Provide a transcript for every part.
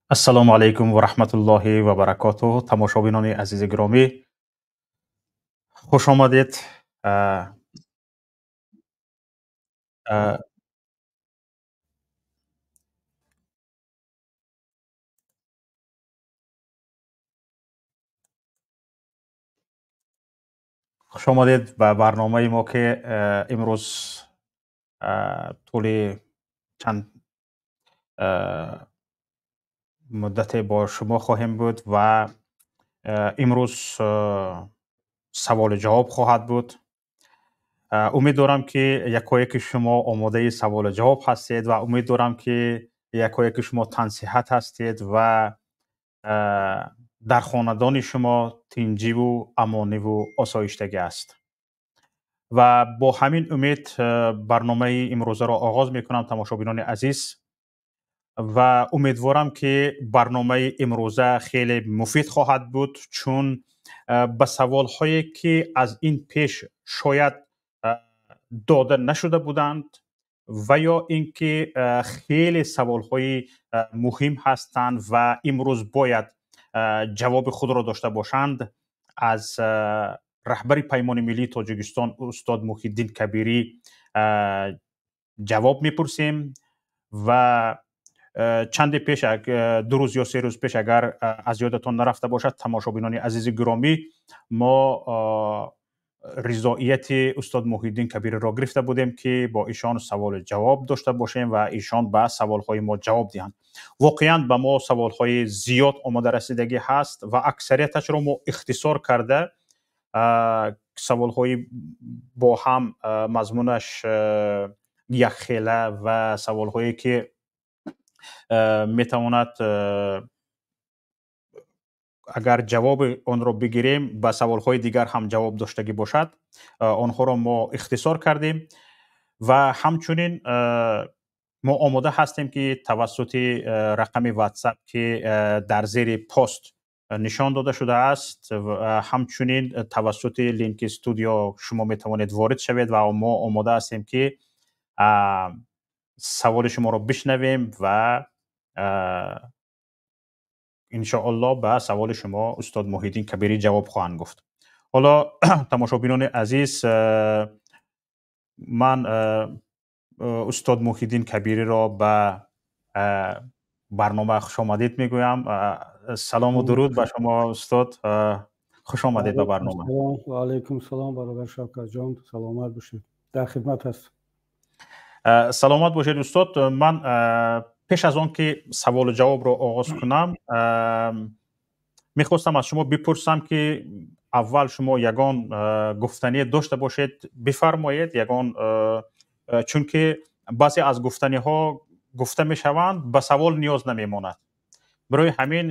Ассалому алайкум ва раҳматуллоҳи ва баракотуҳ. Тамошобинони азизи гиромӣ, хуш омадед. Хуш омадед ба барномаи мо, ки имрӯз тӯли чанд муддате бо шумо хоҳем буд ва имрӯз саволу ҷавоб хоҳад буд. Умед дорам, ки якояки шумо омодаи саволу ҷавоб ҳастед ва умед дорам, ки якояки шумо тансиҳат ҳастед ва дар хонадони шумо тинҷиву амониву осоиштагӣ аст. Ва бо ҳамин умед барномаи имрӯзаро оғоз мекунам, тамошобинони азиз, ва умедворам, ки барномаи имрӯза хеле муфид хоҳад буд, чун ба саволҳое, ки аз ин пеш шояд дода нашуда буданд ва ё ин ки хеле саволҳои муҳим ҳастанд ва имрӯз бояд ҷавоби худро дошта бошанд, аз раҳбари Паймони миллии Тоҷикистон устод Муҳиддин Кабирӣ ҷавоб мепурсем. Ва чанде пеш, 2 рӯз ё 3 рӯз пеш, агар аз ёдатон нарафта бошад, тамошобинони азизи гиромӣ, мо ризоияти устод Муҳиддин Кабириро гирифта будем, ки бо ишон саволу ҷавоб дошта бошем ва ишон ба саволҳои мо ҷавоб диҳанд. Воқеан ба мо саволҳои зиёд омода расидагӣ ҳаст ва аксарияташро мо ихтисор карда, саволҳои бо ҳам мазмунаш якхела ва саволҳое, ки метавонад, агар ҷавоби онро бигирем, ба саволҳои дигар ҳам ҷавоб доштагӣ бошад, онҳоро мо ихтисор кардем. Ва ҳамчунин мо омода ҳастем, ки тавассути рақами WhatsApp, ки дар зери пост нишон дода шудааст, ҳамчунин тавассути линки студио шумо метавонед ворид шавед ва мо омода ҳастем, ки саволи шуморо бишнавем ва иншоаллоҳ ба саволи шумо устод Муҳиддин Кабирӣ ҷавоб хоҳанд гуфт. Ҳоло, тамошобинони азиз, ман устод Муҳиддин Кабириро ба барнома хушомадед мегӯям. Салому дуруд ба шумо, устод, хуш омадед ба барнома. Ва алайкум салом, бародар Шавкатҷон, саломат бошед, дар хидмат ҳастам. Саломат бошед, устод. Ман пеш аз он ки саволу ҷавобро оғоз кунам, мехостам аз шумо бипурсам, ки аввал шумо ягон гуфтание дошта бошед, бифармоед, ягон, чунки баъзе аз гуфтаниҳо гуфта мешаванд, ба савол ниёз намемонад. Барои ҳамин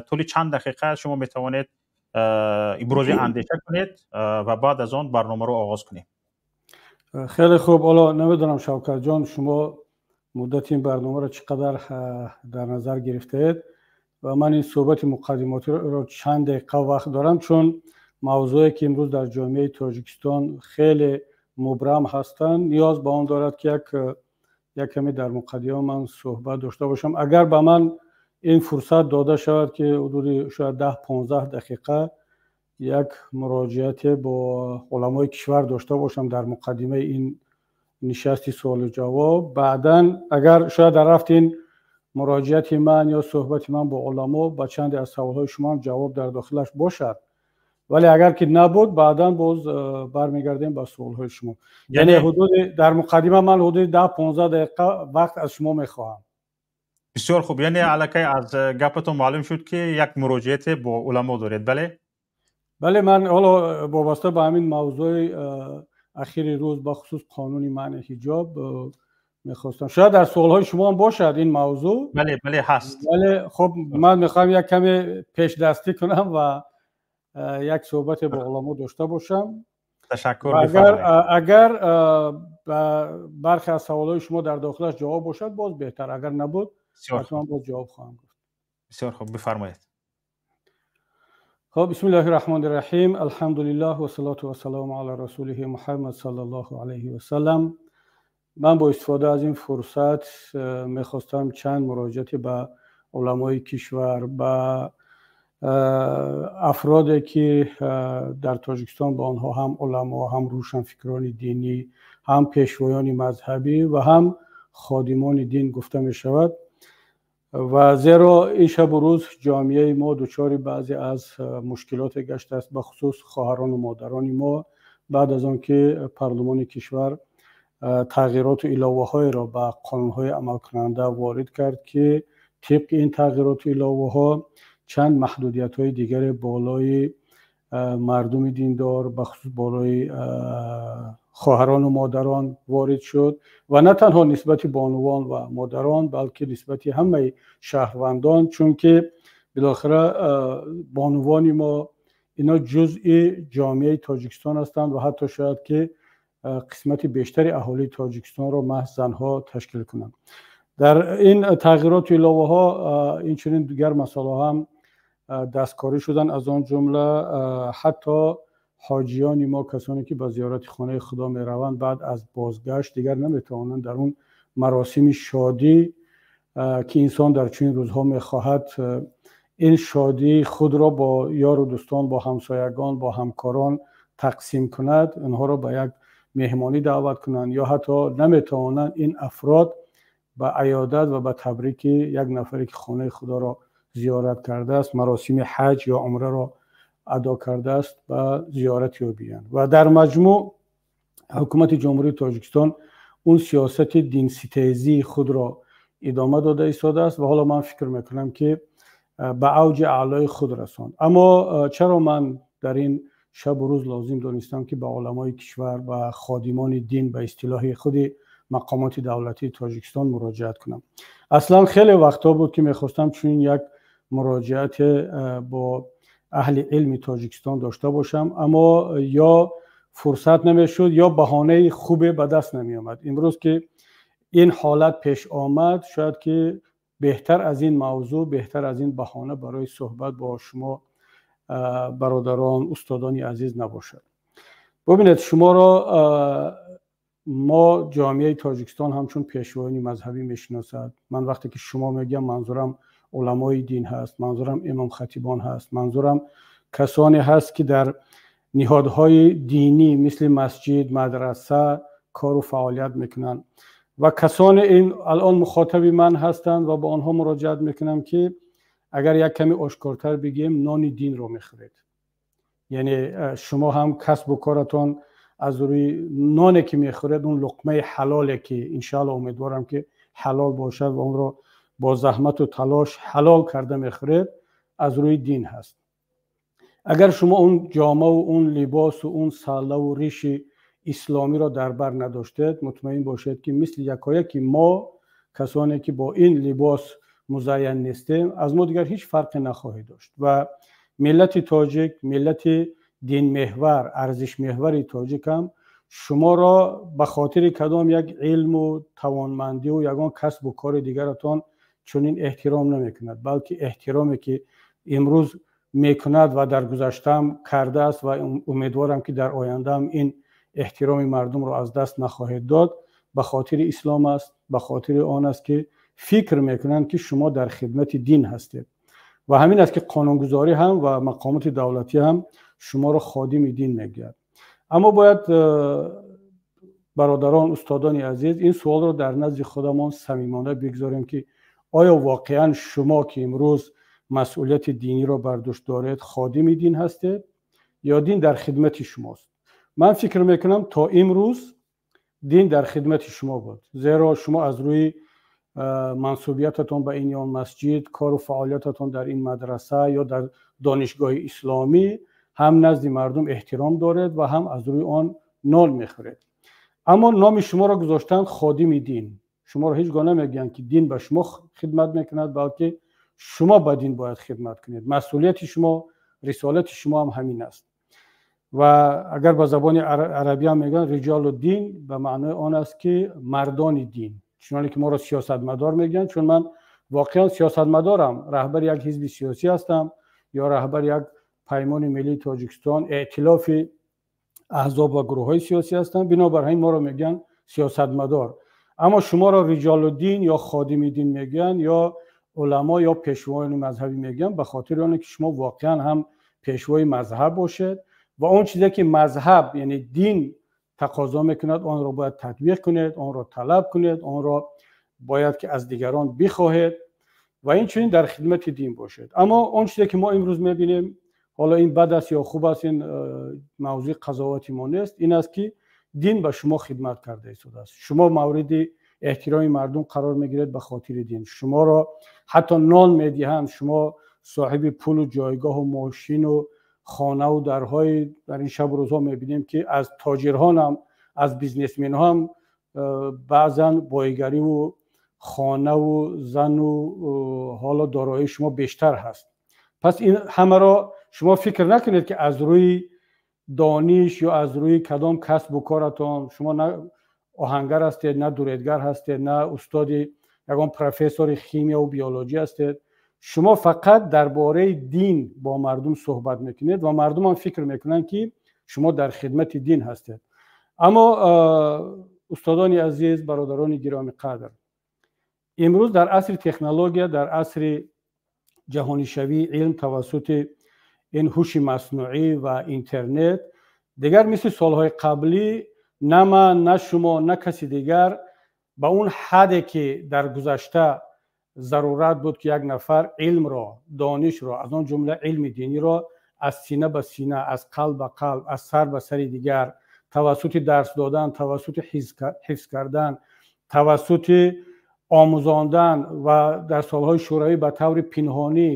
тӯли чанд дақиқа шумо метавонед ибрози андеша кунед ва баъд аз он барномаро оғоз кунем. Хеле хуб. Ҳоло намедонам, Шавкатҷон, шумо муддати ин барномаро чӣ қадар дар назар гирифтаед ва ман ин суҳбати муқаддимотиро чанд дақиқа вақт дорам, чун мавзӯе, ки имрӯз дар ҷомеаи Тоҷикистон хеле мубрам ҳастанд, ниёз ба он дорад, ки як каме дар муқаддима ман суҳбат дошта бошам. Агар ба ман ин фурсат дода шавад, ки ҳудуди шояд 10-15 дақиқа як муроҷиате бо уламои кишвар дошта бошам дар муқаддимаи ин нишасти суолу ҷавоб, баъдан агар шояд дар рафти ин муроҷиати ман ё суҳбати ман бо уламо ба чанде аз саволҳои шумо ҳам ҷавоб дар дохилаш бошад, вале агар ки набуд, баъдан боз бармегардем ба суолҳои шумо. Яъне ҳудуди дар муқаддима ман ҳудуди 10-15 дақиқа вақт аз шумо мехоҳам. Бисёр хуб. Яъне аллакай аз гапатон маълум шуд, ки як муроҷиате бо уламо доред, бале? Бале, ман ҳоло вобаста ба ҳамин мавзӯи ахири рӯз, бахусус қонуни манъи ҳиҷоб, мехостам, шояд дар суолҳои шумо ҳам бошад ин мавзӯъ. Бале, бале, ҳаст. Вале хуб, ман мехоҳам як каме пешдастӣ кунам ва як суҳбате бо уламо дошта бошам. Ташаккур. Агар бархе аз саволҳои шумо дар дохилаш ҷавоб бошад, боз беҳтар, агар набуд, ҳатман боз ҷавоб хоҳам гуфт. Бисёр хуб, бифармоед. خب، بسم الله الرحمن الرحیم. الحمد لله و صلاة و سلام علی رسوله محمد صلی الله علیه و سلم. من با استفاده از این فرصت میخواستم چند مراجعت به уламои кишвар, ба афроде ки дар Тоҷикистон ба онҳо ҳам уламо, ҳам рӯшанфикрони динӣ, ҳам пешвоёни мазҳабӣ ва ҳам ходимони дин гуфта мешавад. Ва зеро ин шабу рӯз ҷомеаи мо дучори баъзе аз мушкилоте гаштааст, бахусус хоҳарону модарони мо, баъд аз он ки парлумони кишвар тағйироту иловаҳоеро ба қонунҳои амалкунанда ворид кард, ки тибқи ин тағйироту иловаҳо чанд маҳдудиятҳои дигаре болои мардуми диндор, бахусус болои хоҳарону модарон ворид шуд ва на танҳо нисбати бонувон ва модарон, балки нисбати ҳамаи шаҳрвандон, чунки билохира бонувони мо ино ҷузъи ҷомеаи Тоҷикистон ҳастанд ва ҳатто шояд ки қисмати бештари аҳолии Тоҷикистонро маҳз занҳо ташкил кунанд. Дар ин тағйироту иловаҳо инчунин дигар масъалаҳо ҳам дасткорӣ шуданд, аз он ҷумла ҳатто ҳоҷиёни мо, касоне ки ба зиёрати хонаи Худо мераванд, баъд аз бозгашт дигар наметавонанд дар он маросими шодӣ, ки инсон дар чунин рӯзҳо мехоҳад ин шодии худро бо ёру дӯстон, бо ҳамсоягон, бо ҳамкорон тақсим кунад, онҳоро ба як меҳмонӣ даъват кунанд ё ҳатто наметавонанд ин афрод ба аёдат ва ба табрики як нафаре ки хонаи Худоро зиёрат кардааст, маросими ҳаҷ ё умраро адо кардааст, ба зиёрати ӯ биёянд. Ва дар маҷмӯъ ҳукумати Ҷумҳурии Тоҷикистон он сиёсати динситезии худро идома дода истодааст ва ҳоло ман фикр мекунам, ки ба авҷи аълои худ расонд. Аммо чаро ман дар ин шабу рӯз лозим донистам, ки ба уламои кишвар, ба ходимони дин, ба истилоҳи худи мақомоти давлатии Тоҷикистон муроҷиат кунам? Аслан хеле вақтҳо буд, ки мехостам чунин як муроҷиате бо аҳли илми Тоҷикистон дошта бошам, аммо ё фурсат намешуд, ё баҳонаи хубе ба даст намеомад. Имрӯз ки ин ҳолат пеш омад, шояд ки беҳтар аз ин мавзӯъ, беҳтар аз ин баҳона барои суҳбат бо шумо, бародарон, устодони азиз, набошад. Бубинед, шуморо мо ҷомеаи Тоҷикистон ҳамчун пешвоёни мазҳабӣ мешиносад. Ман вақте ки шумо мегӯям, манзурам уламои дин ҳаст, манзурам имомхатибон ҳаст, манзурам касоне ҳаст, ки дар ниҳодҳои динӣ мисли масҷид, мадраса кору фаъолият мекунанд ва касоне ин алон мухотаби ман ҳастанд ва ба онҳо муроҷиат мекунам, ки агар як каме ошкортар бигӯем, нони динро мехӯред. Яъне шумо ҳам касбу коратон аз рӯи ноне ки мехӯред, он луқмаи ҳалоле ки иншоалло умедворам ки ҳалол бошад ва онро бо заҳмату талош ҳалол карда мехӯред, аз рӯи дин ҳаст. Агар шумо он ҷомаву он либосу он саллаву риши исломиро дар бар надоштед, мутмаин бошед, ки мисли якояки мо, касоне ки бо ин либос музайян нестем, аз мо дигар ҳеҷ фарқе нахоҳед дошт. Ва миллати тоҷик, миллати динмеҳвар, арзишмеҳвари тоҷик ҳам шуморо ба хотири кадом як илму тавонмандиву ягон касбу кори дигаратон чунин эҳтиром намекунад, балки эҳтироме ки имрӯз мекунад ва дар гузаштаам кардааст ва умедворам, ки дар ояндаам ин эҳтироми мардумро аз даст нахоҳед дод, ба хотири ислом аст, ба хотири он аст, ки фикр мекунанд, ки шумо дар хидмати дин ҳастед. Ва ҳамин аст, ки қонунгузорӣ ҳам ва мақомоти давлатӣ ҳам шуморо ходими дин мегӯяд. Аммо бояд, бародарон, устодони азиз, ин суолро дар назди худамон самимона бигзорем, ки оё воқеан шумо, ки имрӯз масъулияти диниро бар дӯш доред, ходими дин ҳастед ё дин дар хидмати шумост? Ман фикр мекунам, то имрӯз дин дар хидмати шумо буд, зеро шумо аз рӯи мансубиятатон ба ин ё масҷид, кору фаъолиятатон дар ин мадраса ё дар донишгоҳи исломӣ ҳам назди мардум эҳтиром доред ва ҳам аз рӯи он нон мехӯред. Аммо номи шуморо гузоштанд ходими дин. Шуморо ҳеҷ гоҳ намегӯянд, ки дин ба шумо хидмат мекунад, балки шумо ба дин бояд хидмат кунед. Масъулияти шумо, рисолати шумо ҳам ҳамин аст. Ва агар ба забони арабӣ ҳам мегӯянд, риҷолу дин ба маънои он аст, ки мардони дин, чуноне ки моро сиёсатмадор мегӯянд, чун ман воқеан сиёсатмадорам, раҳбари як ҳизби сиёсӣ ҳастам ё раҳбари як Паймони миллии Тоҷикистон, эътилофи аҳзоб ва гурӯҳҳои сиёсӣ ҳастам, бинобар ҳамин моро мегӯянд сиёсатмадор. Аммо шуморо риҷолуддин ё ходими дин мегӯянд ё уламо ё пешвоёни мазҳабӣ мегӯям, ба хотири оне ки шумо воқеан ҳам пешвои мазҳаб бошед ва он чизе ки мазҳаб, яъне дин тақозо мекунад, онро бояд татбиқ кунед, онро талаб кунед, онро бояд ки аз дигарон бихоҳед ва инчунин дар хидмати дин бошед. Аммо он чизе ки мо имрӯз мебинем, ҳоло ин бад аст ё хуб аст, ин мавзӯи қазовати мо нест, ин аст ки дин ба шумо хидмат карда истодааст. Шумо мавриди эҳтироми мардум қарор мегиред ба хотири дин. Шуморо ҳатто нон медиҳанд, шумо соҳиби пулу ҷойгоҳу мошину хонаву дарҳои дар ин шабу рӯзҳо мебинем ки аз тоҷирҳонам, аз бизнесменҳо ҳам баъзан боигариву хонаву зану ҳоло дороии шумо бештар ҳаст. Пас ин ҳамаро шумо фикр накунед ки аз рӯи дониш ё аз рӯи кадом касбу коратон шумо на оҳангар ҳастед, на дуредгар ҳастед, на устоди ягон профессори химияву биологӣ ҳастед. Шумо фақат дар бораи дин бо мардум суҳбат мекунед ва мардумам фикр мекунанд ки шумо дар хидмати дин ҳастед. Аммо устодони азиз, бародарони гиромӣ қадр, имрӯз дар асри технология, дар асри ҷаҳонишавии илм тавассути ин ҳуши маснуӣ ва интернет, дигар мисли солҳои қаблӣ на ман, на шумо, на каси дигар ба он ҳадде ки дар гузашта зарурат буд ки як нафар илмро, донишро, аз он ҷумла илми диниро аз сина ба сина, аз қалб ба қалб, аз сар ба сари дигар тавассути дарс додан, тавассути ҳифз кардан, тавассути омӯзондан ва дар солҳои шӯравӣ ба таври пинҳонӣ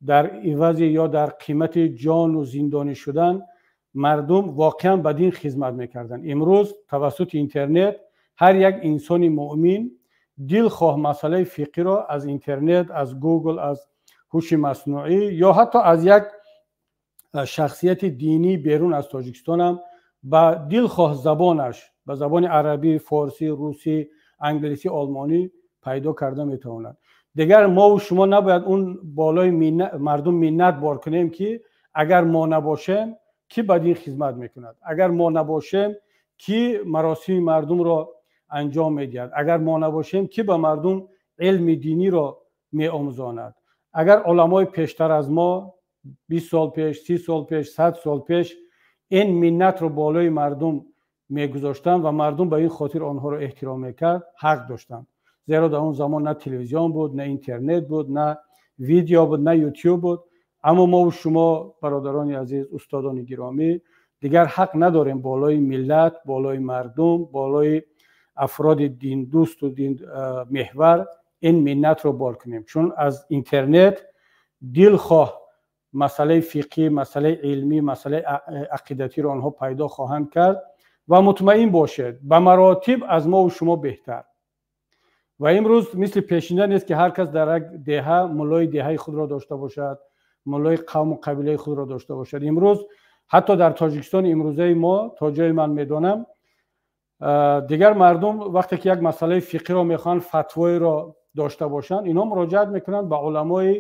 дар ивази ё дар қимати ҷону зиндонӣ шудан мардум воқеан ба дин хизмат мекарданд. Имрӯз тавассути интернет ҳар як инсони муъмин дилхоҳ масъалаи фиқҳиро аз интернет, аз Гугл, аз ҳуши маснуӣ ё ҳатто аз як шахсияти динӣ берун аз Тоҷикистонам ба дилхоҳ забонаш, ба забони арабӣ, форсӣ, русӣ, англисӣ, олмонӣ пайдо карда метавонад. Дигар мову шумо набояд он болои мардум миннат бор кунем ки агар мо набошем, кӣ ба дин хизмат мекунад, агар мо набошем, кӣ маросими мардумро анҷом медиҳад, агар мо набошем, кӣ ба мардум илми диниро меомӯзонад. Агар уламои пештар аз мо 20 сол пеш, 30 сол пеш, 100 сол пеш ин миннатро болои мардум мегузоштанд ва мардум ба ин хотир онҳоро эҳтиром мекард, ҳақ доштанд. Зеро дар он замон на телевизион буд, на интернет буд, на видео буд, на ютуб буд. Аммо мову шумо, бародарони азиз, устодони гиромӣ, дигар ҳақ надорем болои миллат, болои мардум, болои афроди диндӯсту динмеҳвар ин миннатро бор кунем, чун аз интернет дилхоҳ масъалаи фиқҳӣ, масъалаи илмӣ, масъалаи ақидатиро онҳо пайдо хоҳанд кард ва мутмаин бошед, ба маротиб аз мову шумо беҳтар. Ва имрӯз мисли пешина нест ки ҳар кас дар як деҳа муллои деҳаи худро дошта бошад, муллои қавму қабилаи худро дошта бошад. Имрӯз ҳатто дар Тоҷикистони имрӯзаи мо, то ҷое ман медонам, дигар мардум вақте ки як масъалаи фиқҳиро мехоҳанд фатвоеро дошта бошанд, инҳо муроҷиат мекунанд ба уламои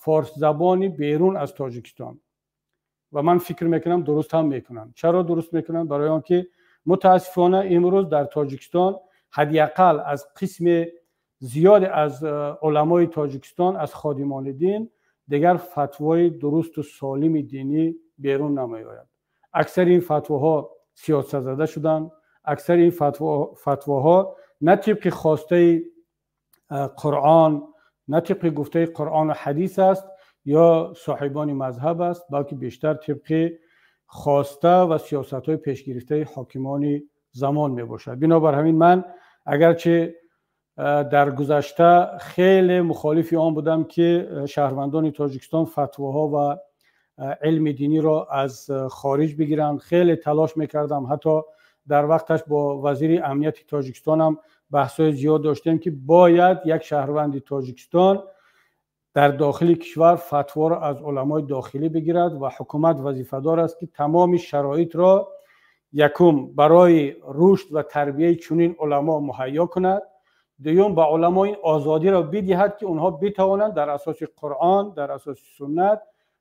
форсзабони берун аз Тоҷикистон. Ва ман фикр мекунам дуруст ҳам мекунанд. Чаро дуруст мекунанд? Барои он ки мутаассифона имрӯз дар Тоҷикистон ҳадди ақал аз қисми зиёде аз уламои Тоҷикистон, аз ходимони дин дигар фатвои дурусту солими динӣ берун намеояд. Аксари ин фатвоҳо сиёсатзада шуданд, аксари ин фатвоҳо на тибқи хостаи Қуръон, на тибқи гуфтаи Қуръону ҳадис аст ё соҳибони мазҳаб аст, балки бештар тибқи хоста ва сиёсатҳои пешгирифтаи ҳокимони замон мебошад. Бинобар ҳамин ман агарчи дар гузашта хеле мухолифи он будам ки шаҳрвандони Тоҷикистон фатвоҳо ва илми диниро аз хориҷ бигиранд, хеле талош мекардам, ҳатто дар вақташ бо вазири амнияти Тоҷикистонам баҳсҳои зиёд доштем ки бояд як шаҳрванди Тоҷикистон дар дохили кишвар фатворо аз уламои дохилӣ бигирад ва ҳукумат вазифадор аст ки тамоми шароитро якум барои рушд ва тарбияи чунин уламо муҳайё кунад, дуюм ба уламо ин озодиро бидиҳад ки онҳо битавонанд дар асоси Қуръон, дар асоси суннат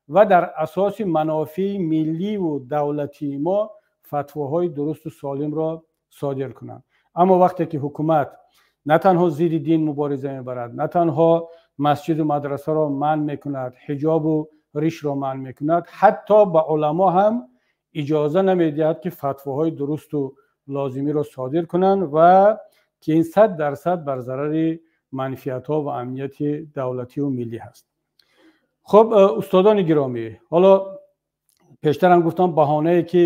ва дар асоси манофеи милливу давлатии мо фатвоҳои дурусту солимро содир кунанд. Аммо вақте ки ҳукумат на танҳо зидди дин мубориза мебарад, на танҳо масҷиду мадрасаро манъ мекунад, ҳиҷобу ришро манъ мекунад, ҳатто ба уламо ҳам иҷоза намедиҳад, ки фатвоҳои дурусту лозимиро содир кунанд ва ки ин 100% бар зарари манфиатҳо ва амнияти давлативу миллӣ ҳаст. Хуб, устодони гиромӣ, ҳоло пештарам гуфтам, баҳонае ки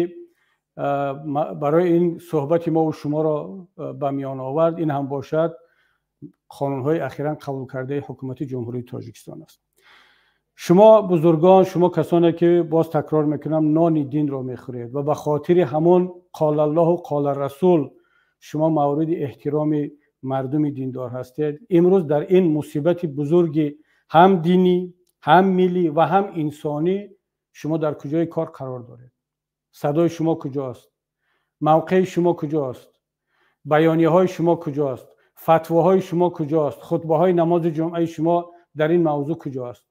барои ин суҳбати мову шуморо ба миён овард, ин ҳам бошад қонунҳои ахиран қабулкардаи ҳукумати Ҷумҳурии Тоҷикистон аст. Шумо бузургон, шумо касоне ки, боз такрор мекунам, нони динро мехӯред ва ба хотири ҳамон қолаллоҳу қола расул шумо мавриди эҳтироми мардуми диндор ҳастед, имрӯз дар ин мусибати бузурги ҳам динӣ, ҳам миллӣ ва ҳам инсонӣ шумо дар куҷои кор қарор доред? Садои шумо куҷост? Мавқеи шумо куҷост? Баёнияҳои шумо куҷост? Фатвоҳои шумо куҷост? Хутбаҳои намози ҷумъаи шумо дар ин мавзӯъ куҷост?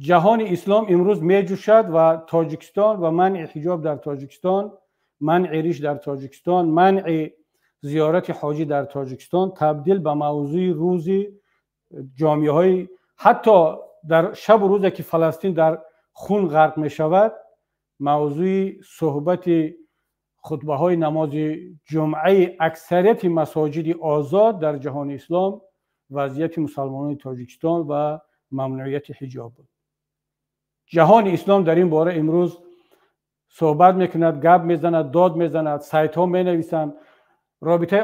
Ҷаҳони ислом имрӯз меҷӯшад ва Тоҷикистон ва манъи ҳиҷоб дар Тоҷикистон, манъи риш дар Тоҷикистон, манъи зиёрати ҳоҷӣ дар Тоҷикистон табдил ба мавзӯи рӯзи ҷомеаҳои, ҳатто дар шабу рӯзе ки Фаластин дар хун ғарқ мешавад, мавзӯи суҳбати хутбаҳои намози ҷумъаи аксарияти масоҷиди озод дар ҷаҳони ислом вазъияти мусалмонони Тоҷикистон ва мамнуияти ҳиҷоб буд. Ҷаҳони ислом дар ин бора имрӯз суҳбат мекунад, гап мезанад, дод мезанад, сайтҳо менависанд. Робитаи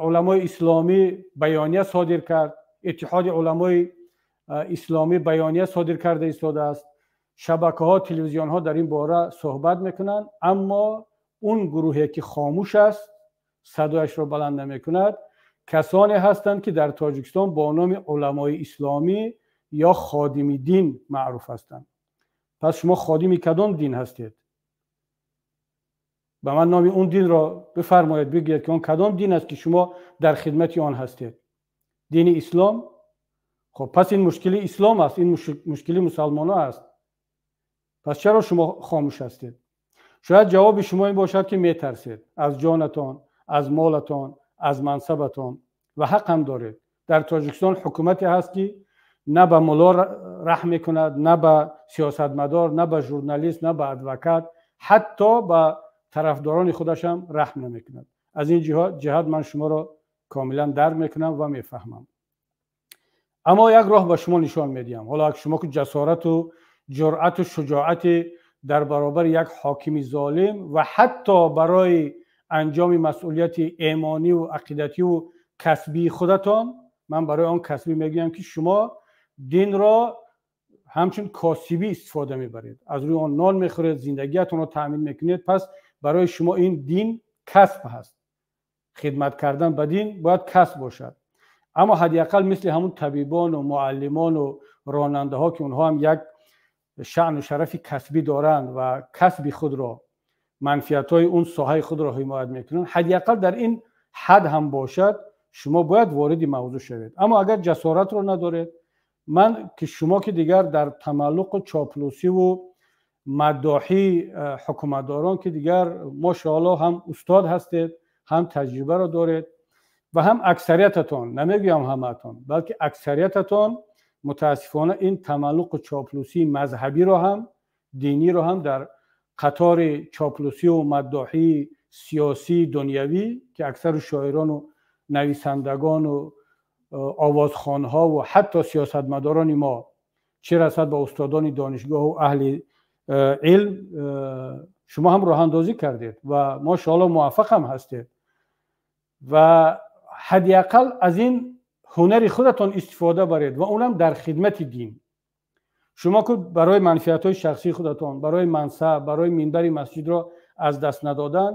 уламои исломӣ баёния содир кард, Иттиҳоди уламои исломӣ баёния содир карда истодааст, шабакаҳо, телевизионҳо дар ин бора суҳбат мекунанд, аммо он гурӯҳе ки хомӯш аст, садояшро баланд намекунад, касоне ҳастанд, ки дар Тоҷикистон бо номи уламои исломӣ ё ходими дин маъруф ҳастанд. Пас шумо ходими кадом дин ҳастед? Ба ман номи он динро бифармоед, бигӯед, ки он кадом дин аст, ки шумо дар хидмати он ҳастед. Дини ислом? Хуб, пас ин мушкили ислом аст, ин мушкили мусалмонҳо аст. Пас чаро шумо хомӯш ҳастед? Шояд ҷавоби шумо ин бошад, ки метарсед аз ҷонатон, аз молатон, аз мансабатон, ва ҳақ ҳам доред. Дар Тоҷикистон ҳукумате ҳаст, ки на ба мулло раҳм мекунад, на ба сиёсатмадор, на ба журналист, на ба адвокат, ҳатто ба тарафдорони худаш ҳам раҳм намекунад. Аз ин ҷиҳат ман шуморо комилан дарк мекунам ва мефаҳмам, аммо як роҳ ба шумо нишон медиҳам. Ҳоло шумо ки ҷасорату ҷуръату шуҷоати дар баробари як ҳокими золим ва ҳатто барои анҷоми масъулияти эмониву ақидативу касбии худатон, ман барои он касбӣ мегӯям, ки шумо динро ҳамчун косибӣ истифода мебаред, аз рӯи он нон мехӯред, зиндагиятонро таъмин мекунед, пас барои шумо ин дин касб ҳаст. Хидмат кардан ба дин бояд касб бошад, аммо ҳадди ақал мисли ҳамун табибону муаллимону ронандаҳо, ки онҳо ҳам як шаъну шарафи касбӣ доранд ва касби худро, манфиатҳои он соҳаи худро ҳимоят мекунанд, ҳадди ақал дар ин ҳад ҳам бошад, шумо бояд вориди мавзӯъ шавед. Аммо агар ҷасоратро надоред, ман ки шумо ки дигар дар тамаллуқу чоплусиву маддоҳии ҳукуматдорон, ки дигар мошоалло ҳам устод ҳастед, ҳам таҷрибаро доред ва ҳам аксариятатон, намегӯям ҳамаатон, балки аксариятатон, мутаассифона ин тамаллуқу чоплусии мазҳабиро ҳам, диниро ҳам дар қатори чоплусиву маддоҳии сиёсии дунявӣ, ки аксару шоирону нависандагону овозхонҳову ҳатто сиёсатмадорони мо, чӣ расад ба устодони донишгоҳу аҳли илм, шумо ҳам роҳандозӣ кардед ва мошоалло муваффақ ҳам ҳастед, ва ҳадди ақал аз ин ҳунари худатон истифода баред ва онам дар хидмати дин. Шумо ки барои манфиатҳои шахсии худатон, барои мансаб, барои минбари масҷидро аз даст надодан,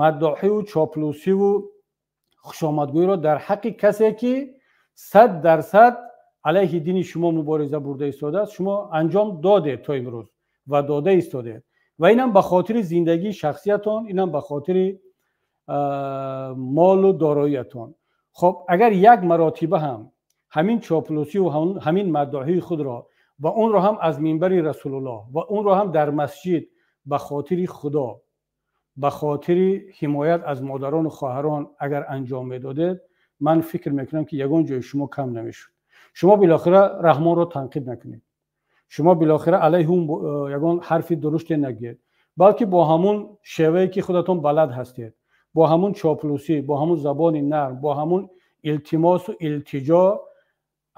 маддоҳиву чоплусиву хушомадгӯиро дар ҳаққи касе, ки 100% алайҳи дини шумо мубориза бурда истодааст, шумо анҷом додед то имрӯз ва дода истодед, ва инам ба хотири зиндагии шахсиятон, инам ба хотири молу дороиятон. Хоб, агар як маротиба ҳам ҳамин чоплусиву ҳамин маддоҳии худро ва онро ҳам аз минбари Расулуллоҳ ва онро ҳам дар масҷид ба хотири Худо, ба хотири ҳимоят аз модарону хоҳарон агар анҷом медодед, ман фикр мекунам, ки ягон ҷои шумо кам намешуд. Шумо билохира Раҳмонро танқид накунед, шумо билохира алайҳи ӯ ягон ҳарфи дуруште нагӯед, балки бо ҳамун шевае ки худатон балад ҳастед, бо ҳамун чоплусӣ, бо ҳамун забони нарм, бо ҳамун илтимосу илтиҷо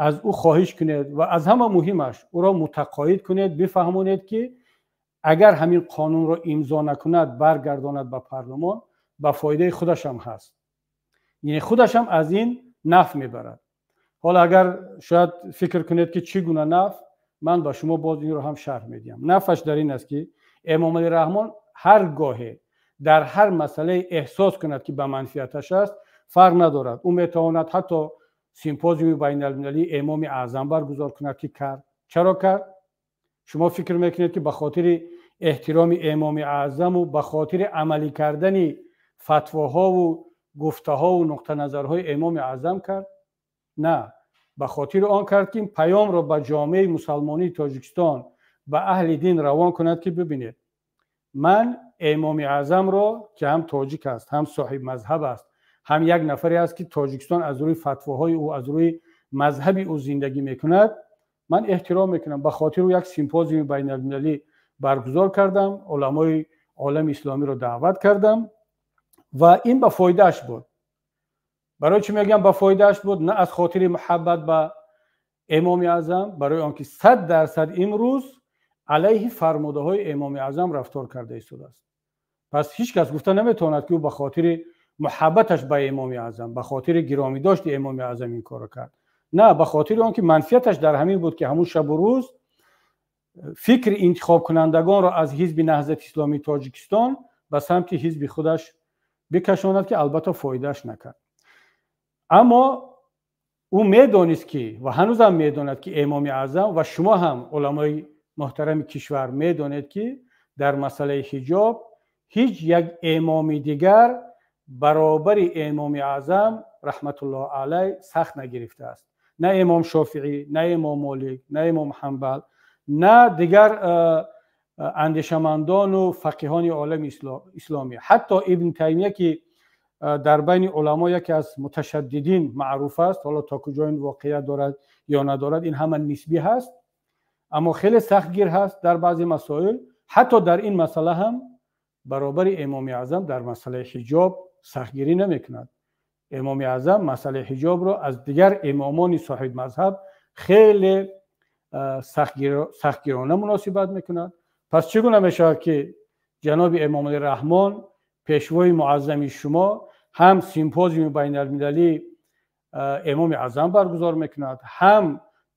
аз ӯ хоҳиш кунед ва аз ҳама муҳимаш ӯро мутақоид кунед, бифаҳмонед ки агар ҳамин қонунро имзо накунад, баргардонад ба парлумон, ба фоидаи худашам ҳаст, яъне худашам аз ин нафъ мебарад. Ҳоло агар шояд фикр кунед ки чӣ гуна нафъ, ман ба шумо боз инро ҳам шарҳ медиҳам. Нафъаш дар ин аст ки Эмомалӣ Раҳмон ҳар гоҳе дар ҳар масъалае эҳсос кунад ки ба манфиаташ аст, фарқ надорад, ӯ метавонад ҳатто симпозиуми байналмилалии Эмоми Аъзам баргузор кунад, ки кард. Чаро кард? Шумо фикр мекунед ки ба хотири эҳтироми Эмоми Аъзаму ба хотири амалӣ кардани фатвоҳову гуфтаҳову нуқтаназарҳои Эмоми Аъзам кард? На, ба хотири он кард ки паёмро ба ҷомеаи мусалмонии Тоҷикистон, ба аҳли дин равон кунад ки бибинед, ман Эмоми Аъзамро, ки ҳам тоҷик аст, ҳам соҳиб мазҳаб аст, ҳам як нафаре аст ки Тоҷикистон аз рӯи фатвоҳои ӯ, аз рӯи мазҳаби ӯ зиндагӣ мекунад, ман эҳтиром мекунам. Ба хотири ӯ як симпозиуми байналмилалӣ баргузор кардам, уламои олами исломиро даъват кардам ва ин ба фоидааш буд. Барои чӣ мегӯям ба фоидааш буд? На аз хотири муҳаббат ба Эмоми Аъзам, барои он ки 100% имрӯз алайҳи фармудаҳои Эмоми Аъзам рафтор карда истодааст. Пас ҳеҷ кас гуфта наметавонад ки ӯ ба хотири муҳаббаташ ба Эмоми Аъзам, ба хотири гиромӣ дошти Эмоми Аъзам ин корро кард. На, ба хотири он ки манфиаташ дар ҳамин буд ки ҳамун шабу рӯз фикри интихобкунандагонро аз Ҳизби Наҳзати Исломии Тоҷикистон ба самти ҳизби худаш бикашонад, ки албатта фоидааш накард. Аммо ӯ медонист ки ва ҳанӯзам медонад ки Эмоми Аъзам ва шумо ҳам уламои муҳтарами кишвар медонед ки дар масъалаи ҳиҷоб ҳеҷ як эмоми дигар баробари Эмоми Аъзам раҳматуллоҳ алай сахт нагирифтааст. На Эмом Шофиӣ, на Эмом Молик, на Эмом Ҳанбал, на дигар андешамандону фақиҳони олами исломӣ. Ҳатто Ибн Таймия ки дар байни уламо яке аз муташаддидин маъруф аст, ҳоло то куҷо ин воқеият дорад ё надорад, ин ҳама нисбӣ ҳаст, аммо хеле сахтгир ҳаст дар баъзе масоил. Ҳатто дар ин масъала ҳам баробари Эмоми Аъзам дар масъалаи ҳиҷоб сахтгирӣ намекунад. Эмоми Аъзам масъалаи ҳиҷобро аз дигар имомони соҳибмазҳаб хеле сахтгирона муносибат мекунад. Пас чӣ гуна мешавад ки ҷаноби Эмомалӣ Раҳмон, пешвои муаззами шумо, ҳам симпозиуми байналмилалии Эмоми Аъзам баргузор мекунад, ҳам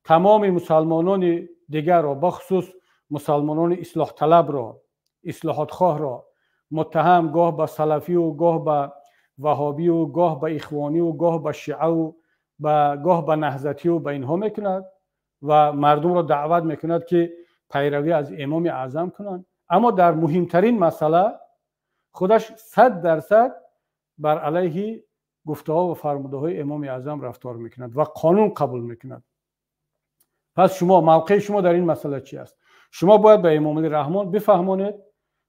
тамоми мусалмонони дигарро, бахусус мусалмонони ислоҳталабро, ислоҳотхоҳро муттаҳам гоҳ ба салафию, гоҳ ба ваҳобию, гоҳ ба ихвонию, гоҳ ба шиаву, гоҳ ба наҳзатию ба инҳо мекунад ва мардумро даъват мекунад ки пайравӣ аз Эмоми Аъзам кунанд. Аммо дар муҳимтарин масъала худаш 100% бар алайҳи гуфтаҳо ва фармудаҳои Эмоми Аъзам рафтор мекунад ва қонун қабул мекунад. Пас шумо, мавқеи шумо дар ин масъала чи аст? Шумо бояд ба Эмомалӣ Раҳмон бифаҳмонед,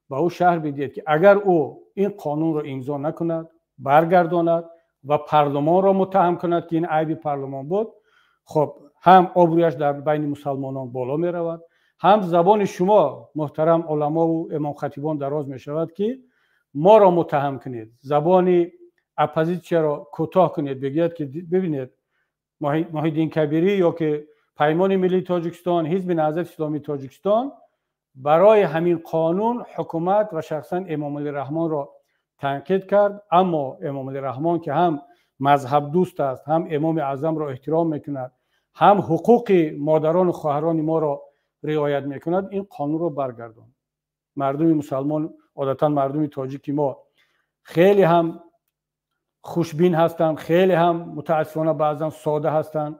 ба ӯ шарҳ бидиҳед ки агар ӯ ин қонунро имзо накунад, баргардонад ва парлумонро муттаҳам кунад ки ин айби парлумон буд, хоб ҳам обрӯяш дар байни мусалмонон боло меравад, ҳам забони шумо муҳтарам уламову имомхатибон дароз мешавад ки моро муттаҳам кунед, забони оппозитсияро кӯтоҳ кунед, бигӯяд ки бибинед, Муҳиддин Кабирӣ ё ки Паймони Миллии Тоҷикистон, Ҳизби Наҳзати Исломии Тоҷикистон барои ҳамин қонун ҳукумат ва шахсан Эмомалӣ Раҳмонро танқид кард. Аммо Эмомалӣ Раҳмон ки ҳам мазҳабдӯст аст, ҳам Эмоми Аъзамро эҳтиром мекунад, ҳам ҳуқуқи модарону хоҳарони моро риоят мекунад, ин қонунро баргардонд. Мардуми мусалмон, одатан мардуми тоҷики мо хеле ҳам хушбин ҳастанд, хеле ҳам мутаассифона баъзан сода ҳастанд,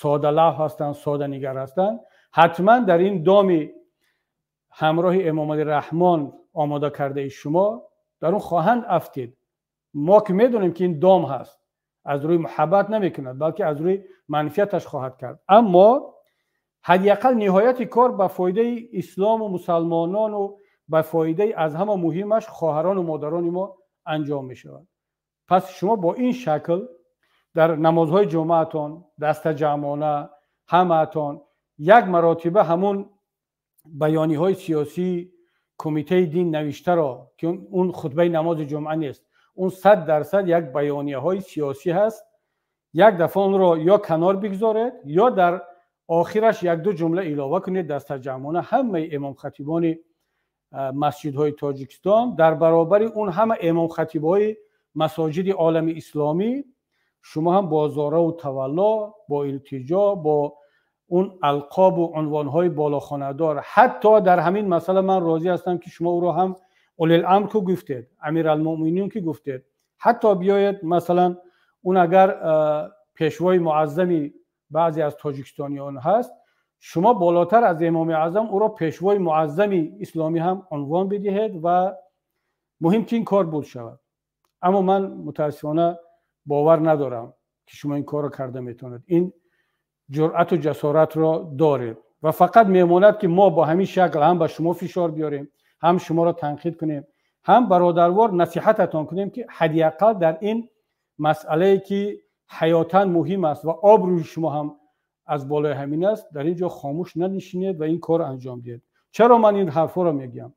содалавҳ ҳастанд, соданигар ҳастанд. Ҳатман дар ин доми ҳамроҳи Эмомалӣ Раҳмон омода кардаи шумо дар он хоҳанд афтид. Мо ки медонем ки ин дом ҳаст, аз рӯи муҳаббат намекунад, балки аз рӯи манфиаташ хоҳад кард. Аммо ҳадди ақал ниҳояти кор ба фоидаи ислому мусалмонону ба фоидаи аз ҳама муҳимаш хоҳарону модарони мо анҷом мешавад. Пас шумо бо ин шакл дар намозҳои ҷумъаатон дастаҷамъона Ҳамаатон як маротиба ҳамун баёниҳои сиёсии кумитаи дин навиштаро, ки он хутбаи намози ҷумъа нест, он 100% як баёнияҳои сиёсӣ ҳаст, як дафъа онро ё канор бигзоред, ё дар охираш як-ду ҷумла илова кунед дастаҷамъона ҳамаи имомхатибони масҷидҳои Тоҷикистон дар баробари он ҳама имомхатибҳои масоҷиди олами исломӣ, шумо ҳам бо зораву тавалло, бо илтиҷо, бо он алқобу унвонҳои болохонадор, ҳатто дар ҳамин масъала ман розӣ ҳастам, ки шумо ӯро ҳам улиламр ку гуфтед, амиралмуъминин ки гуфтед, ҳатто биёед масалан он агар пешвои муаззами баъзе аз тоҷикистониён ҳаст, шумо болотар аз имоми аъзам ӯро пешвои муаззами исломӣ ҳам унвон бидиҳед ва муҳим ки ин кор буд шавад. Аммо ман мутаассифона бовар надорам, ки шумо ин корро карда метавонед, ин ҷуръату ҷасоратро доред ва фақат мемонад, ки мо бо ҳамин шакл ҳам ба шумо фишор биёрем, ҳам шуморо танқид кунем, ҳам бародарвор насиҳататон кунем, ки ҳадди ақал дар ин масъалае, ки ҳаётан муҳим аст ва обрӯи шумо ҳам аз болои ҳамин аст, дар ин ҷо хомӯш нанишинед ва ин корро анҷом диҳед. Чаро ман ин ҳарфҳоро мегӯям?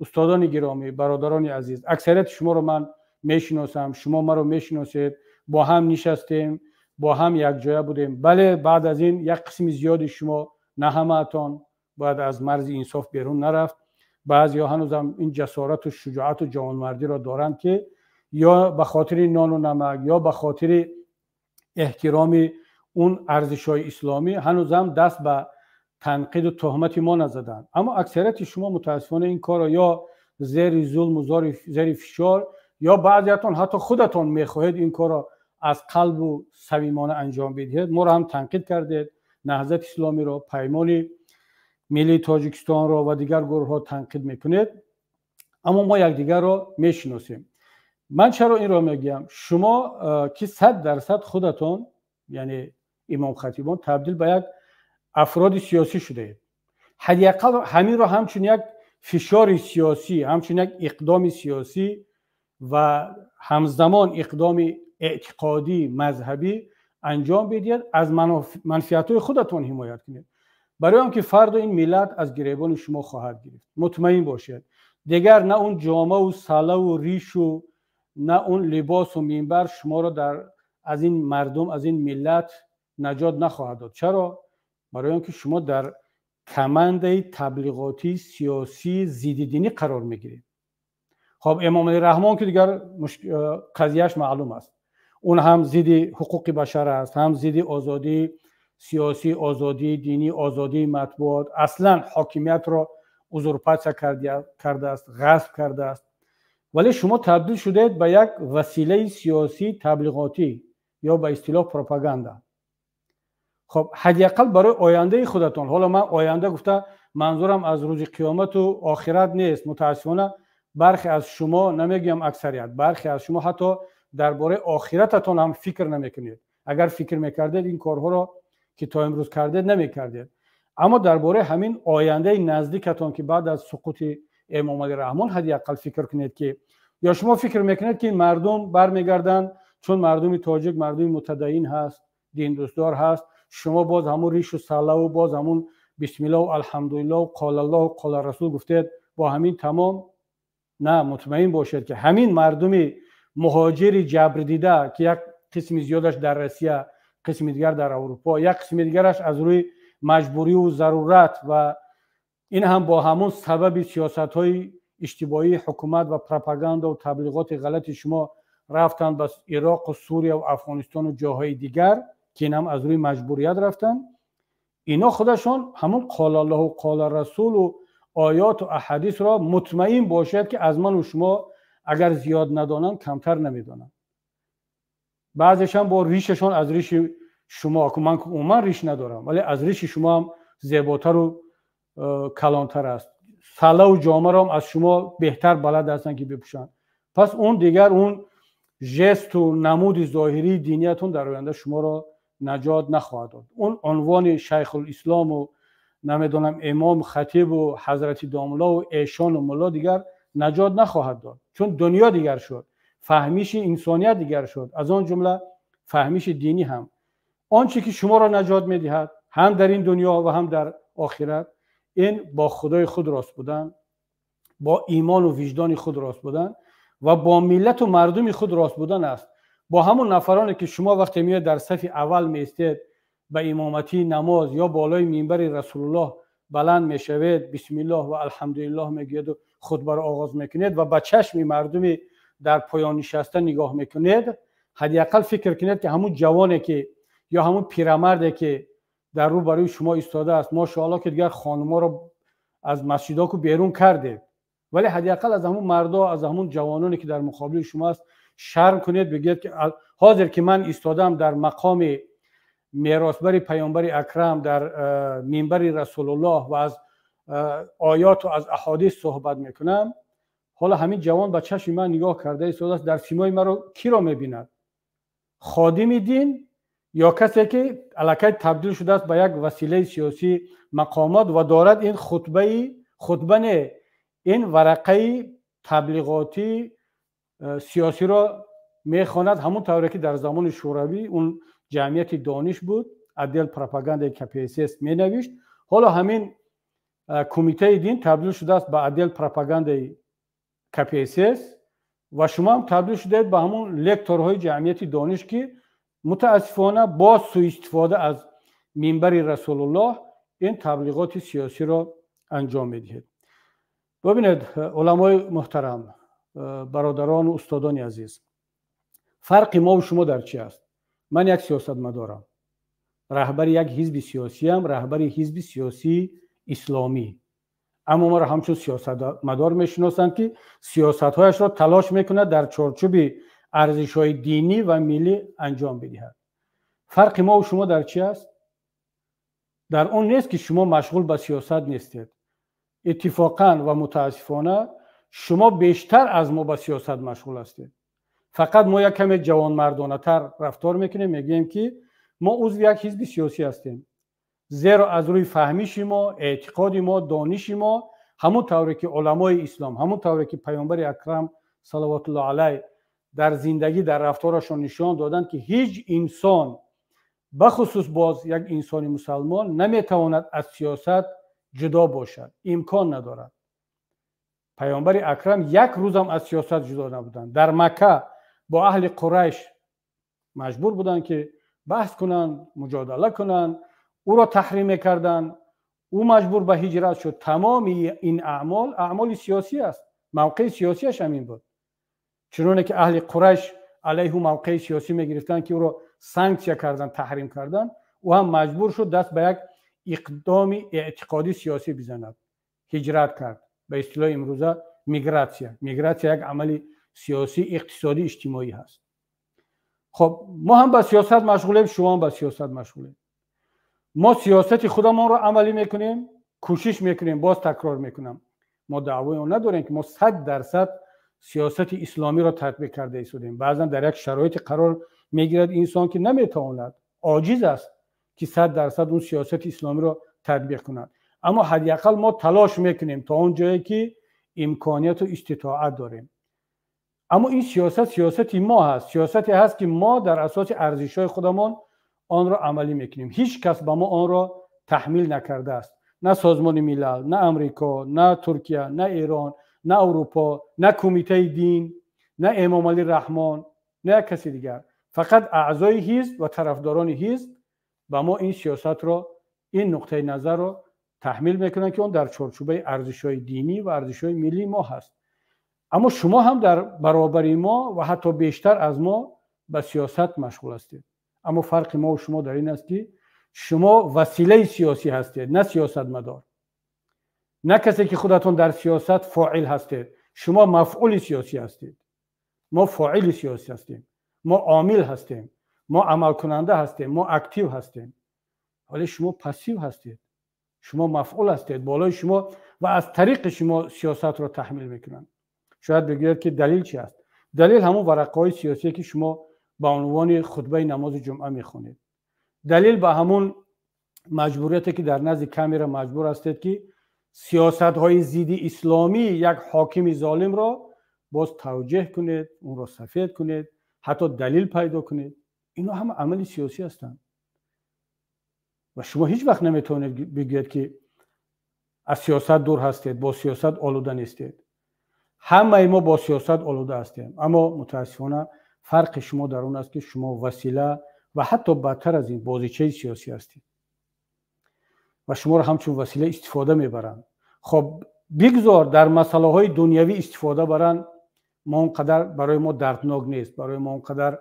Устодони гиромӣ, бародарони азиз, аксарияти шуморо ман мешиносам, шумо маро мешиносед, бо ҳам нишастем, бо ҳам якҷоя будем. Бале, баъд аз ин як қисми зиёди шумо, на ҳамаатон, бояд аз марзи инсоф берун нарафт, баъзеҳо ҳанӯзам ин ҷасорату шуҷоату ҷавонмардиро доранд, ки ё ба хотири нону намак, ё ба хотири эҳтироми он арзишҳои исломӣ ҳанӯзам даст ба танқиду туҳмати мо назаданд. Аммо аксарияти шумо мутаассифона ин корро ё зери зулму зери фишор, ё баъзеятон ҳатто худатон мехоҳед ин корро аз қалбу самимона анҷом бидиҳед. Моро ҳам танқид кардед, Наҳзати исломиро, Паймони миллии Тоҷикистонро ва дигар гурӯҳҳо танқид мекунед, аммо мо якдигарро мешиносем. Ман чаро инро мегӯям? Шумо ки 100% худатон, яъне имомхатибон, табдил ба як афроди сиёсӣ шудаед, ҳадди ақал ҳаминро ҳамчун як фишори сиёсӣ, ҳамчун як иқдоми сиёсӣ ва ҳамзамон иқдоми эътиқодӣ мазҳабӣ анҷом бидиҳед, аз манфиатҳои худатон ҳимоят кунед, барои он ки фардо ин миллат аз гиребони шумо хоҳад гирифт. Мутмаин бошед, дигар на он ҷомаву салаву ришу, на он либосу минбар шуморо аз ин мардум, аз ин миллат наҷот нахоҳад дод. Чаро? Барои он ки шумо дар командаи таблиғотии сиёсии зиддидинӣ қарор мегиред. Хоб, Эмомалӣ Раҳмон ки дигар қазияш маълум аст, он ҳам зидди ҳуқуқи башар аст, ҳам зидди озодии сиёсӣ, озодии динӣ, озодии матбуот, аслан ҳокимиятро узурпатсия кардааст, ғасб кардааст. Вале шумо табдил шудаед ба як василаи сиёсии таблиғотӣ ё ба истилоҳ пропаганда. Хоб, ҳадди ақал барои ояндаи худатон, ҳоло ман оянда гуфта манзурам аз рӯзи қиёмату охират нест. Мутаассифона бархе аз шумо, намегӯям аксарият, бархе аз шумо ҳатто дар бораи охирататон ҳам фикр намекунед. Агар фикр мекардед, ин корҳоро ки то имрӯз кардед намекардед. Аммо дар бораи ҳамин ояндаи наздикатон, ки баъд аз суқути Эмомалӣ Раҳмон, ҳадди ақал фикр кунед, ки ё шумо фикр мекунед, ки мардум бармегарданд, чун мардуми тоҷик мардуми мутадайин ҳаст, диндӯстдор ҳаст, шумо боз ҳамун ришу салаву боз ҳамун бисмиллоҳу алҳамдулиллоҳу қолаллоҳу қола расул гуфтед, бо ҳамин тамом? На, мутмаин бошед, ки ҳамин мардуми муҳоҷири ҷабрдида, ки як қисми зиёдаш дар Россия, қисми дигар дар Аврупо, як қисми дигараш аз рӯи маҷбуриву зарурат ва ин ҳам бо ҳамун сабаби сиёсатҳои иштибоҳии ҳукумат ва пропагандаву таблиғоти ғалати шумо рафтанд ба Ироқу Сурия ва Афғонистону ҷоҳои дигар, ки ин ҳам аз рӯи маҷбурият рафтанд, ино худашон ҳамун қолаллоҳу қола расулу оёту аҳадисро, мутмаин бошед, ки аз ману шумо агар зиёд надонанд, камтар намедонанд. Баъзешам бо ришашон аз риши шумо, ман умуман риш надорам, вале аз риши шумо ҳам зеботару калонтар аст, салаву ҷомаро аз шумо беҳтар балад ҳастанд, ки бипӯшанд. Пас он дигар он жесту намуди зоҳирии диниятон дар оянда шуморо наҷот нахоҳад дод. Он унвони шайхулислому намедонам имом хатибу ҳазрати домлову эшону мулло дигар наҷот нахоҳад дод, чун дунё дигар шуд, фаҳмиши инсоният дигар шуд, аз он ҷумла фаҳмиши динӣ ҳам. Он чӣ ки шуморо наҷот медиҳад ҳам дар ин дунё ва ҳам дар охират, ин бо худои худ рост будан, бо имону виҷдони худ рост будан ва бо миллату мардуми худ рост будан аст. Бо ҳамон нафароне ки шумо вақте меоед дар сафи аввал меистед, ба имоматии намоз ё болои минбари Расулуллоҳ баланд мешавед, бисмиллоҳ ва алҳамдулиллоҳ мегӯеду хутбаро оғоз мекунед ва ба чашми мардуми дар поён нишаста нигоҳ мекунед, ҳадди ақал фикр кунед, ки ҳамун ҷавоне ки ё ҳамун пирамарде ки дар рӯ барои шумо истодааст, мошоалло ки дигар хонуморо аз масҷидоку берун кардед, вале ҳадди ақал аз ҳамун мардо, аз ҳамун ҷавононе ки дар муқобили шумо аст, шарм кунед, бигӯед ки ҳозир ки ман истодам дар мақоми меросбари паёмбари акрам, дар минбари Расулуллоҳ ва аз оёту аз аҳодис суҳбат мекунам, ҳоло ҳамин ҷавон ба чашми ман нигоҳ карда истодааст, дар симои маро киро мебинад? Ходими дин ё касе ки аллакай табдил шудааст ба як василаи сиёсии мақомот ва дорад ин хутбаи, хутба не, ин варақаи таблиғотии сиёсиро мехонад, ҳамон тавре ки дар замони Шӯравӣ он ҷамъияти Дониш буд, отдел пропагандаи КПСС менавишт. Ҳоло ҳамин кумитаи дин табдил шудааст ба отдел пропагандаи КПСС ва шумо ҳам табдил шудаед ба ҳамон лекторҳои ҷамъияти Дониш, ки мутаассифона бо сӯистифода аз минбари Расулуллоҳ ин таблиғоти сиёсиро анҷом медиҳед. Бибинед, уламои муҳтарам, бародарону устодони азиз, фарқи мову шумо дар чи аст? Ман як сиёсатмадорам, раҳбари як ҳизби сиёсиям, раҳбари ҳизби сиёсии исломӣ, аммо маро ҳамчун сиёсатмадор мешиносанд, ки сиёсатҳояшро талош мекунад дар чорчӯби арзишҳои динӣ ва миллӣ анҷом бидиҳад. Фарқи мову шумо дар чи аст? Дар он нест, ки шумо машғул ба сиёсат нестед. Иттифоқан ва мутаассифона шумо бештар аз мо ба сиёсат машғул ҳастед. Фақат мо як каме ҷавонмардонатар рафтор мекунем, мегӯем, ки мо узви як ҳизби сиёсӣ ҳастем, зеро аз рӯи фаҳмиши мо, эътиқоди мо, дониши мо, ҳамон тавре ки уламои ислом, ҳамон тавре ки паёмбари акрам салавотуллоҳ алайҳ дар зиндагӣ, дар рафторашон нишон доданд, ки ҳеҷ инсон, бахусус боз як инсони мусалмон, наметавонад аз сиёсат ҷудо бошад, имкон надорад. Паёмбари акрам як рӯзам аз сиёсат ҷудо набуданд. Дар Макка бо аҳли Қурайш маҷбур буданд, ки баҳс кунанд, муҷодала кунанд, ӯро таҳрим мекарданд, ӯ маҷбур ба ҳиҷрат шуд. Тамоми ин аъмол аъмоли сиёсӣ аст, мавқеи сиёсиаш ҳамин буд. Чуноне ки аҳли Қурайш алайҳу мавқеи сиёсӣ мегирифтанд, ки ӯро санксия карданд, таҳрим карданд, ӯ ҳам маҷбур шуд даст ба як иқдоми эътиқодӣ сиёсӣ бизанад, ҳиҷрат кард, ба истилоҳи имрӯза мигратсия. Мигратсия як амали сиёсӣ, иқтисодӣ, иҷтимоӣ ҳаст. Хоб, мо ҳам ба сиёсат машғулем, шумо ҳам ба сиёсат машғулем. Мо сиёсати худамонро амалӣ мекунем, кӯшиш мекунем. Боз такрор мекунам, мо даъвои он надорем, ки мо 100% сиёсати исломиро татбиқ карда истодем. Баъзан дар як шароите қарор мегирад инсон, ки наметавонад, оҷиз аст, ки 100% он сиёсати исломиро татбиқ кунад, аммо ҳадди ақал мо талош мекунем то он ҷое ки имконияту иститоат дорем. Аммо ин сиёсат сиёсати мо ҳаст, сиёсате ҳаст, ки мо дар асоси арзишҳои худамон онро амалӣ мекунем. Ҳеҷ кас ба мо онро таҳмил накардааст: на Созмони Милал, на Амрико, на Туркия, на Эрон, на Аврупо, на кумитаи дин, на Эмомалӣ Раҳмон, на як каси дигар. Фақат аъзои ҳизб ва тарафдорони ҳизб ба мо ин сиёсатро, ин нуқтаи назарро таҳмил мекунанд, ки он дар чорчӯбаи арзишҳои динӣ ва арзишҳои миллии мо ҳаст. Аммо шумо ҳам дар баробари мо ва ҳатто бештар аз мо ба сиёсат машғул ҳастед. Аммо фарқи мо шумо дар ин аст, ки шумо василаи сиёсӣ ҳастед, на сиёсатмадор, на касе ки худатон дар сиёсат фоил ҳастед. Шумо мафъули сиёсӣ ҳастед, мо фоили сиёсӣ ҳастем, мо омил ҳастем, мо амалкунанда ҳастем, мо актив ҳастем, вале шумо пассив ҳастед, шумо мафъул ҳастед. Болои шумо ва аз тариқи шумо сиёсатро таҳмил мекунанд. Шояд бигӯяд, ки далил чи аст? Далил ҳамон варақаҳои сиёсие, ки шумо ба унвони хутбаи намози ҷумъа мехонед, далил ба ҳамон маҷбурияте, ки дар назди камера маҷбур ҳастед, ки сиёсатҳои зидди исломии як ҳокими золимро боз тавҷеҳ кунед, онро сафед кунед, ҳатто далил пайдо кунед. Инҳо ҳама амали сиёсӣ ҳастанд. Ва шумо ҳеҷ вақт наметавонед бигӯед, ки аз сиёсат дур ҳастед, бо сиёсат олуда нестед. Ҳамаи мо бо сиёсат олуда ҳастем, аммо мутаассифона фарқи шумо дар он аст, ки шумо васила ва ҳатто бадтар аз ин бозичаи сиёсӣ ҳастед ва шуморо ҳамчун васила истифода мебаранд. Хоб, бигзор дар масъалаҳои дунявӣ истифода баранд, мо он қадар барои мо дарднок нест, барои мо он қадар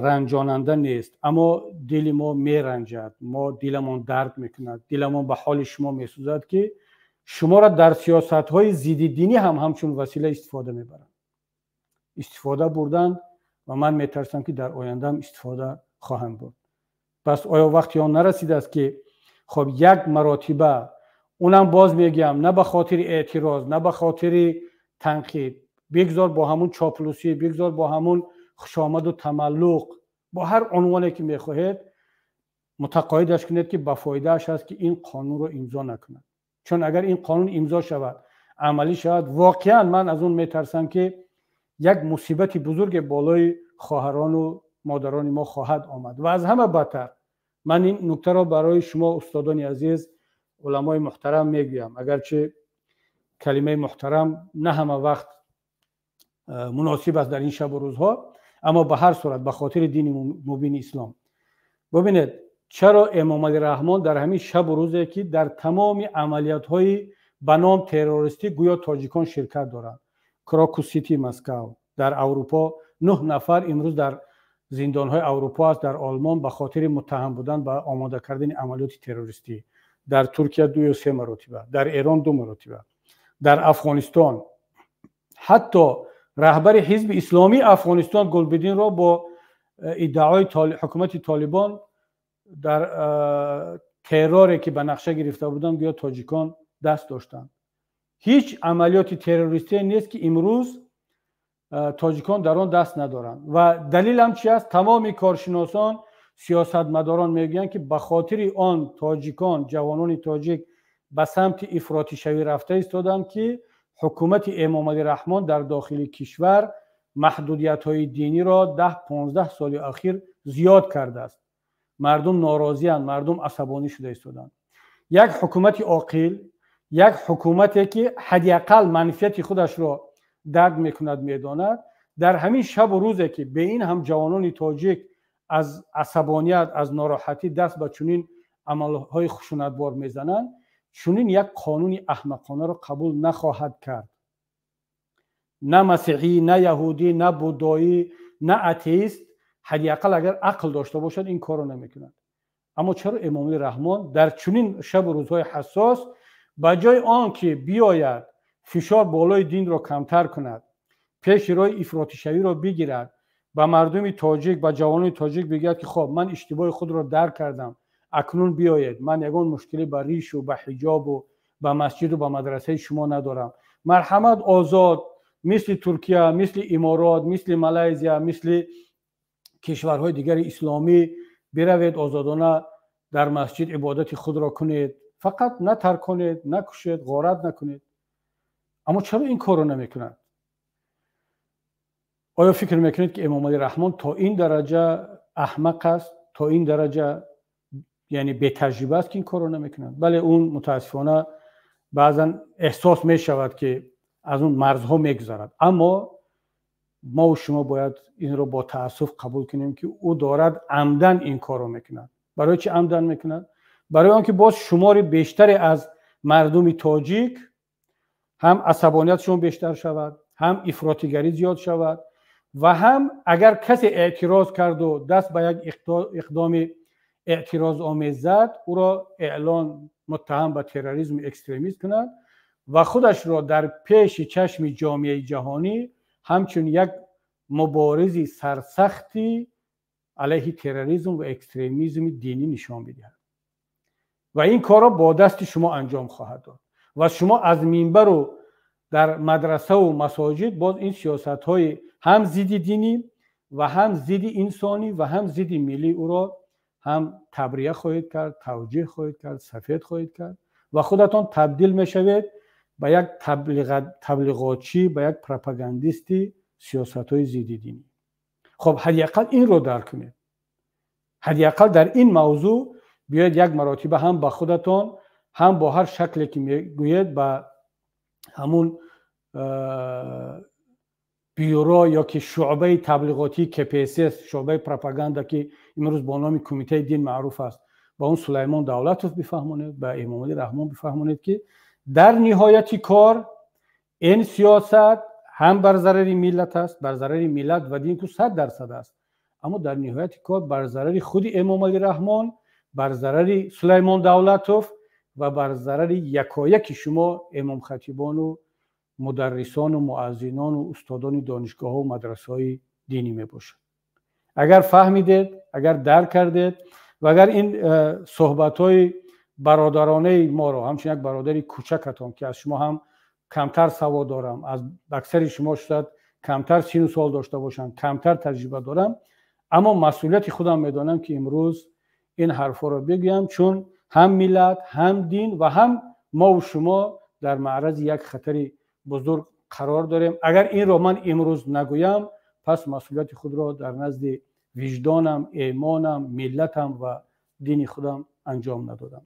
ранҷонанда нест, аммо дили мо меранҷад, мо диламон дард мекунад, диламон ба ҳоли шумо месӯзад, ки шуморо дар сиёсатҳои зиддидинӣ ҳам ҳамчун васила истифода мебаранд, истифода бурданд ва ман метарсам, ки дар оянда ҳам истифода хоҳанд бурд. Пас оё вақти он нарасидааст, ки хоб як маротиба, унам боз мегӯям, на ба хотири эътироз, на ба хотири танқид, бигзор бо ҳамун чоплусӣ, бигзор бо ҳамун хушомаду тамаллуқ, бо ҳар унвоне ки мехоҳед, мутақоидаш кунед, ки ба фоидааш аст, ки ин қонунро имзо накунад? Чун агар ин қонун имзо шавад, амалӣ шавад, воқеан ман аз он метарсам, ки як мусибати бузурге болои хоҳарону модарони мо хоҳад омад. Ва аз ҳама бадтар, ман ин нуктаро барои шумо, устодони азиз, уламои муҳтарам мегӯям, агарчи калимаи муҳтарам на ҳама вақт муносиб аст дар ин шабу рӯзҳо, аммо ба ҳар сурат ба хотири дини мубини ислом. Бубинед, чаро Эмомалӣ Раҳмон дар ҳамин шабу рӯзе, ки дар тамоми амалиётҳои ба ном террористӣ гӯё тоҷикон ширкат доранд, Крокус Сити Москав, дар Аврупо 9 нафар имрӯз дар зиндонҳои Аврупо аст, дар Олмон ба хотири муттаҳам будан ба омода кардани амалиёти террористӣ, дар Туркия ду ё се маротиба, дар Эрон ду маротиба, дар Афғонистон ҳатто раҳбари ҳизби исломии Афғонистон Гулбидинро бо иддаои ҳукумати Толибон дар терроре, ки ба нақша гирифта буданд, гӯё тоҷикон даст доштанд. Ҳеҷ амалиёти террористие нест, ки имрӯз тоҷикон дар он даст надоранд. Ва далилам чи аст? Тамоми коршиносон, сиёсатмадорон мегӯянд, ки ба хотири он тоҷикон, ҷавонони тоҷик ба самти ифротишавӣ рафта истоданд, ки ҳукумати Эмомалӣ Раҳмон дар дохили кишвар маҳдудиятҳои диниро 10-15 соли ахир зиёд кардааст. Мардум норозиянд, мардум асабонӣ шуда истоданд. Як ҳукумати оқил, як ҳукумате, ки ҳадди ақал манфиати худашро дарк мекунад, медонад, дар ҳамин шабу рӯзе, ки бе ин ҳам ҷавонони тоҷик аз асабоният, аз нороҳатӣ даст ба чунин амалҳои хушунатбор мезананд, чунин як қонуни аҳмақонаро қабул нахоҳад кард. На масеҳӣ, на яҳудӣ, на буддоӣ, на атеист ҳадди ақал агар ақл дошта бошад, ин корро намекунад. Аммо чаро Эмомалӣ Раҳмон дар чунин шабу рӯзҳои ҳассос, ба ҷои он ки биёяд фишор болои динро камтар кунад, пеши роҳи ифротишавиро бигирад, ба мардуми тоҷик, ба ҷавонони тоҷик бигӯяд, ки хоб, ман иштибоҳи худро дарк кардам, акнун биёед, ман ягон мушкилӣ ба ришу ба ҳиҷобу ба масҷиду ба мадрасаи шумо надорам, марҳамат, озод, мисли Туркия, мисли Иморот, мисли Малайзия, мисли кишварҳои дигари исломӣ биравед, озодона дар масҷид ибодати худро кунед, фақат натарконед, накушед, ғорат накунед. Аммо чаро ин корро намекунад? Оё фикр мекунед, ки Эмомалӣ Раҳмон то ин дараҷа аҳмақ аст, то ин дараҷа, яъне, бетаҷриба аст, ки ин корро намекунад? Бале, он мутаассифона баъзан эҳсос мешавад, ки аз он марзҳо мегузарад, аммо мову шумо бояд инро бо таассуф қабул кунем, ки ӯ дорад амдан ин корро мекунад. Барои чӣ амдан мекунад? Барои он ки боз шумори бештаре аз мардуми тоҷик ҳам асабониятшон бештар шавад, ҳам ифротигарӣ зиёд шавад ва ҳам агар касе эътироз карду даст ба як иқдоми эътирозомез зад, ӯро эълон муттаҳам ба терроризму экстремизм кунад ва худашро дар пеши чашми ҷомеаи ҷаҳонӣ ҳамчун як муборизи сарсахти алайҳи терроризм ва экстремизми динӣ нишон бидиҳад. Ва ин корро бо дасти шумо анҷом хоҳад дод ва шумо аз минбару дар мадрасаву масоҷид боз ин сиёсатҳои ҳам зидди динӣ ва ҳам зидди инсонӣ ва ҳам зидди миллӣ ӯро ҳам табрия хоҳед кард, тавҷеҳ хоҳед кард, сафед хоҳед кард ва худатон табдил мешавед ба як таблиғотчӣ, ба як пропагандисти сиёсатҳои зидди динӣ. Хоб, ҳадди ақал инро дарк кунед, ҳадди ақал дар ин мавзӯъ Биёед як маротиба ҳам ба худатон, ҳам бо ҳар шакле ки мегӯед ба ҳамун бюро ё ки шуъбаи таблиғотии КПСС, шуъбаи пропаганда, ки имрӯз бо номи Кумитаи дин маъруф аст, ба он Сулаймон Давлатов бифаҳмонед, ба Эмомалӣ Раҳмон бифаҳмонед, ки дар ниҳояти кор ин сиёсат ҳам бар зарари миллат аст, бар зарари миллат ва дин ку 100% аст, аммо дар ниҳояти кор бар зарари худи Эмомалӣ Раҳмон, бар зарари Сулаймон Давлатов ва бар зарари якояки шумо имомхатибону мударрисону муаззинону устодони донишгоҳҳо мадрасаҳои динӣ мебошад. Агар фаҳмидед, агар дарк кардед ва агар ин суҳбатҳои бародаронаи моро, ҳамчун як бародари кӯчакатон, ки аз шумо ҳам камтар савод дорам, аз аксари шумо шояд камтар сину сол дошта бошам, камтар таҷриба дорам, аммо масъулияти худам медонам, ки имрӯз ин ҳарфҳоро бигӯям, чун ҳам миллат, ҳам дин ва ҳам мову шумо дар маърази як хатари бузург қарор дорем. Агар инро ман имрӯз нагӯям, пас масъулияти худро дар назди виҷдонам, эъмонам, миллатам ва дини худам анҷом надодам.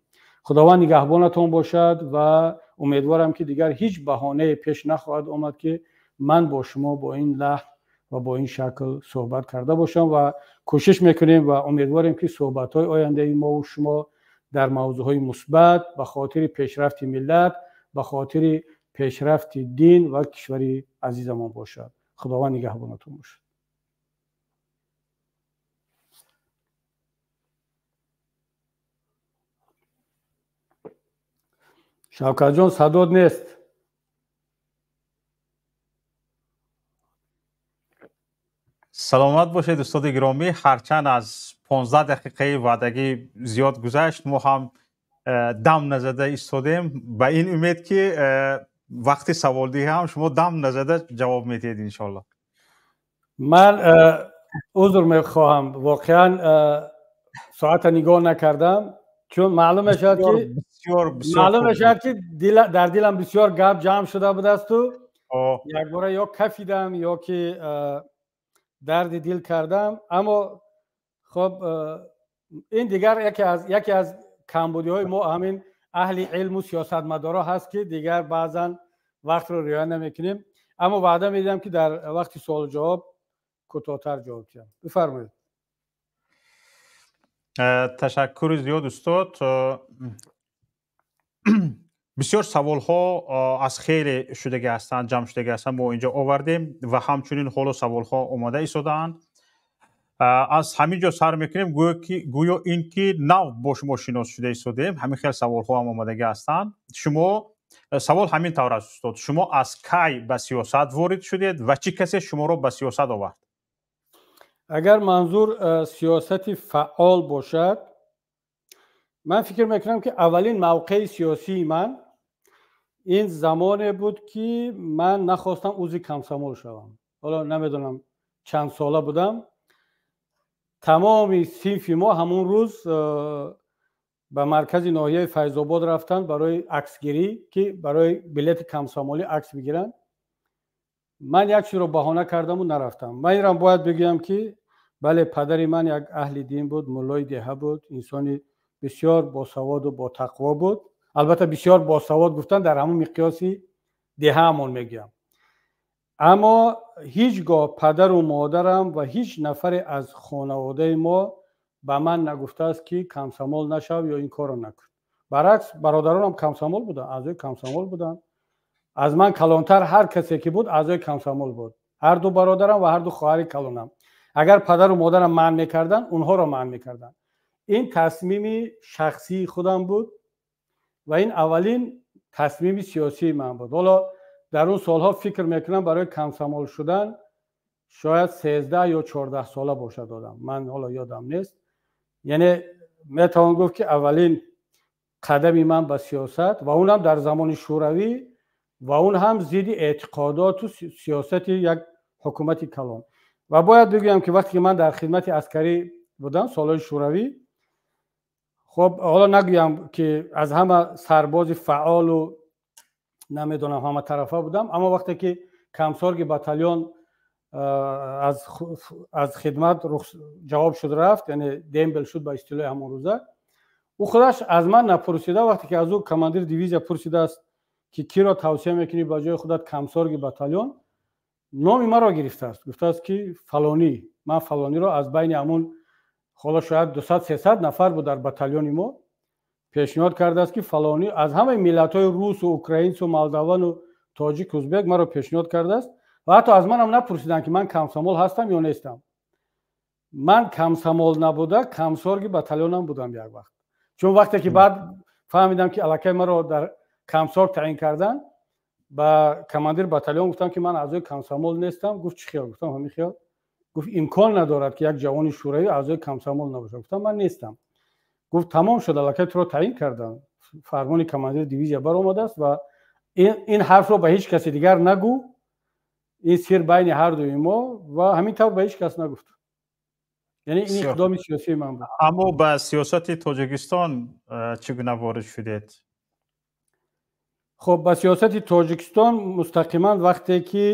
Худованд нигаҳбонатон бошад ва умедворам, ки дигар ҳеҷ баҳонае пеш нахоҳад омад, ки ман бо шумо бо ин лаҳн ва бо ин шакл суҳбат карда бошам, ва кӯшиш мекунем ва умедворем, ки суҳбатҳои ояндаи мову шумо дар мавзӯъҳои мусбат ба хотири пешрафти миллат, ба хотири пешрафти дин ва кишвари азизамон бошад. Худованд нигаҳбонатон бошад. Шавкатҷон, садод нест. Саломат бошед, устоди гиромӣ. Ҳарчанд аз 15 дақиқаи ваъдагӣ зиёд гузашт, мо ҳам дам назада истодем ба ин умед, ки вақти саволдиҳӣ ҳам шумо дам назада ҷавоб медиҳед, иншоалло. Ман узр мехоҳам, воқеан соата нигоҳ накардам, чун маълум мешавад, ки маълум мешавад, ки дар дилам бисёр гап ҷамъ шуда будасту якбора ё кафидам, ё ки дарди дил кардам. Аммо хоб, ин дигар яке аз камбудиҳои мо, ҳамин аҳли илму сиёсатмадоро ҳаст, ки дигар баъзан вақтро риоя намекунем. Аммо ваъда медиҳам, ки дар вақти суолу ҷавоб кӯтоҳтар ҷавоб диҳам. Бифармоед. Ташаккури зиёд, устод. Бисёр саволҳо аз хеле шудагӣ ҳастанд, ҷамъ шудагӣ ҳастанд, мо инҷо овардем ва ҳамчунин ҳоло саволҳо омода истодаанд. Аз ҳамин ҷо сар мекунем, гӯё ин ки нав бо шумо шинос шуда истодем, ҳамин хел саволҳо ҳам омодагӣ ҳастанд. Шумо савол ҳамин тавр аст, устод: шумо аз кай ба сиёсат ворид шудед ва чӣ касе шуморо ба сиёсат овард? Агар манзур сиёсати фаъол бошад, ман фикр мекунам, ки аввалин мавқеи сиёсии ман ин замоне буд, ки ман нахостам узви комсомол шавам. Ҳоло намедонам чанд сола будам. Тамоми синфи мо ҳамон рӯз ба маркази ноҳияи Файзобод рафтанд барои аксгирӣ, ки барои билети комсомолӣ акс бигиранд. Ман як чизро баҳона кардаму нарафтам. Ман инрам бояд бигӯям, ки бале, падари ман як аҳли дин буд, муллои деҳа буд, инсони бисёр босаводу ботақво буд. Албатта, бисёр босавод гуфтан дар ҳамон миқёси деҳаамон мегӯям. Аммо ҳеҷ гоҳ падару модарам ва ҳеҷ нафаре аз хонаводаи мо ба ман нагуфтааст, ки комсомол нашав ё ин корро накун. Баръакс, бародаронам комсомол буданд, аъзои комсомол буданд. Аз ман калонтар ҳар касе ки буд, аъзои комсомол буд, ҳар ду бародарам ва ҳар ду хоҳари калонам. Агар падару модарам манъ мекарданд, онҳоро манъ мекарданд. Ин тасмими шахсии худам буд ва ин аввалин тасмими сиёсии ман буд. Ҳоло дар он солҳо фикр мекунам, барои комсомол шудан шояд 13 ё 14 сола бошад одам, ман ҳоло ёдам нест. Яъне метавон гуфт, ки аввалин қадами ман ба сиёсат, ва он ҳам дар замони шӯравӣ, ва он ҳам зидди эътиқодоту сиёсати як ҳукумати калон. Ва бояд бигӯям, ки вақте ки ман дар хидмати аскарӣ будам солҳои шӯравӣ, хоб, ҳоло нагӯям, ки аз ҳама сарбози фаъолу намедонам ҳаматарафа будам, аммо вақте ки камсорги батальон аз хидмат ҷавоб шуд, рафт, яъне дембел шуд ба истилоҳи ҳамон рӯза, Ӯ худаш аз ман напурсида, вақте ки аз ӯ командири дивизия пурсидааст, ки киро тавсия мекунӣ ба ҷои худат комсорги батальон, номи маро гирифтааст, гуфтааст, ки фалонӣ. Ман фалониро аз байни ҳамун, ҳоло шояд 200-300 нафар буд дар батальони мо, пешниҳод кардааст, ки фалонӣ аз ҳамаи миллатҳои русу украинсу молдавану тоҷик, узбек маро пешниҳод кардааст. Ва ҳатто аз манам напурсиданд, ки ман комсомол ҳастам ё нестам. Ман комсомол набуда, комсорги батальонам будам як вақт, чун вақте ки баъд фаҳмидам, ки аллакай маро дар комсорг таъин кардан, ба командири батальон гуфтам, ки ман аъзои комсомол нестам. Гуфт: «Чӣ хел?» Гуфтам: «Ҳамин хел». Гуфт: «Имкон надорад, ки як ҷавони шӯравӣ аъзои комсомол набошад». Гуфтам: «Ман нестам». Гуфт: «Тамом шуд, аллакай туро таъин кардам, фармони командири дивизия баромадааст ва ин ҳарфро ба ҳеҷ каси дигар нагӯ, ин сир байни ҳардуи мо». Ва ҳамин тавр ба ҳеҷ кас нагуфт. Яъне ин иқдоми сиёсии ман буд. Аммо ба сиёсати Тоҷикистон чӣ гуна ворид шудед? Хуб, ба сиёсати Тоҷикистон мустақиман вақте ки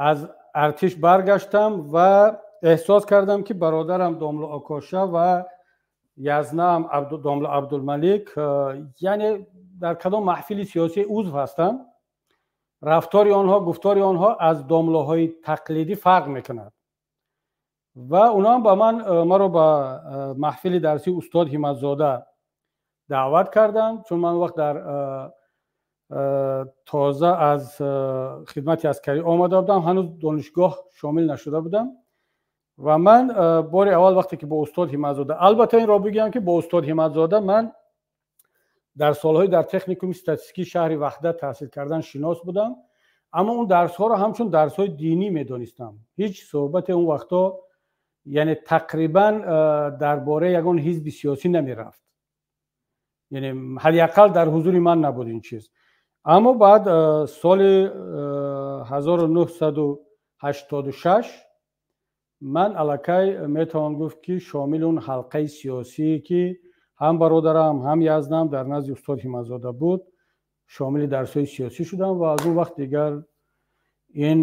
аз артиш баргаштам ва эҳсос кардам, ки бародарам домла Окоша ва язнаам домла Абдулмалик, яъне дар кадом маҳфили сиёсӣ узв ҳастанд, рафтори онҳо, гуфтори онҳо аз домлаҳои тақлидӣ фарқ мекунад. Ва онҳоам ба ман маро ба маҳфили дарсии устод Ҳиматзода даъват карданд, чун ман вақт дар тоза аз хидмати аскарӣ омада будам, ҳанӯз донишгоҳ шомил нашуда будам. Ва ман бори аввал вақте ки бо устод Ҳиматзода, албатта инро бигӯям, ки бо устод Ҳиматзода ман дар солҳои дар техникуми статистикии шаҳри Ваҳдат таҳсил кардан шинос будам, аммо он дарсҳоро ҳамчун дарсҳои динӣ медонистам. Ҳеҷ суҳбате он вақтҳо, яъне тақрибан, дар бораи ягон ҳизби сиёсӣ намерафт, яъне ҳадди ақал дар ҳузури ман набуд ин чиз. Аммо баъд соли 1986 ман аллакай метавон гуфт, ки шомили он ҳалқаи сиёсие, ки ҳам бародарам, ҳам язнам дар назди устод Ҳиматзода буд, шомили дарсҳои сиёсӣ шудам. Ва аз он вақт дигар ин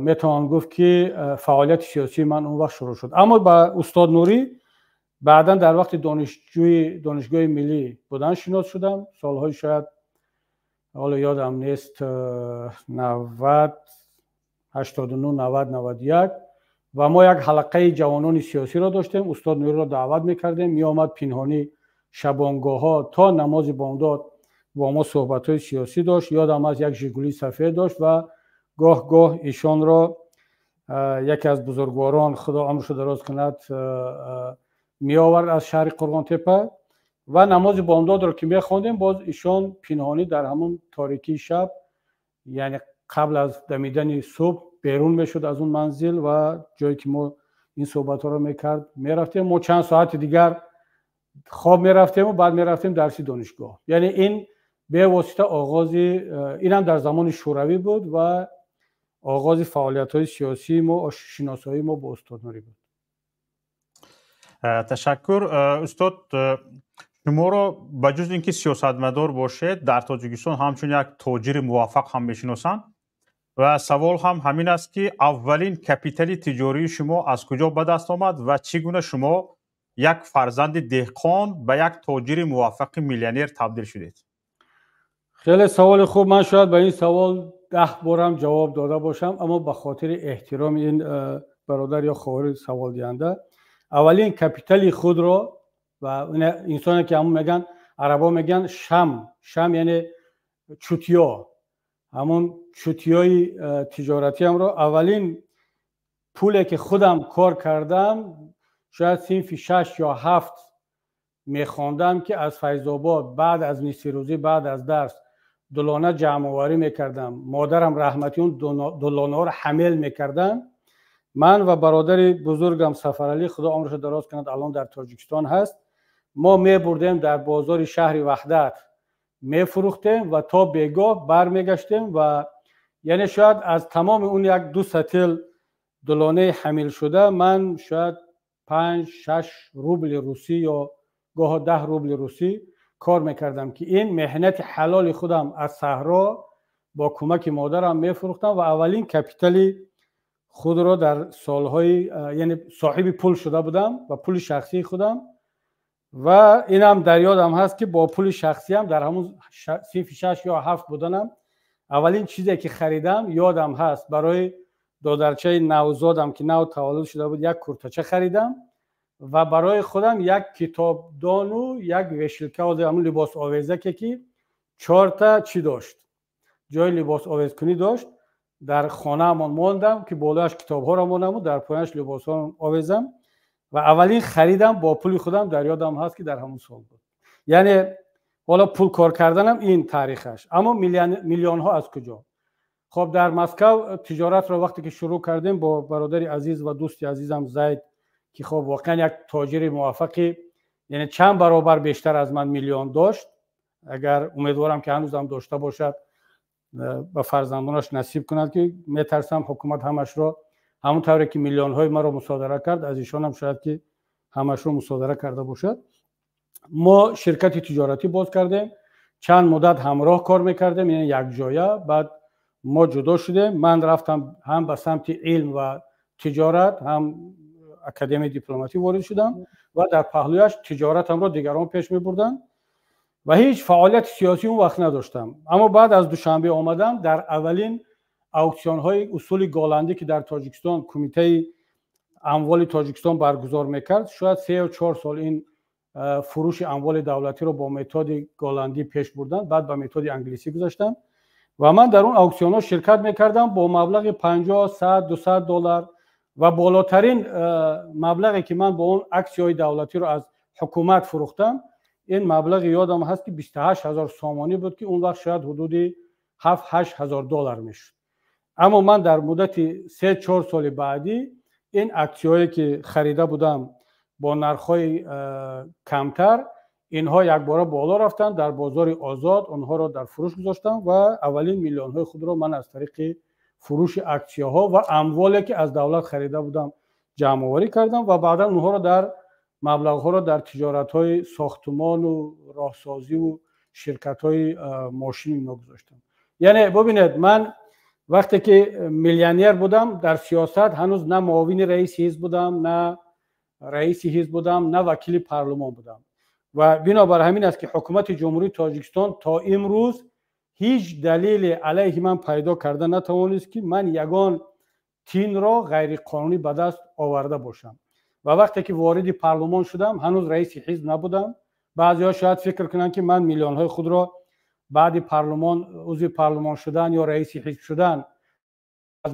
метавон гуфт, ки фаъолияти сиёсии ман он вақт шурӯъ шуд. Аммо ба устод Нурӣ баъдан дар вақти донишҷӯи Донишгоҳи миллӣ будан шинос шудам, солҳои шояд, ҳоло ёдам нест, 90, 89, 90, 91. Ва мо як ҳалқаи ҷавонони сиёсиро доштем, устод Нуриро даъват мекардем, меомад, пинҳонӣ шабонгоҳҳо то намози бомдод бо мо суҳбатҳои сиёсӣ дошт. Ёдам аст, як Жигулии сафед дошт ва гоҳ гоҳ ишонро яке аз бузургворон, Худо умршо дароз кунад, меовард аз шаҳри Қурғонтепа. Ва намози бомдодро ки мехондем, боз ишон пинҳонӣ дар ҳамон торикии шаб, яъне қабл аз дамидани субҳ, берун мешуд аз он манзил ва ҷое ки мо ин суҳбатҳоро мекард мерафтем. Мо чанд соати дигар хоб мерафтему баъд мерафтем дарси донишгоҳ. Яъне ин бевосита оғози, инам дар замони шӯравӣ буд, ва оғози фаъолиятҳои сиёсии мо, шиносоии мо бо устод Нурӣ буд. Ташаккур, устод. Шуморо ба ҷуз ин ки сиёсатмадор бошед, дар Тоҷикистон ҳамчун як тоҷири муваффақ ҳам мешиносанд. Ва савол ҳам ҳамин аст, ки аввалин капитали тиҷории шумо аз куҷо ба даст омад ва чӣ гуна шумо, як фарзанди деҳқон, ба як тоҷири муваффақи миллионер табдил шудед? Хеле саволи хуб. Ман шояд ба ин савол 10 борам ҷавоб дода бошам, аммо ба хотири эҳтироми ин бародар ё хоҳари саволдиҳанда, аввалин капитали худро ва инсоне ки ҳамон мегӯянд, арабо мегӯянд шам, шам яъне чутиё, ҳамон чутиёи тиҷоратиамро, аввалин пуле ки худам кор кардам, шояд синфи шаш ё ҳафт мехондам, ки аз Файзобод баъд аз нисфирӯзӣ, баъд аз дарс дулона ҷамъоварӣ мекардам. Модарам раҳматӣ он дулонаҳоро ҳамел мекарданд. Ман ва бародари бузургам Сафаралӣ, Худо умрашо дароз кунад, алон дар Тоҷикистон ҳаст, мо мебурдем, дар бозори шаҳри Ваҳдат мефурӯхтем ва то бегоҳ бармегаштем. Ва яъне шояд аз тамоми он як ду сатил дулонаи ҳамилшуда ман шояд 5-6 рубли русӣ ё гоҳо 10 рубли русӣ кор мекардам, ки ин меҳнати ҳалоли худам аз саҳро бо кӯмаки модарам мефурӯхтам. Ва аввалин капитали худро дар солҳои, яъне соҳиби пул шуда будам ва пули шахсии худам. Ва инам дар ёдам ҳаст, ки бо пули шахсиям дар ҳамун синфи 6 ё 7 буданам аввалин чизе ки харидам, ёдам ҳаст, барои додарчаи навзодам, ки нав таваллуд шуда буд, як куртача харидам ва барои худам як китобдону як вешилка, ҳамун либосовезаке, ки чорта чӣ дошт, ҷои либосовезкунӣ дошт. Дар хонаамон мондам, ки болояш китобҳоро мондаму дар пояш либосҳоро овезам. Ва аввалин харидам бо пули худам, дар ёдам ҳаст, ки дар ҳамун сол буд. Яъне ҳоло пул кор карданам ин таърихаш. Аммо миллионҳо аз куҷо? Хоб, дар Москав тиҷоратро вақте ки шурӯъ кардем бо бародари азиз ва дӯсти азизам Зайд, ки хоб воқеан як тоҷири муваффақи, яъне чанд баробар бештар аз ман миллион дошт, агар умедворам, ки ҳанӯзам дошта бошад, ба фарзандонаш насиб кунад, ки метарсам ҳукумат ҳамашро ҳамон тавре ки миллионҳои маро мусодара кард, аз ишонам шояд ки ҳамашро мусодара карда бошад. Мо ширкати тиҷоратӣ боз кардем, чанд муддат ҳамроҳ кор мекардем, яъне якҷоя. Баъд мо ҷудо шудем. Ман рафтам ҳам ба самти илм ва тиҷорат, ҳам академияи дипломатӣ ворид шудам ва дар паҳлӯяш тиҷоратамро дигарон пеш мебурданд ва ҳеҷ фаъолияти сиёсӣ он вақт надоштам. Аммо баъд аз Душанбе омадам, дар аввалин ауксионҳои усули голландӣ, ки дар Тоҷикистон Кумитаи амволи Тоҷикистон баргузор мекард, шояд 3 ё 4 сол ин фурӯши амволи давлатиро бо методи голландӣ пеш бурданд, баъд ба методи англисӣ гузаштанд ва ман дар он ауксионҳо ширкат мекардам бо маблағи 50, 100, 200 доллар. Ва болотарин маблағе, ки ман бо он аксияҳои давлатиро аз ҳукумат фурӯхтам, ин маблағи, ёдам ҳаст, ки 28 000 сомонӣ буд, ки он вақт шояд ҳудуди 7-8 ҳазор доллар мешуд. Аммо ман дар муддати 3-4 соли баъдӣ ин аксияҳое, ки харида будам бо нархҳои камтар, инҳо якбора боло рафтанд. Дар бозори озод онҳоро дар фурӯш гузоштам ва аввалин миллионҳои худро ман аз тариқи фурӯши аксияҳо ва амволе, ки аз давлат харида будам, ҷамъоварӣ кардам ва баъдан онҳоро дар маблағҳоро дар тиҷоратҳои сохтумону роҳсозиву ширкатҳои мошини ино гузоштам. Яъне бубинед, ман вақте ки миллионер будам, дар сиёсат ҳанӯз на муовини раиси ҳизб будам, на раиси ҳизб будам, на вакили парлумон будам. Ва бинобар ҳамин аст, ки ҳукумати Ҷумҳурии Тоҷикистон то имрӯз ҳеҷ далеле алайҳи ман пайдо карда натавонист, ки ман ягон тинро ғайриқонунӣ ба даст оварда бошам. Ва вақте ки вориди парлумон шудам, ҳанӯз раиси ҳизб набудам. Баъзеҳо шояд фикр кунанд, ки ман миллионҳои худро баъди парлумон, узви парлумон шудан ё раиси ҳизб шудан, аз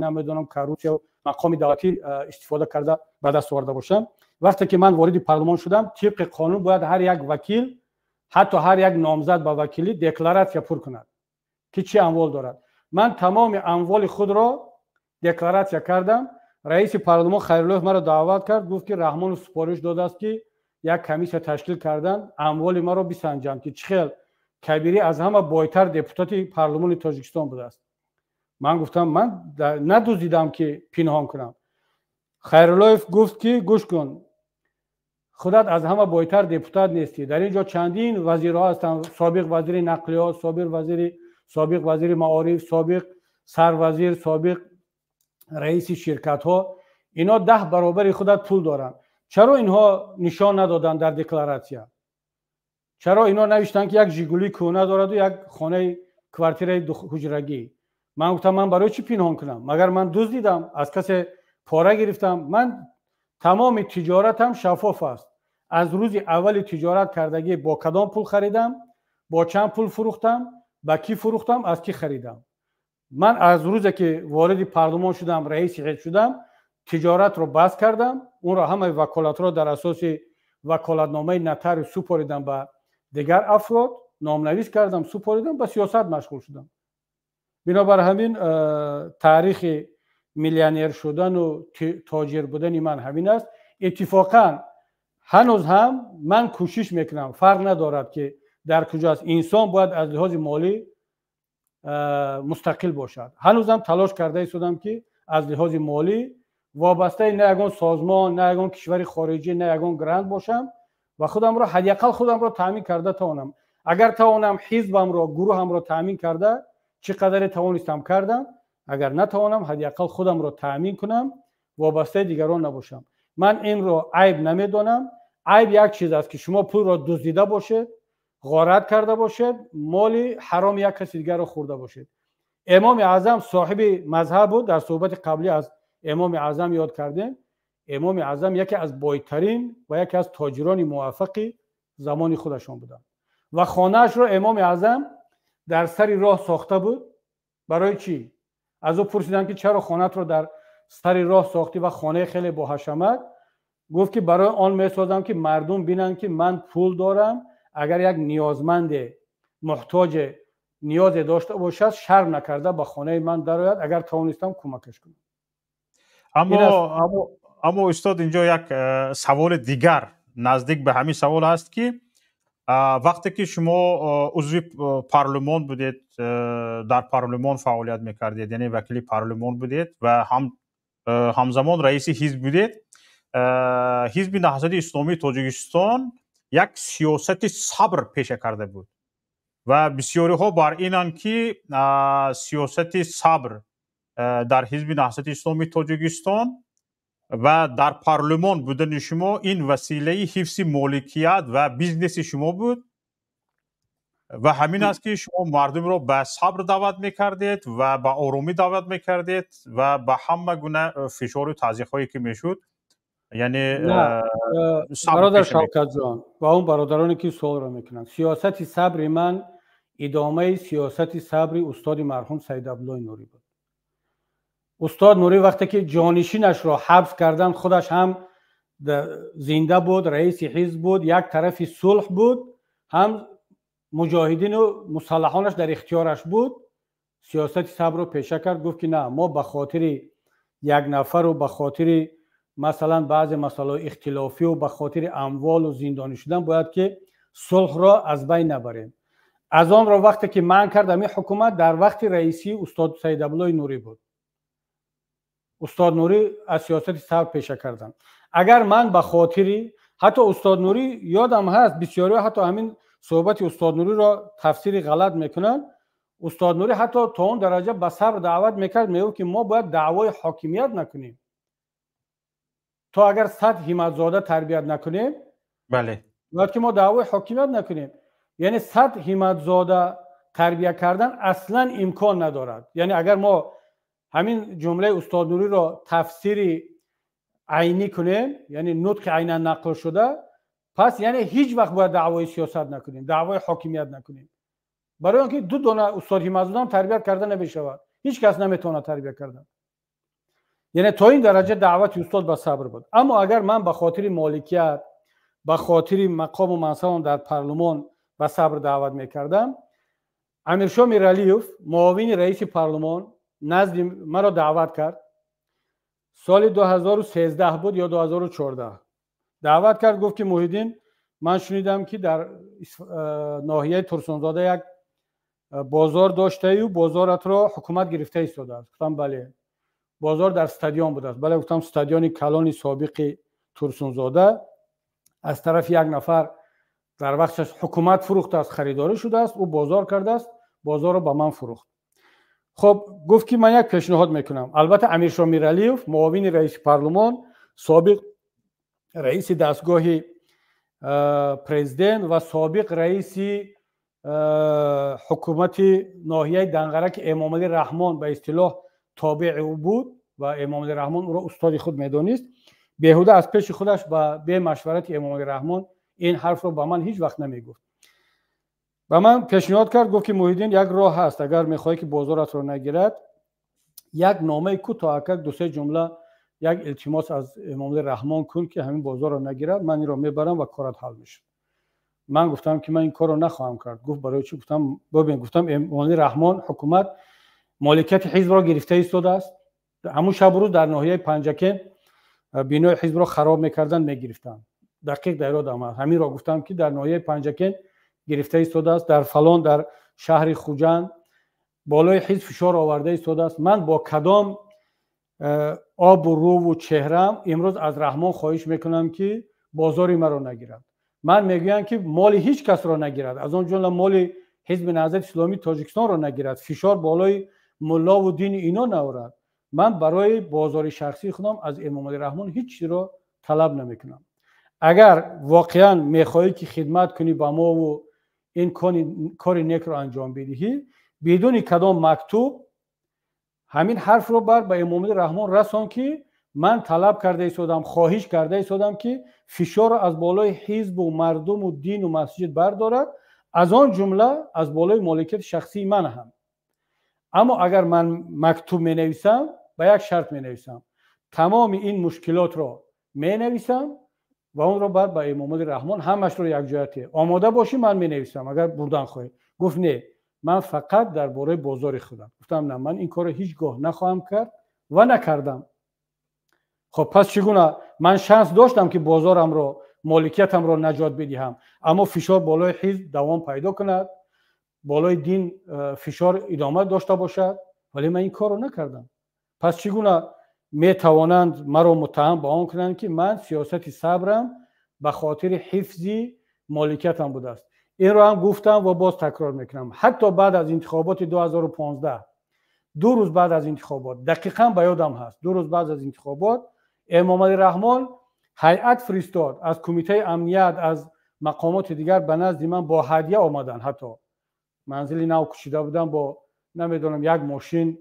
намедонам, коррупсия, мақоми давлатӣ истифода карда ба даст оварда бошам. Вақте ки ман вориди парлумон шудам, тибқи қонун бояд ҳар як вакил, ҳатто ҳар як номзад ба вакилӣ декларатсия пур кунад, ки чӣ амвол дорад. Ман тамоми амволи худро декларатсия кардам. Раиси парлумон Хайруллоев маро даъват кард, гуфт, ки Раҳмонов супориш додааст, ки як комиссия ташкил кардан, амволи маро бисанҷанд, ки чӣ хел Кабирӣ аз ҳама бойтар депутати парлумони Тоҷикистон будааст. Ман гуфтам, ман надуздидам, ки пинҳон кунам. Хайруллоев гуфт, ки гӯш кун, худат аз ҳама бойтар депутат нестӣ. Дар ин ҷо чандин вазирҳо ҳастанд: собиқ вазири нақлиёт, собиқ вазири маориф, собиқ сарвазир, собиқ раиси ширкатҳо. Инҳо 10 баробари худат пул доранд. Чаро инҳо нишон надоданд дар декларатсия? Чаро инҳо навиштанд, ки як Жигули кӯҳна дораду як хонаи квартираи ҳуҷрагӣ? Ман гуфтам, ман барои чӣ пинҳон кунам? Магар ман дуздидам, аз касе пора гирифтам? Ман тамоми тиҷоратам шаффоф аст. Аз рӯзи аввали тиҷорат кардагӣ бо кадом пул харидам, бо чанд пул фурӯхтам, ба кӣ фурӯхтам, аз кӣ харидам. Ман аз рӯзе ки вориди парлумон шудам, раиси ҳизб шудам, тиҷоратро бас кардам. Онро, ҳамаи ваколатро дар асоси ваколатномаи нотариус супоридам ба дигар афрод, номнавис кардам, супоридам, ба сиёсат машғул шудам. Бинобар ҳамин таърихи миллионер шудану тоҷир будани ман ҳамин аст. Иттифоқан ҳанӯз ҳам ман кӯшиш мекунам, фарқ надорад, ки дар куҷо аст, инсон бояд аз лиҳози молӣ мустақил бошад. Ҳанӯзам талош карда истодам, ки аз лиҳози молӣ вобастаи на ягон созмон, на ягон кишвари хориҷӣ, на ягон грант бошам ва худамро, ҳадди ақал худамро таъмин карда тавонам. Агар тавонам, ҳизбамро, гурӯҳамро таъмин карда, чӣ қадаре тавонистам, кардам. Агар натавонам, ҳадди ақал худамро таъмин кунам. вобастаи дигарон набошам. Ман инро айб намедонам. Айб як чиз аст, ки шумо пулро дуздида бошед, ғорат карда бошед, моли ҳаром як каси дигарро хӯрда бошед. Имоми Аъзам соҳиби мазҳаб буд. Дар суҳбати қаблӣ аз Имоми Аъзам ёд кардем. Имоми Аъзам яке аз бойтарин ва яке аз тоҷирони муваффақи замони худашон буданд ва хонаашро Имоми Аъзам дар сари роҳ сохта буд. Барои чӣ? Аз ӯ пурсиданд, ки чаро хонаатро дар сари роҳ сохтӣ ва хонаи хеле боҳашамат? Гуфт, ки барои он месозам, ки мардум бинанд, ки ман пул дорам, агар як ниёзманде, муҳтоҷе ниёзе дошта бошад, шарм накарда ба хонаи ман дарояд, агар тавонистам, кӯмакаш кунам. Аммо, устод, инҷо як саволи дигар наздик ба ҳамин савол аст, ки вақте ки шумо узви парлумон будед, дар парлумон фаъолият мекардед, яъне вакили парлумон будед ва ҳамзамон раиси ҳизб будед, Ҳизби Наҳзати Исломии Тоҷикистон як сиёсати сабр пеша карда буд ва бисёриҳо бар инанд, ки сиёсати сабр дар Ҳизби Наҳзати Исломии Тоҷикистон ва дар парлумон будани шумо ин василаи ҳифзи моликият ва бизнеси шумо буд ва ҳамин аст, ки шумо мардумро ба сабр даъват мекардед ва ба оромӣ даъват мекардед ва ба ҳама гуна фишору тазйиқҳое ки мешуд, яъне Бародар Шавкатҷон ва он бародароне, ки суолро мекунанд, сиёсати сабри ман идомаи сиёсати сабри устоди марҳум Саид Абдуллои Нурӣ буд. Устод Нурӣ вақте ки ҷонишинашро ҳабс карданд, худаш ҳам зинда буд, раиси ҳизб буд, як тарафи сулҳ буд, ҳам муҷоҳидину мусаллаҳонаш дар ихтиёраш буд, сиёсати сабрро пеша кард. Гуфт, ки на, мо ба хотири як нафару ба хотири, масалан, баъзе масъалаҳои ихтилофию ба хотири амволу зиндонӣ шудан бояд ки сулҳро аз байн набарем. Аз онро вақте ки манъ кард ҳамин ҳукумат, дар вақти раисии устод Саид Абдуллои Нурӣ буд, устод Нурӣ аз сиёсати сабр пеша карданд. Агар ман ба хотири ҳатто устод Нурӣ, ёдам ҳаст, бисёриҳо ҳатто ҳамин суҳбати устод Нуриро тафсири ғалат мекунанд. Устод Нурӣ ҳатто то он дараҷа ба сабр даъват мекард, мегуфт, ки мо бояд даъвои ҳокимият накунем, то агар 100 Ҳиматзода тарбият накунем. Бояд ки мо даъвои ҳокимият накунем. Яъне 100 Ҳиматзода тарбия кардан аслан имкон надорад. Яъне агар мо ҳамин ҷумлаи устод Нуриро тафсири айнӣ кунем, яъне нутқи айнан нақл шуда, пас яъне ҳеҷ вақт бояд даъвои сиёсат накунем, даъвои ҳокимият накунем, барои он ки ду дона устод Ҳиматзодаам тарбият карда намешавад, ҳеҷ кас наметавонад тарбия кардан. Яъне то ин дараҷа даъвати устод ба сабр буд. Аммо агар ман ба хотири моликият, ба хотири мақому мансабам дар парлумон ба сабр даъват мекардам, Амиршо Миралиев, муовини раиси парлумон, назди маро даъват кард. Соли 2013 буд ё 2014 даъват кард, гуфт, ки Муҳиддин, ман шунидам, ки дар ноҳияи Турсунзода як бозор доштаю бозоратро ҳукумат гирифта истодааст. Гуфтам: бале. Бозор дар стадион будааст. Бале, гуфтам, стадиони калони собиқи Турсунзода аз тарафи як нафар дар вақташ ҳукумат фурӯхтааст, харидорӣ шудааст, ӯ бозор кардааст, бозорро ба ман фурӯхт. Хоб, гуфт, ки ман як пешниҳод мекунам. Албатта, Амиршо Миралиев, муовини раиси парлумон, собиқ раиси дастгоҳи президент ва собиқ раиси ҳукумати ноҳияи Данғара, ки Эмомалӣ Раҳмон ба истилоҳ тобеи ӯ буд ва Эмомалӣ Раҳмон ӯро устоди худ медонист, беҳуда аз пеши худаш ба бемашварати Эмомалӣ Раҳмон ин ҳарфро ба ман ҳеҷ вақт намегуфт. Ба ман пешниҳод кард, гуфт, ки Муҳиддин, як роҳ ҳаст: агар мехоҳӣ, ки бозоратро нагирад, як номаи кӯтоҳакак, дусе ҷумла, як илтимос аз Эмомалӣ Раҳмон кун, ки ҳамин бозорро нагирад, ман инро мебарам ва корат ҳал мешавад. Ман гуфтам, ки ман ин корро нахоҳам кард. Гуфт: барои чӣ? Гуфтам: бибин, гуфтам, Эмомалӣ Раҳмон ҳукумат моликияти ҳизбро гирифта истодааст. Ҳамун шабу рӯз дар ноҳияи Панҷакент бинои ҳизбро хароб мекарданд, мегирифтанд. Дақиқ дар ёдам аст, ҳаминро гуфтам, ки дар ноҳияи Панҷакент гирифта истодааст, дар фалон, дар шаҳри Хуҷанд болои ҳизб фишор оварда истодааст. Ман бо кадом обу рӯву чеҳрам имрӯз аз Раҳмон хоҳиш мекунам, ки бозори маро нагирад? Ман мегӯям, ки моли ҳеҷ касро нагирад, аз он ҷумла моли Ҳизби Наҳзати Исломии Тоҷикистонро нагирад, фишор болои муллову дини ино наорад. Ман барои бозори шахсии худам аз Эмомалӣ Раҳмон ҳеҷ чизро талаб намекунам. Агар воқеан мехоҳӣ ки хидмат кунӣ ба мову ин кори некро анҷом бидиҳӣ, бидуни кадом мактуб ҳамин ҳарфро бар ба Эмомалӣ Раҳмон расон ки ман талаб карда истодам, хоҳиш карда истодам ки фишорро аз болои ҳизбу мардуму дину масҷид бардорад, аз он ҷумла аз болои моликияти шахсии ман ҳам. Аммо агар ман мактуб менависам, ба як шарт менависам, тамоми ин мушкилотро менависам ва онро баъд ба Эмомалӣ Раҳмон ҳамашро якҷоя те омода бошӣ, ман менависам, агар бурдан хоҳӣ. Гуфт не, ман фақат дар бораи бозори худам. Гуфтам на, ман ин корро ҳеҷ гоҳ нахоҳам кард ва накардам. Хоб, пас чӣ гуна ман шанс доштам ки бозорамро, моликиятамро наҷот бидиҳам, аммо фишор болои ҳизб давом пайдо кунад, болои дин фишор идома дошта бошад, вале ман ин корро накардам. Пас чӣ гуна метавонанд маро муттаҳам ба он кунанд ки ман сиёсати сабрам ба хотири ҳифзи моликиятам будааст? Инро ҳам гуфтам ва боз такрор мекунам. Ҳатто баъд аз интихоботи 2015, 2 рӯз баъд аз интихобот, дақиқан ба ёдам ҳаст, 2 рӯз баъд аз интихобот Эмомалӣ Раҳмон ҳайат фиристод аз кумитаи амният, аз мақомоти дигар ба назди ман бо ҳадя омаданд. Ҳатто манзили нав кушида будам бо намедонам як мошин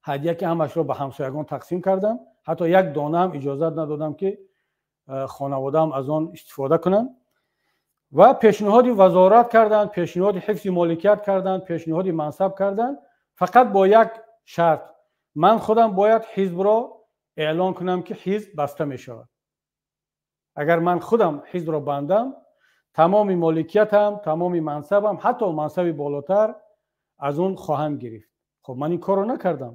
ҳадя ки ҳамашро ба ҳамсоягон тақсим кардам. Ҳатто як дона ҳам иҷозат надодам ки хонаводаам аз он истифода кунанд. Ва пешниҳоди вазорат карданд, пешниҳоди ҳифзи моликият карданд, пешниҳоди мансаб карданд, фақат бо як шарт: ман худам бояд ҳизбро эълон кунам ки ҳизб баста мешавад. Агар ман худам ҳизбро бандам, тамоми моликиятам, тамоми мансабам, ҳатто мансаби болотар аз он хоҳам гирифт. Хоб, ман ин корро накардам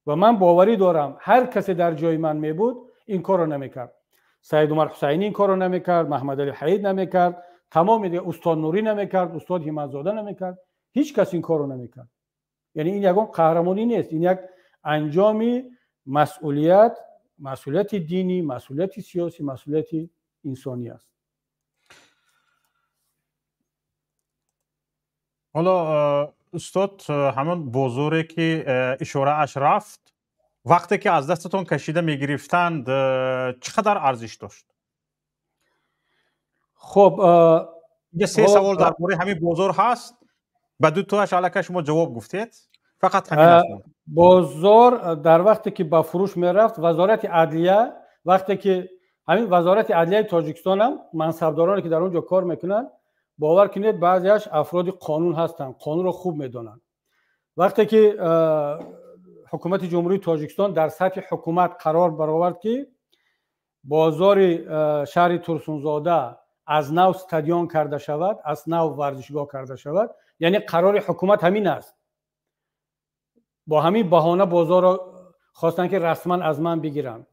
ва ман боварӣ дорам ҳар касе дар ҷои ман мебуд ин корро намекард. Саид Умар Ҳусайнӣ ин корро намекард, Маҳмадалӣ Ҳаид намекард, тамоми устод Нурӣ намекард, устод Ҳиматзода намекард, ҳеҷ кас ин корро намекард. Яъне ин ягон қаҳрамонӣ нест, ин як анҷоми масъулият, масъулияти динӣ, масъулияти сиёсӣ, масъулияти инсонӣ аст. Ҳоло устод, ҳамон бозоре ки ишорааш рафт, вақте ки аз дастатон кашида мегирифтанд, чӣ қадар арзиш дошт? Хоб, инҷа се савол дар бораи ҳамин бозор ҳаст, ба ду тоаш аллакай шумо ҷавоб гуфтед, фақат ҳамин аст. Бозор дар вақте ки ба фурӯш мерафт, вазорати адлия, вақте ки ҳамин вазорати адлияи Тоҷикистон ҳам мансабдороне ки дар он ҷо кор мекунанд, бовар кунед баъзеаш афроди қонун ҳастанд, қонунро хуб медонанд. Вақте ки ҳукумати Ҷумҳурии Тоҷикистон дар сатҳи ҳукумат қарор баровард ки бозори шаҳри Турсунзода аз нав стадион карда шавад, аз нав варзишгоҳ карда шавад, яъне қарори ҳукумат ҳамин аст. Бо ҳамин баҳона бозорро хостанд ки расман аз ман бигиранд.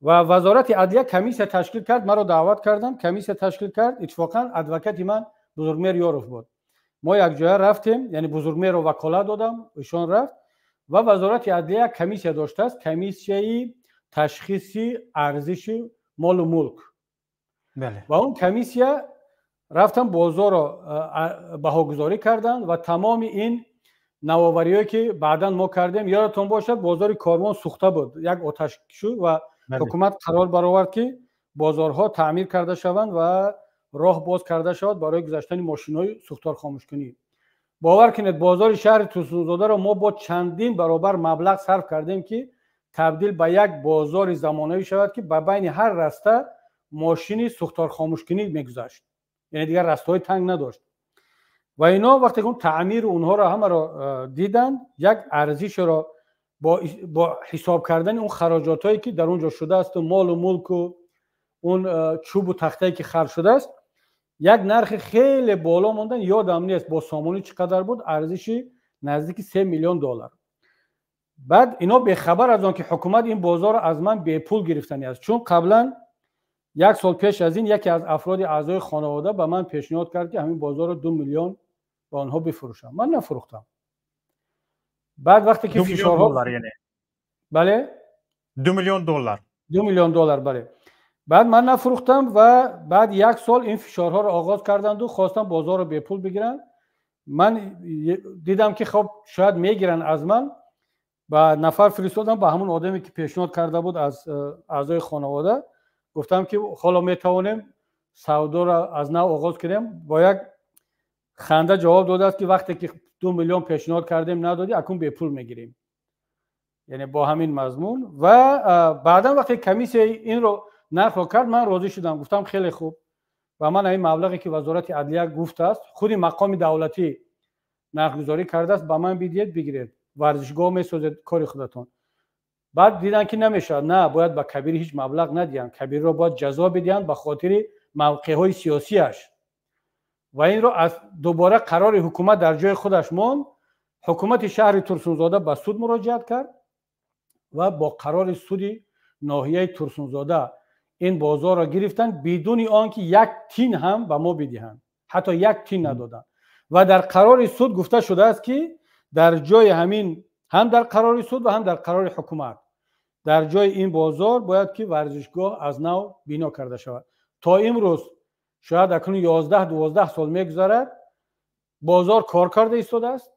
Ва вазорати адлия комиссия ташкил кард, маро даъват карданд, комиссия ташкил кард. Иттифоқан адвокати ман Бузургмер Ёров буд. Мо якҷоя рафтем, яъне Бузургмерро ваколат додам, ишон рафт ва вазорати адлия комиссия доштааст, комиссияи ташхиси арзиши молу мулк. Ва он комиссия рафтан бозорро баҳогузорӣ карданд ва тамоми ин навовариҳое ки баъдан мо кардем, ёдатон бошад, бозори Корвон сӯхта буд, як оташ шуд ва ҳукумат қарор баровард ки бозорҳо таъмир карда шаванд ва роҳ боз карда шавад барои гузаштани мошинҳои сӯхторхомӯшкунӣ. Бовар кунед, бозори шаҳри Турсунзодаро мо бо чандин баробар маблағ сарф кардем ки табдил ба як бозори замонавӣ шавад ки ба байни ҳар раста мошини сӯхторхомӯшкунӣ мегузашт, яъне дигар растаҳои танг надошт. Ва ино вақте ки он таъмиру онҳоро ҳамаро диданд, як арзишро бо ҳисоб кардани он хароҷотҳое ки дар он ҷо шудаасту молу мулку он чӯбу тахтае ки харҷ шудааст, як нархи хеле боло мондан, ёдам нест бо сомонӣ чӣ қадар буд, арзиши наздики 3 миллион доллар. Баъд ино бехабар аз он ки ҳукумат ин бозорро аз ман бепул гирифтани аст, чун қаблан як сол пеш аз ин яке аз афроди аъзои хонавода ба ман пешниҳод кард ки ҳамин бозорро 2 миллион ба онҳо бифурӯшам. Ман нафурӯхтам. Баъд вақте ки фишорҳо, бале, 2 миллион доллар, 2 миллион доллар, бале. Баъд ман нафурӯхтам ва баъд як сол ин фишорҳоро оғоз карданду хостам бозорро бепул бигиранд. Ман дидам ки хоб шояд мегиранд аз ман. Ба нафар фиристодам, ба ҳамон одаме, ки пешниҳод карда буд аз аъзои хонавода. Гуфтам, ки ҳоло метавонем савдоро аз нав оғоз кунем. Бо як ханда ҷавоб додааст, ки вақте ки 2 миллион пешниҳод кардем, надодӣ, акун бепул мегирем. Яъне бо ҳамин мазмун. Ва баъдан вақте комиссия инро нархро кард, ман розӣ шудам. Гуфтам, хеле хуб, ва ман ҳамин маблағе, ки Вазорати адлия гуфтааст, худи мақоми давлатӣ нархгузорӣ кардааст, ба ман бидиҳед, бигиред, варзишгоҳ месозед, кори худатон. Баъд диданд, ки намешавад, на, бояд ба Кабирӣ ҳеҷ маблағ надиҳанд, Кабириро бояд ҷазо бидиҳанд ба хотири мавқеъҳои сиёсиаш. Ва инро аз дубора қарори ҳукумат дар ҷои худаш монд. Ҳукумати шаҳри Турсунзода ба суд муроҷиат кард ва бо қарори суди ноҳияи Турсунзода ин бозорро гирифтанд, бидуни он ки як тин ҳам ба мо бидиҳанд, ҳатто як тин надоданд. Ва дар қарори суд гуфта шудааст, ки дар ҷои ҳамин, ҳам дар қарори суд ва ҳам дар қарори ҳукумат, дар ҷои ин бозор бояд ки варзишгоҳ аз нав бино карда шавад. То имрӯз, шояд акнун 11-12 сол мегузарад, бозор кор карда истодааст,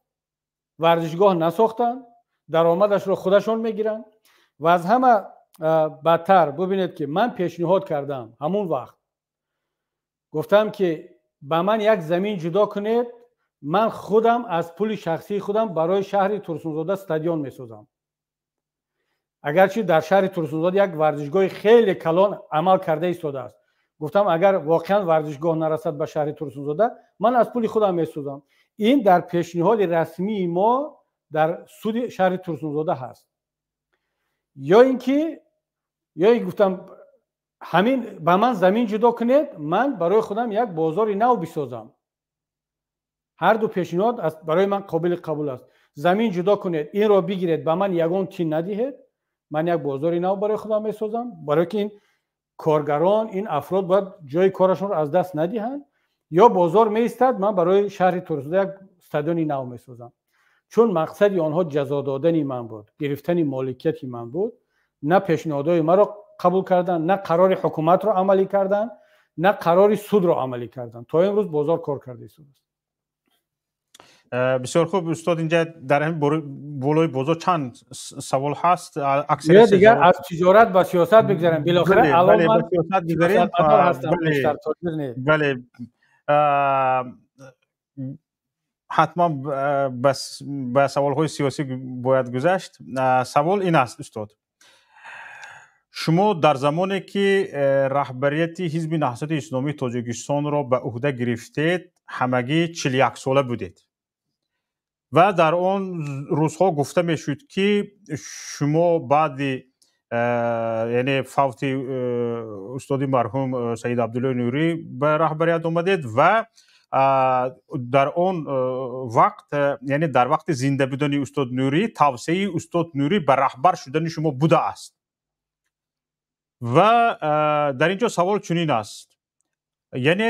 варзишгоҳ насохтанд, даромадашро худашон мегиранд. Ва аз ҳама бадтар, бубинед, ки ман пешниҳод кардам, ҳамун вақт гуфтам, ки ба ман як замин ҷудо кунед, ман худам аз пули шахсии худам барои шаҳри Турсунзода стадион месозам. Агарчи дар шаҳри Турсунзода як варзишгоҳи хеле калон амал карда истодааст. Гуфтам, агар воқеан варзишгоҳ нарасад ба шаҳри Турсунзода, ман аз пули худам месозам. Ин дар пешниҳоди расмии мо дар суди шаҳри Турсунзода ҳаст. Ё ин ки ё гуфтам, ҳамин ба ман замин ҷудо кунед, ман барои худам як бозори нав бисозам. Ҳар ду пешниҳод барои ман қобили қабул аст. Замин ҷудо кунед, инро бигиред, ба ман ягон тин надиҳед, ман як бозори нав барои худам месозам, барое ки ин коргарон, ин афрод бояд ҷои корашонро аз даст надиҳанд. Ё бозор меистад, ман барои шаҳри Турсунзода як стадиони нав месозам. Чун мақсади онҳо ҷазо додани ман буд, гирифтани моликияти ман буд, на пешниҳодҳои маро қабул карданд, на қарори ҳукуматро амалӣ карданд, на қарори судро амалӣ карданд. То имрӯз бозор кор карда истодааст. Бисёр хуб, устод. Инҷа дар ҳамин болои бозор чанд савол ҳаст. Дигар аз тиҷорат ба сиёсат бигзарем. Билохира Гузарем. Бале, ҳатман ба саволҳои сиёсӣ бояд гузашт. Савол ин аст, устод: шумо дар замоне, ки раҳбарияти Ҳизби Наҳзати Исломии Тоҷикистонро ба ӯҳда гирифтед, ҳамагӣ 41сола будед ва дар он рӯзҳо гуфта мешуд, ки шумо баъди, яъне, фавти устоди марҳум Саид Абдуллои Нурӣ ба раҳбарият омадед ва дар он вақт, яъне дар вақти зинда будани устод Нурӣ, тавсияи устод Нурӣ ба раҳбар шудани шумо будааст. Ва дар ин ҷо савол чунин аст: яъне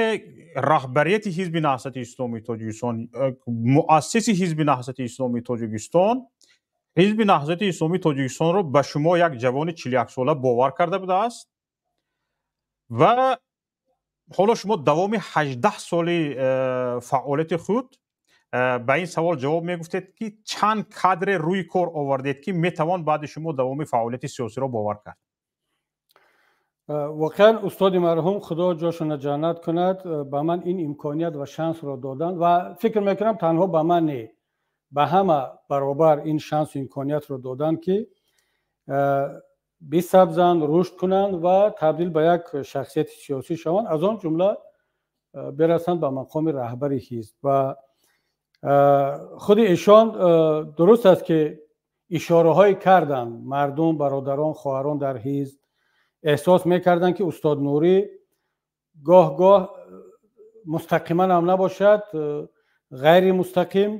раҳбарияти Ҳизби Наҳзати Исломии Тоҷикистон, муассиси Ҳизби Наҳзати Исломии Тоҷикистон, Ҳизби Наҳзати Исломии Тоҷикистонро ба шумо, як ҷавони 41сола, бовар карда будааст ва ҳоло шумо давоми 18 соли фаъолияти худ ба ин савол ҷавоб мегуфтед, ки чанд кадре рӯи кор овардед, ки метавон баъди шумо давоми фаъолияти сиёсиро бовар кард? Воқеан, устоди марҳум, Худо ҷошона ҷаннат кунад, ба ман ин имконият ва шансро доданд. Ва фикр мекунам, танҳо ба ман не, ба ҳама баробар ин шансу имкониятро доданд, ки бисабзанд, рушд кунанд ва табдил ба як шахсияти сиёсӣ шаванд, аз он ҷумла бирасанд ба мақоми раҳбари ҳизб. Ва худи эшон, дуруст аст, ки ишораҳое карданд. Мардум, бародарон, хоҳарон дар ҳизб эҳсос мекарданд, ки устод Нурӣ гоҳ гоҳ мустақиман ҳам набошад, ғайримустақим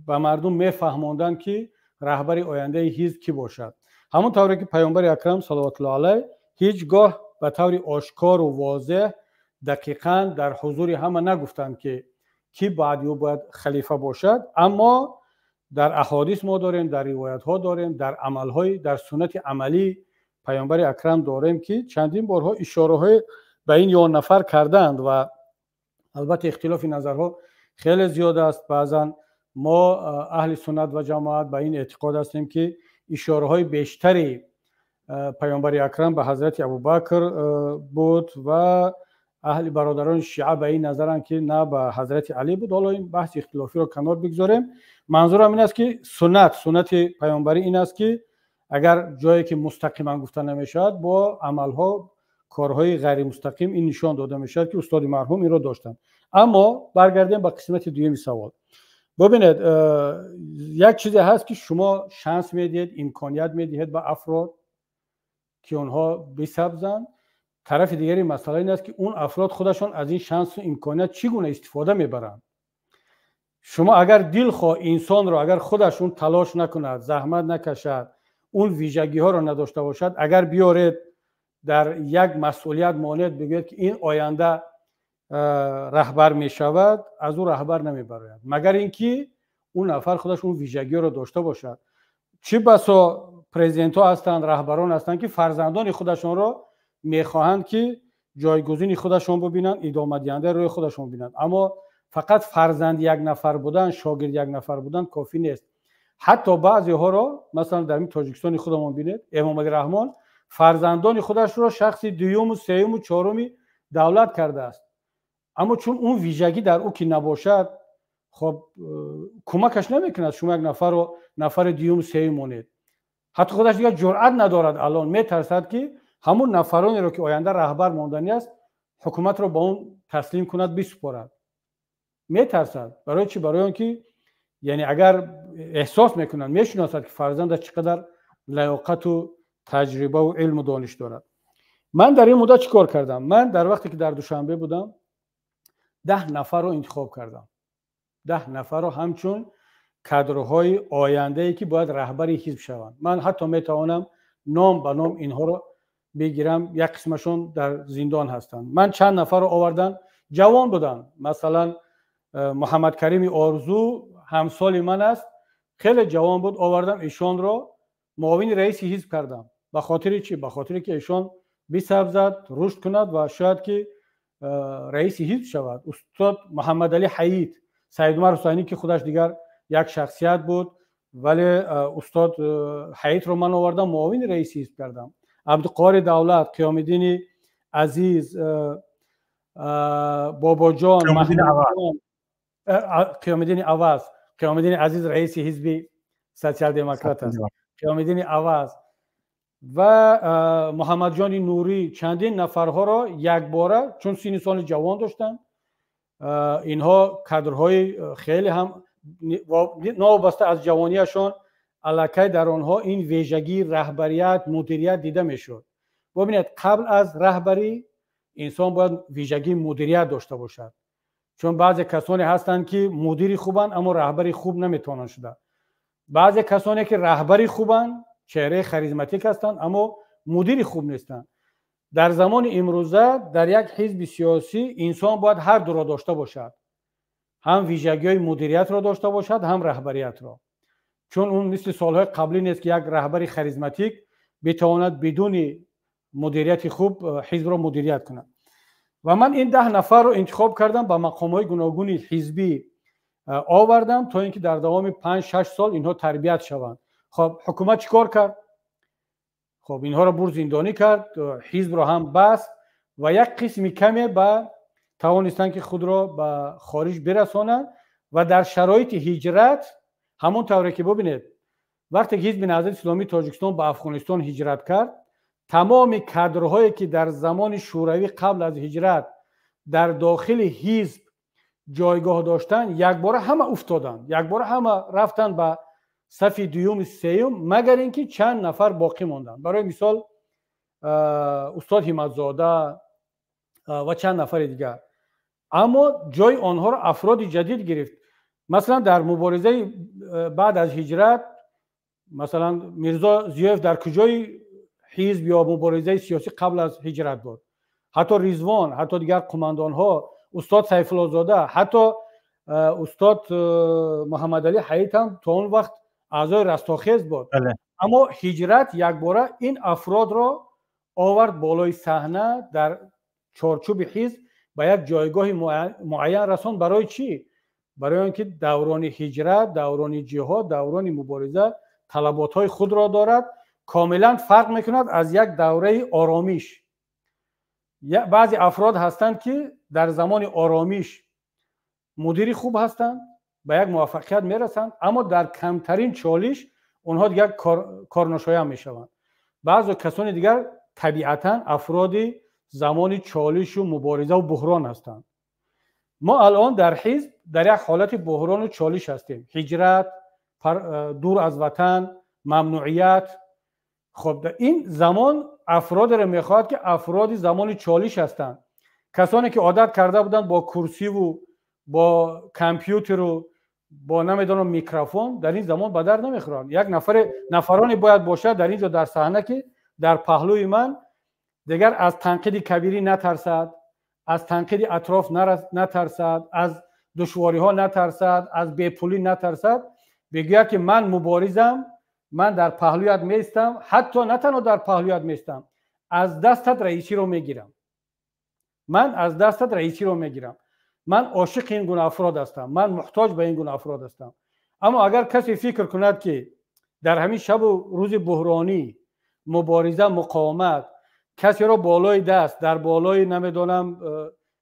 ба мардум мефаҳмонданд, ки раҳбари ояндаи ҳизб кӣ бошад. Ҳамон тавре ки Паёмбари акрам, салаватуллоҳ алайҳ, ҳеҷ гоҳ ба таври ошкору возеҳ, дақиқан дар ҳузури ҳама нагуфтанд, ки кӣ баъди ӯ бояд халифа бошад, аммо дар аҳодис мо дорем, дар ривоятҳо дорем, дар амалҳои, дар суннати амалии Паёмбари акрам дорем, ки чандин борҳо ишораҳое ба ин ё нафар кардаанд. Ва албатта, ихтилофи назарҳо хеле зиёд аст. Баъзан мо, аҳли суннат ва ҷамоат, ба ин эътиқод ҳастем, ки ишораҳои бештари паёмбари акрам ба ҳазрати Абубакр буд ва аҳли бародарони шиа ба ин назаранд, ки на, ба ҳазрати Алӣ буд. Ҳоло ин баҳси ихтилофиро канор бигзорем. Манзурам ин аст, ки суннати паёмбарӣ ин аст, ки агар ҷое ки мустақиман гуфта намешавад, бо амалҳо, корҳои ғайримустақим ин нишон дода мешавад, ки устоди марҳум инро доштанд. Аммо баргардем ба қисмати дуюми савол. Бубинед, як чизе ҳаст, ки шумо шанс медиҳед, имконият медиҳед ба афрод, ки онҳо бисабзанд. Тарафи дигари масъала ин аст, ки он афрод худашон аз ин шансу имконият чӣ гуна истифода мебаранд. Шумо агар дилхоҳ инсонро, агар худаш он талош накунад, заҳмат накашад, он вижагиҳоро надошта бошад, агар биёред, дар як масъулият монед, бигӯед, ки ин оянда раҳбар мешавад, аз ӯ раҳбар намебарояд, магар ин ки он нафар худаш он вижагиҳоро дошта бошад. Чӣ басо президентҳо ҳастанд, раҳбарон ҳастанд, ки фарзандони худашонро мехоҳанд, ки ҷойгузини худашон бубинанд, идомадиҳандаи рӯи худашон бубинанд. Аммо фақат фарзанди як нафар будан, шогирди як нафар будан кофӣ нест. Ҳатто баъзеҳоро, масалан, дар Тоҷикистони худамон бинед, Эмомалӣ Раҳмон фарзандони худашро шахси дуюму сеюму чоруми давлат кардааст. Аммо чун он вижагӣ дар ӯ ки набошад, хоб, кӯмакаш намекунад. Шумо як нафарро нафари дуюму сеюм монед, ҳатто худаш дигар ҷуръат надорад. Алон метарсад, ки ҳамун нафаронеро, ки оянда раҳбар монданӣ аст, ҳукуматро ба он таслим кунад, бисупорад. Метарсад. Барои чӣ? Барои он ки, яъне, агар эҳсос мекунад, мешиносад, ки фарзандаш чӣ қадар лаёқату таҷрибаву илму дониш дорад. Ман дар ин муддат чӣ кор кардам? Ман дар вақте ки дар Душанбе будам, 10 нафарро интихоб кардам, 10 нафарро ҳамчун кадрҳои ояндае, ки бояд раҳбари ҳизб шаванд. Ман ҳатто метавонам ном ба ном инҳоро бигирам, як қисмашон дар зиндон ҳастанд. Ман чанд нафарро овардам, ҷавон буданд. Масалан, Муҳаммадкарими Орзу ҳамсоли ман аст, хеле ҷавон буд, овардам, ишонро муовини раиси ҳизб кардам. Ба хотири чӣ? Ба хотире ки ишон бисабзад, рушд кунад ва шояд ки раиси ҳизб шавад. Устод Муҳаммадалӣ Ҳаид, Саидумар Ҳусайнӣ, ки худаш дигар як шахсият буд, вале устод Ҳаидро ман овардам, муовини раиси ҳизб кардам. Абдуқоҳири Давлат, Қиёмиддини Азиз, Бобоҷон, Қиёмиддини Аваз. Қиёмиддини Азиз раиси ҳизби Социал-демократ аст. Қиёмиддини Аваз ва Муҳаммадҷони Нурӣ, чандин нафарҳоро якбора, чун синни соли ҷавон доштанд, инҳо кадрҳои хеле ҳам, новобаста аз ҷавонияшон, аллакай дар онҳо ин вежагии раҳбарият, мудирият дида мешуд. Бубинед, қабл аз раҳбарӣ инсон бояд вижагии мудирият дошта бошад, чун баъзе касоне ҳастанд, ки мудири хубанд, аммо раҳбари хуб наметавонанд шуда. Баъзе касоне ки раҳбари хубанд, чеҳраи харизматик ҳастанд, аммо мудири хуб нестанд. Дар замони имрӯза дар як ҳизби сиёсӣ инсон бояд ҳар дуро дошта бошад: ҳам вижагиҳои мудириятро дошта бошад, ҳам раҳбариятро. Чун он мисли солҳои қаблӣ нест, ки як раҳбари харизматик битавонад бидуни мудирияти хуб ҳизбро мудирият кунад. Ва ман ин 10 нафарро интихоб кардам, ба мақомҳои гуногуни ҳизбӣ овардам, то ин ки дар давоми 5-6 сол инҳо тарбият шаванд. Хоб, ҳукумат чӣ кор кард? Хоб, инҳоро бур, зиндонӣ кард, ҳизбро ҳам баст ва як қисми каме ба тавонистанд, ки худро ба хориҷ бирасонанд. Ва дар шароити ҳиҷрат, ҳамон тавре ки бубинед, вақте ки Ҳизби Наҳзати Исломии Тоҷикистон ба Афғонистон ҳиҷрат кард, тамоми кадрҳое, ки дар замони Шӯравӣ қабл аз ҳиҷрат дар дохили ҳизб ҷойгоҳ доштанд, якбора ҳама уфтоданд, якбора ҳама рафтанд ба сафи дуюму сеюм, магар ин ки чанд нафар боқӣ монданд. Барои мисол, устод Ҳиматзода ва чанд нафари дигар. Аммо ҷои онҳоро афроди ҷадид гирифт. Масалан, дар муборизаи баъд аз ҳиҷрат, масалан, Мирзо Зиёев дар куҷои ҳизб ё муборизаи сиёсӣ қабл аз ҳиҷрат буд? Ҳатто Ризвон, ҳатто дигар қумандонҳо, устод Сайфуллозода, ҳатто устод Муҳаммадалӣ Ҳаит ҳам то он вақт аъзои Растохез буд. Аммо ҳиҷрат якбора ин афродро овард болои саҳна, дар чорчӯби ҳизб ба як ҷойгоҳи муайян расон. Барои чӣ? Барои он ки даврони ҳиҷрат, даврони ҷиҳод, даврони мубориза талаботҳои худро дорад, комилан фарқ мекунад аз як давраи оромиш. Баъзе афрод ҳастанд, ки дар замони оромиш мудири хуб ҳастанд, ба як муваффақият мерасанд, аммо дар камтарин чолиш онҳо дигар корношоям мешаванд. Баъзе касони дигар табиатан афроди замони чолишу муборизаву буҳрон ҳастанд. Мо алон дар ҳизб дар як ҳолати буҳрону чолиш ҳастем. Ҳиҷрат, дур аз ватан, мамнуият. Хоб, ин замон афродеро мехоҳад, ки афроди замони чолиш ҳастанд. Касоне ки одат карда буданд бо курсиву бо компютеру бо, намедонам, микрофон, дар ин замон ба дард намехӯранд. Як нафаре, нафароне бояд бошад дар ин ҷо, дар саҳна, ки дар паҳлӯи ман дигар аз танқиди Кабирӣ натарсад, аз танқиди атроф натарсад, аз душвориҳо натарсад, аз бепулӣ натарсад, бигӯяд, ки ман муборизам, ман дар паҳлӯят меистам, ҳатто на танҳо дар паҳлӯят меистам, аз дастат раисиро мегирам, ман аз дастат раисиро мегирам. Ман ошиқи ин гуна афрод ҳастам, ман муҳтоҷ ба ин гуна афрод ҳастам. Аммо агар касе фикр кунад, ки дар ҳамин шабу рӯзи буҳронӣ, мубориза, муқовимат, касеро болои даст, дар болои, намедонам,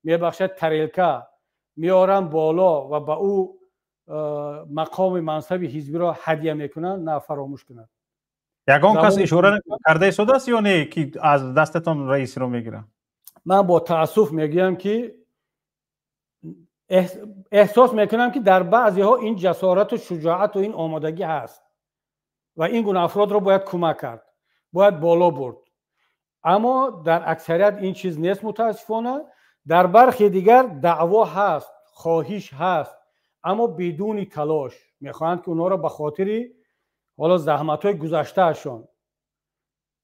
мебахшад, тарелка меорам боло ва ба ӯ мақоми мансаби ҳизбиро ҳадя мекунанд, на, фаромӯш кунад. Ягон кас ишора карда истодааст ё не, ки аз дастатон раисиро мегирам? Ман бо таассуф мегӯям, ки эҳсос мекунам, ки дар баъзеҳо ин ҷасорату шуҷоату ин омодагӣ ҳаст ва ин гуна афродро бояд кӯмак кард, бояд боло бурд, аммо дар аксарият ин чиз нест, мутаассифона. Дар бархе дигар даъво ҳаст, хоҳиш ҳаст, аммо бидуни талош мехоҳанд, ки онҳоро ба хотири ҳоло заҳматҳои гузаштаашон.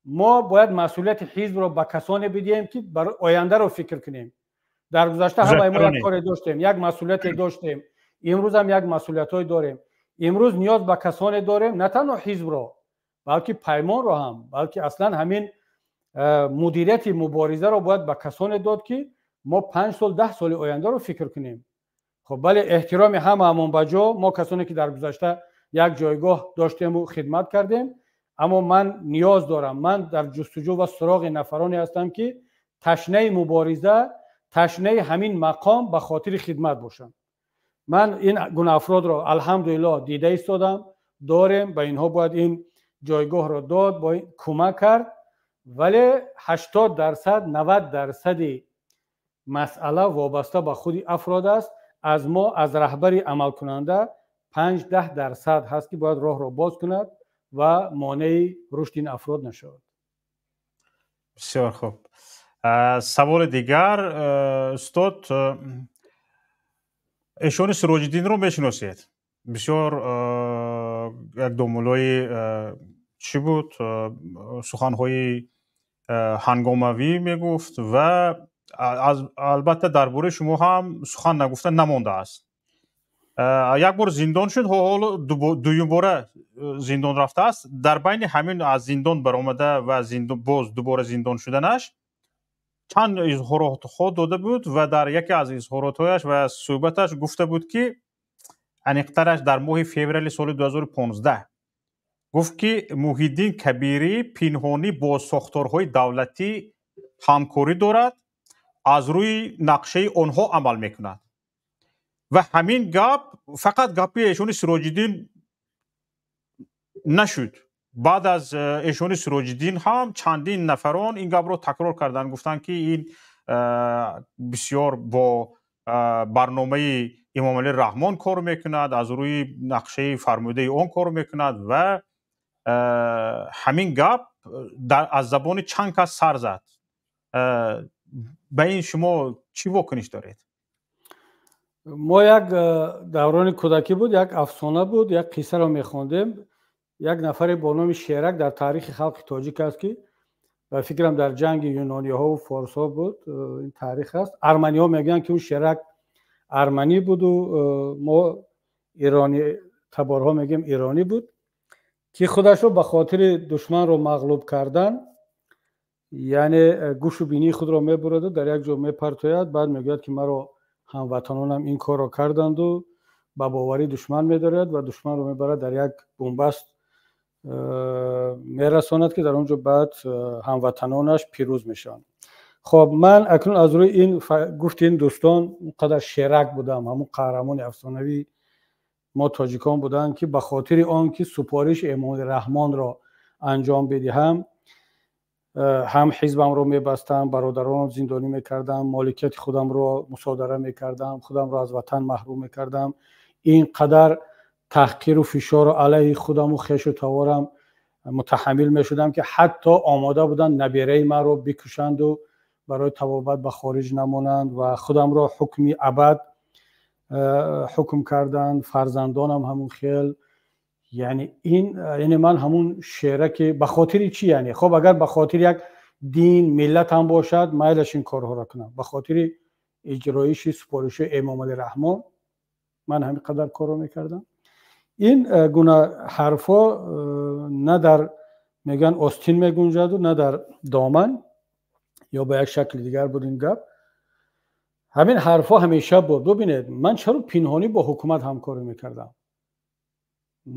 Мо бояд масъулияти ҳизбро ба касоне бидиҳем, ки барои ояндаро фикр кунем. Дар гузашта ҳамаи мо як коре доштем, як масъулияте доштем, имрӯзам як масъулиятҳое дорем. Имрӯз ниёз ба касоне дорем, на танҳо ҳизбро, балки Паймонро ҳам, балки аслан ҳамин мудирияти муборизаро бояд ба касоне дод, ки мо 5 сол, 10 соли ояндаро фикр кунем. Хоб, бале, эҳтироми ҳамаамон ба ҷо, мо касоне ки дар гузашта як ҷойгоҳ доштему хидмат кардем, аммо ман ниёз дорам, ман дар ҷустуҷӯ ва суроғи нафароне ҳастам, ки ташнаи мубориза, ташнаи ҳамин мақом ба хотири хидмат бошанд. Ман ин гуна афродро, алҳамдулиллоҳ, дида истодам, дорем, ба инҳо бояд ин ҷойгоҳро дод, бо кӯмак кард, вале 80%, 90 дарсади масъала вобаста ба худи афрод аст. Аз мо, аз раҳбари амалкунанда, 5-10 дарсад ҳаст, ки бояд роҳро боз кунад ва монеи рушди ин афрод нашавад. Бисёр хуб. Саволи дигар, устод. Эшони Сироҷиддинро мешиносед, бисёр як домулои чӣ буд, суханҳои ҳангомавӣ мегуфт ва албатта дар бораи шумо ҳам сухан нагуфта намондааст. Як бор зиндон шуд, ҳоло дуюмбора зиндон рафтааст. Дар байни ҳамин аз зиндон баромада ва боз дубора зиндон шуданаш чанд изҳоротҳо дода буд ва дар яке аз изҳоротҳояш ва суҳбаташ гуфта буд, ки аниқтараш дар моҳи феврали соли 2015 гуфт, ки Муҳиддин Кабирӣ пинҳонӣ бо сохторҳои давлатӣ ҳамкорӣ дорад, аз рӯи нақшаи онҳо амал мекунад. Ва ҳамин гап фақат гапи эшони Сироҷиддин нашуд. Баъд аз эшони Сироҷиддин ҳам чандин нафарон ин гапро такрор карданд, гуфтанд, ки ин бисёр бо барномаи Эмомалӣ Раҳмон кор мекунад, аз рӯи нақшаи фармудаи он кор мекунад. Ва ҳамин гап аз забони чанд кас сар зад. Ба ин шумо чӣ вокуниш доред? Мо як даврони кӯдакӣ буд, як афсона буд, як қиссаро мехондем. Як нафаре бо номи Шерак дар таърихи халқи тоҷик аст, ки ба фикрам, дар ҷанги юнониҳову форсҳо буд, ин таърих аст. Арманиҳо мегӯянд, ки ӯ Шерак арманӣ буду, мо ирони таборҳо мегӯем, иронӣ буд, ки худашро ба хотири душманро мағлуб кардан, яъне гӯшу бинии худро мебураду дар як ҷо мепартояд. Баъд мегӯяд, ки маро ҳамватанонам ин корро карданду ба боварӣ душман медорад ва душманро мебарад, дар як бунбаст. мерасонад, ки дар он ҷо баъд ҳамватанонаш пирӯз мешаванд. Хоб, ман акнун аз рӯи ин гуфти ин дӯстон, он қадар шерак будам, ҳамун қаҳрамони афсонавӣ мо тоҷикон буданд, ки ба хотири он ки супориши Эмомалӣ Раҳмонро анҷом бидиҳам, ҳам ҳизбамро мебастам, бародаронро зиндонӣ мекардам, моликияти худамро мусодара мекардам, худамро аз ватан маҳрум мекардам. Ин қадар таҳқиру фишору алайҳи худаму хешу таворам мутаҳаммил мешудам, ки ҳатто омода буданд набераи маро бикушанду барои табобат ба хориҷ намонанд ва худамро ҳукми абад ҳукм карданд, фарзандонам ҳамун хел. Яъне ин, яъне ман ҳамун шера, ки ба хотири чӣ? Яъне хоб, агар ба хотири як дин, миллат ҳам бошад, майлаш ин корҳоро кунам. Ба хотири иҷроиши супориши Эмомалӣ Раҳмон ман ҳамин қадар корро мекардам. Ин гуна ҳарфҳо на дар, мегӯянд, остин мегунҷаду, на дар доман, ё ба як шакли дигар буд ин гап. Ҳамин ҳарфҳо ҳамеша буд. Бубинед, ман чаро пинҳонӣ бо ҳукумат ҳамкорӣ мекардам?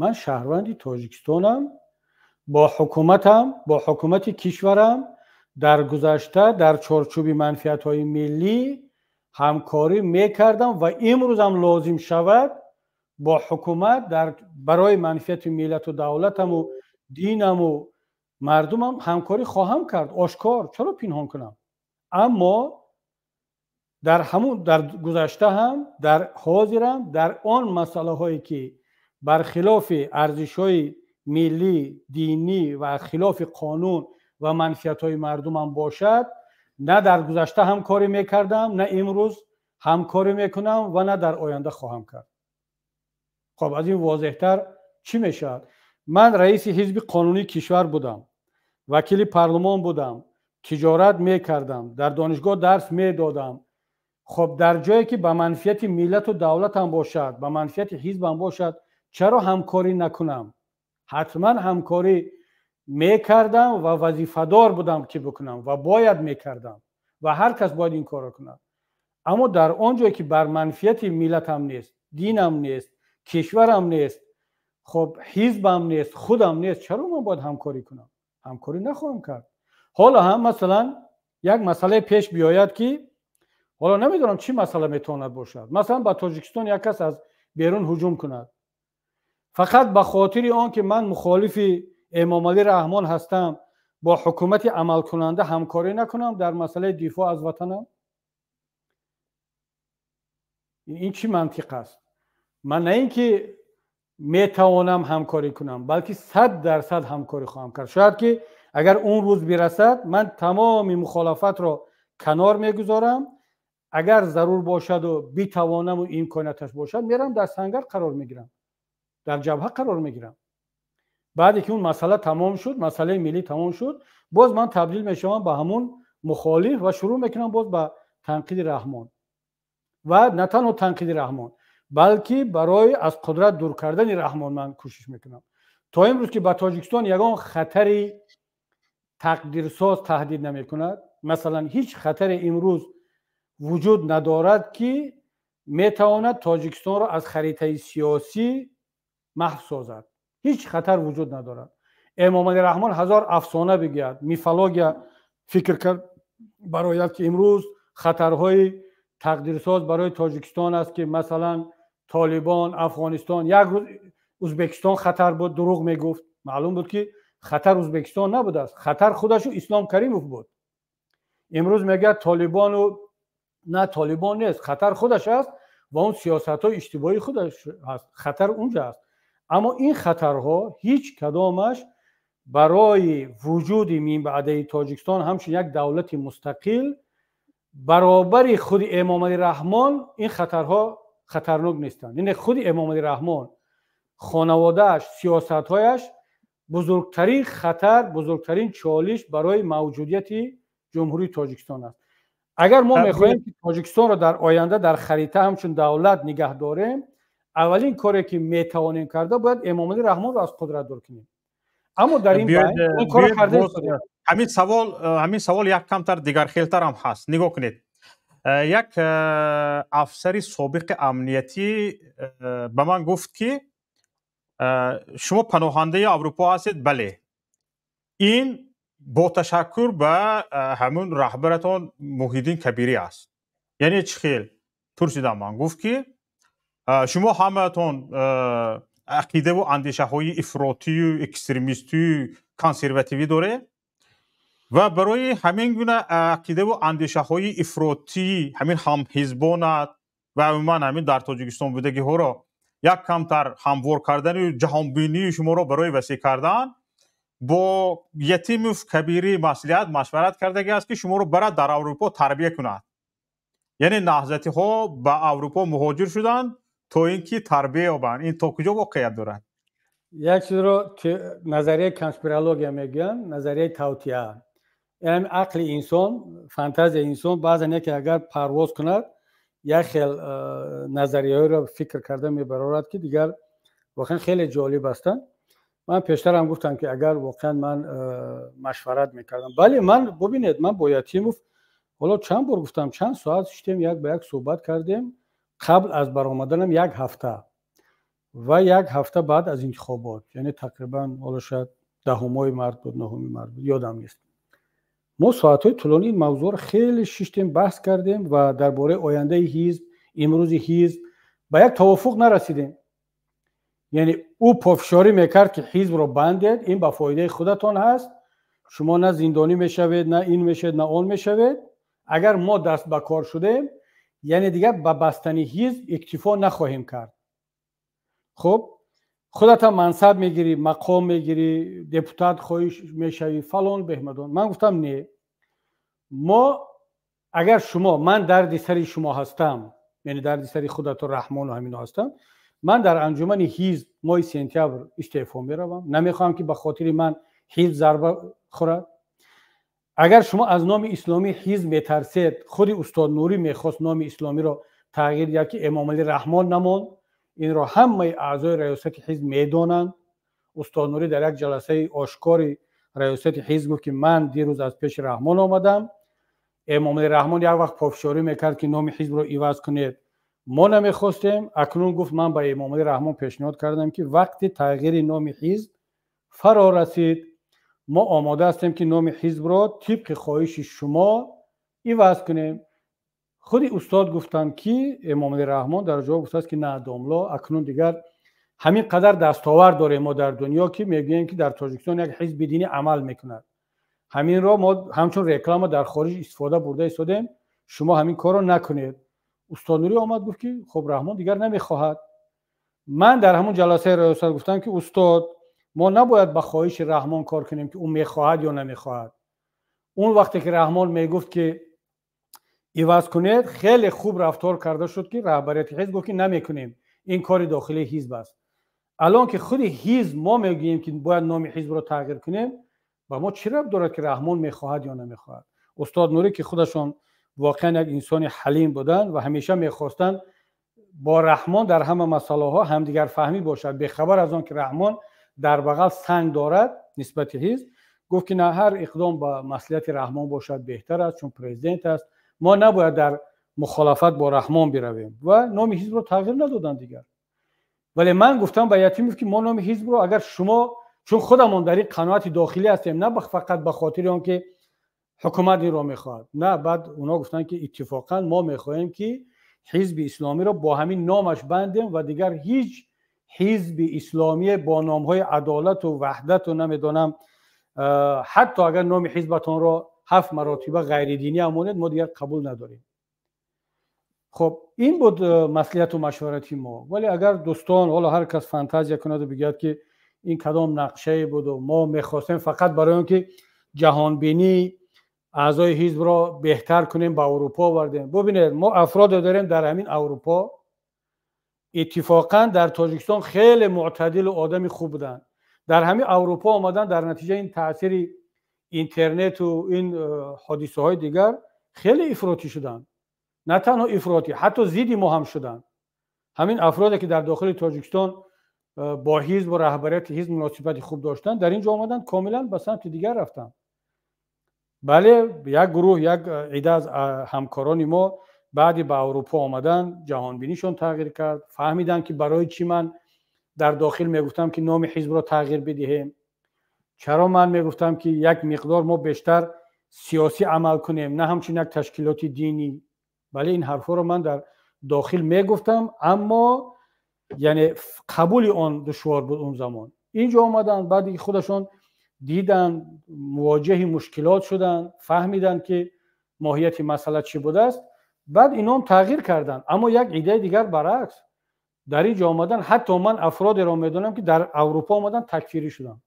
Ман шаҳрванди Тоҷикистонам, бо ҳукуматам, бо ҳукумати кишварам дар гузашта дар чорчӯби манфиатҳои миллӣ ҳамкорӣ мекардам ва имрӯзам лозим шавад, бо ҳукумат дар барои манфиати миллату давлатаму динаму мардумам ҳамкорӣ хоҳам кард, ошкор. Чаро пинҳон кунам? Аммо дар ҳамун, дар гузашта ҳам, дар ҳозирам, дар он масъалаҳое ки бархилофи арзишҳои миллӣ, динӣ ва хилофи қонун ва манфиатҳои мардумам бошад, на дар гузашта ҳамкорӣ мекардам, на имрӯз ҳамкорӣ мекунам ва на дар оянда хоҳам кард. Хоб, аз ин возеҳтар чӣ мешавад? Ман раиси ҳизби қонунии кишвар будам, вакили парлумон будам, тиҷорат мекардам, дар донишгоҳ дарс медодам. Хоб, дар ҷое ки ба манфиати миллату давлатам бошад, ба манфиати ҳизбам бошад, чаро ҳамкорӣ накунам? Ҳатман ҳамкорӣ мекардам ва вазифадор будам, ки бикунам, ва бояд мекардам, ва ҳар кас бояд ин корро кунад. Аммо дар он ҷое ки бар манфиати миллатам нест, динам нест, кишварам нест, хоб, ҳизбам нест, худам нест, чаро ман бояд ҳамкорӣ кунам? Ҳамкорӣ нахоҳам кард. Ҳоло ҳам, масалан, як масъалае пеш биёяд, ки ҳоло намедонам, чӣ масъала метавонад бошад, масалан, ба Тоҷикистон як кас аз берун ҳуҷум кунад, фақат ба хотири он ки ман мухолифи Эмомалӣ Раҳмон ҳастам, бо ҳукумати амалкунанда ҳамкорӣ накунам дар масъалаи дифоъ аз ватанам? Ин чӣ мантиқ аст? Ман на ин ки метавонам ҳамкорӣ кунам, балки 100% ҳамкорӣ хоҳам кард. Шояд ки агар он рӯз бирасад, ман тамоми мухолафатро канор мегузорам, агар зарур бошаду битавонаму имконияташ бошад, мерам, дар сангар қарор мегирам, дар ҷабҳа қарор мегирам. Баъде ки он масъала тамом шуд, масъалаи миллӣ тамом шуд, боз ман табдил мешавам ба ҳамун мухолиф ва шурӯъ мекунам боз ба танқиди Раҳмон, ва на танҳо танқиди Раҳмон, балки барои аз қудрат дур кардани Раҳмон ман кӯшиш мекунам. То имрӯз ки ба Тоҷикистон ягон хатари тақдирсоз таҳдид намекунад, масалан, ҳеҷ хатаре имрӯз вуҷуд надорад, ки метавонад Тоҷикистонро аз харитаи сиёсӣ маҳв созад. Ҳеҷ хатар вуҷуд надорад. Эмомалӣ Раҳмон ҳазор афсона бигӯяд, мифология фикр кард барояд, ки имрӯз хатарҳои тақдирсоз барои Тоҷикистон аст, ки масалан Толибон, Афғонистон, як рӯз Узбекистон хатар буд, дурӯғ мегуфт. Маълум буд, ки хатар Узбекистон набудааст, хатар худашу Ислом Каримов буд. Имрӯз мегӯяд Толибону, на, Толибон нест, хатар худаш аст ва он сиёсатҳои иштибоҳии худаш аст, хатар унҷа аст. Аммо ин хатарҳо ҳеҷ кадомаш барои вуҷуди минбаъдаи Тоҷикистон ҳамчун як давлати мустақил баробари худи Эмомалӣ Раҳмон ин хатарҳо хатарнок нестанд. Яъне худи Эмомалӣ Раҳмон, хонаводааш, сиёсатҳояш бузургтарин хатар, бузургтарин чолиш барои мавҷудияти Ҷумҳурии Тоҷикистон аст. Агар мо мехоҳем, ки Тоҷикистонро дар оянда дар харита ҳамчун давлат нигаҳ дорем, аввалин коре ки метавонем карда, бояд Эмомалӣ Раҳмонро аз қудрат дур кунем. Аммо дар ин байн кор карда ҳамин савол як камтар дигархелтар ҳам ҳаст. Нигоҳ кунед, як афсари собиқи амниятӣ ба ман гуфт, ки Шумо паноҳандаи Аврупо ҳастед? Бале. Ин бо ташаккур ба ҳамун раҳбаратон Муҳиддин Кабирӣ аст. Яъне чӣ хел? Пурсидам ман. Гуфт, ки шумо ҳамаатон ақидаву андешаҳои ифротию экстремистию консервативӣ доред ва барои ҳамин гуна ақидаву андешаҳои ифротӣ ҳамин ҳамҳизбонат ва умуман ҳамин дар Тоҷикистон будагиҳоро як камтар ҳамвор кардану ҷаҳонбинии шуморо барои васеъ кардан бо Ятимов Кабирӣ маслиҳат машварат кардагӣ аст, ки шуморо барад, дар Аврупо тарбия кунад. Яъне наҳзатиҳо ба Аврупо муҳоҷир шуданд, то ин ки тарбия ёбанд. Ин то куҷо воқеият дорад? Як чизро назарияи конспирология мегӯянд, назарияи тавтиа. Яъне ақли инсон, фантазияи инсон баъзан яке агар парвоз кунад, як хел назарияҳоеро фикр карда мебарорад, ки дигар воқеан хеле ҷолиб ҳастанд. Ман пештарам гуфтам, ки агар воқеан ман машварат мекардам, бале, ман, бубинед, ман бо Ятимов ҳоло чанд бор гуфтам, чанд соат шиштем, як ба як суҳбат кардем қабл аз баромаданам як ҳафта ва як ҳафта баъд аз интихобот, яъне тақрибан ҳоло шояд 10-умои март буд, 9-уми март буд, ёдам нест. Мо соатҳои тӯлонӣ ин мавзӯъро хеле шиштем, баҳс кардем ва дар бораи ояндаи ҳизб, имрӯзи ҳизб ба як тавофуқ нарасидем. Яъне ӯ пофишорӣ мекард, ки ҳизбро бандед, ин ба фоидаи худатон ҳаст, шумо на зиндонӣ мешавед, на ин мешавед, на он мешавед. Агар мо даст ба кор шудем, яъне дигар ба бастани ҳизб иктифо нахоҳем кард. Хуб, худатам мансаб мегирӣ, мақом мегирӣ, депутат хоҳиш мешавӣ, фалон беҳмадон. Ман гуфтам, не, мо агар шумо, ман дарди сари шумо ҳастам, яъне дарди сари худату Раҳмону ҳамино ҳастам, ман дар анҷумани ҳизб моҳи сентябр истеъфо меравам. Намехоҳам, ки ба хотири ман ҳизб зарба хӯрад. Агар шумо аз номи исломӣ ҳизб метарсед, худи устод Нурӣ мехост номи исломиро тағйир диҳад, ки Эмомалӣ Раҳмон намонд. Инро ҳамаи аъзои раёсати ҳизб медонанд. Устод Нурӣ дар як ҷаласаи ошкори раёсати ҳизб гуфт, ки ман дирӯз аз пеши Раҳмон омадам. Эмомалӣ Раҳмон як вақт пофишорӣ мекард, ки номи ҳизбро иваз кунед, мо намехостем. Акнун, гуфт, ман ба Эмомалӣ Раҳмон пешниҳод кардам, ки вақти тағйири номи ҳизб фаро расид, мо омода ҳастем, ки номи ҳизбро тибқи хоҳиши шумо иваз кунем. Худи устод гуфтанд, ки Эмомалӣ Раҳмон дар ҷавоб гуфтааст, ки на, домло, акнун дигар ҳамин қадар дастовард дорем мо дар дунё, ки мегӯем, ки дар Тоҷикистон як ҳизби динӣ амал мекунад. Ҳаминро мо ҳамчун реклама дар хориҷ истифода бурда истодем, шумо ҳамин корро накунед. Устод Нурӣ омад, гуфт, ки хуб, Раҳмон дигар намехоҳад. Ман дар ҳамон ҷаласаи раёсат гуфтам, ки устод, мо набояд ба хоҳиши Раҳмон кор кунем, ки ӯ мехоҳад ё намехоҳад. Он вақте ки Раҳмон мегуфт, ки иваз кунед, хеле хуб рафтор карда шуд, ки раҳбарияти ҳизб гуфт, ки намекунем, ин кори дохилии ҳизб аст. Алон ки худи ҳизб мо мегӯем, ки бояд номи ҳизбро тағйир кунем, ба мо чӣ рабт дорад, ки Раҳмон мехоҳад ё намехоҳад? Устод Нурӣ, ки худашон воқеан як инсони ҳалим буданд ва ҳамеша мехостанд бо Раҳмон дар ҳама масъалаҳо ҳамдигарфаҳмӣ бошад, бехабар аз он ки Раҳмон дар бағал санг дорад нисбати ҳизб, гуфт, ки на, ҳар иқдом ба маслиҳати Раҳмон бошад беҳтар аст, чун президент аст, мо набояд дар мухолафат бо Раҳмон биравем, ва номи ҳизбро тағйир надоданд дигар. Вале ман гуфтам ба Ятимов, ки мо номи ҳизбро, агар шумо, чун худамон дар ин қаноати дохилӣ ҳастем, на фақат ба хотири он ки ҳукумат инро мехоҳад, на. Баъд онҳо гуфтанд, ки иттифоқан мо мехоҳем, ки ҳизби исломиро бо ҳамин номаш бандем ва дигар ҳеҷ ҳизби исломие бо номҳои Адолату Ваҳдату намедонам, ҳатто агар номи ҳизбатонро ҳафт маротиба ғайридинӣ ҳам монед, мо дигар қабул надорем. Хуб, ин буд маслиҳату машварати мо. Вале агар дӯстон ҳоло ҳар кас фантазия кунаду бигӯяд, ки ин кадом нақшае буду мо мехостем фақат барои он ки ҷаҳонбинӣ аъзои ҳизбро беҳтар кунем, ба Аврупо овардем, бубинед, мо афроде дорем дар ҳамин Аврупо, иттифоқан дар Тоҷикистон хеле мӯътадилу одами хуб буданд, дар ҳамин Аврупо омадан, дар натиҷаи ин таъсири интернету ин ҳодисаҳои дигар хеле ифротӣ шуданд. На танҳо ифротӣ, ҳатто зидди мо ҳам шуданд. Ҳамин афроде, ки дар дохили Тоҷикистон бо ҳизбу раҳбарияти ҳизб муносибати хуб доштанд, дар ин ҷо омаданд, комилан ба самти дигар рафтанд. Бале, як гурӯҳ, як ида аз ҳамкорони мо баъди ба Аврупо омадан ҷаҳонбинишон тағйир кард, фаҳмиданд, ки барои чӣ ман дар дохил мегуфтам, ки номи ҳизбро тағйир бидиҳем, чаро ман мегуфтам, ки як миқдор мо бештар сиёсӣ амал кунем, на ҳамчун як ташкилоти динӣ. Бале, ин ҳарфҳоро ман дар дохил мегуфтам, аммо яъне қабули он душвор буд он замон. Инҷо омаданд, баъди худашон диданд, мувоҷиҳи мушкилот шуданд, фаҳмиданд, ки моҳияти масъала чӣ будааст. Баъд инон тағйир карданд. Аммо як идеяи дигар баръакс дар ин ҷо омадан, ҳатто ман афродеро медонам, ки дар Аврупо омадан, такфирӣ шуданд,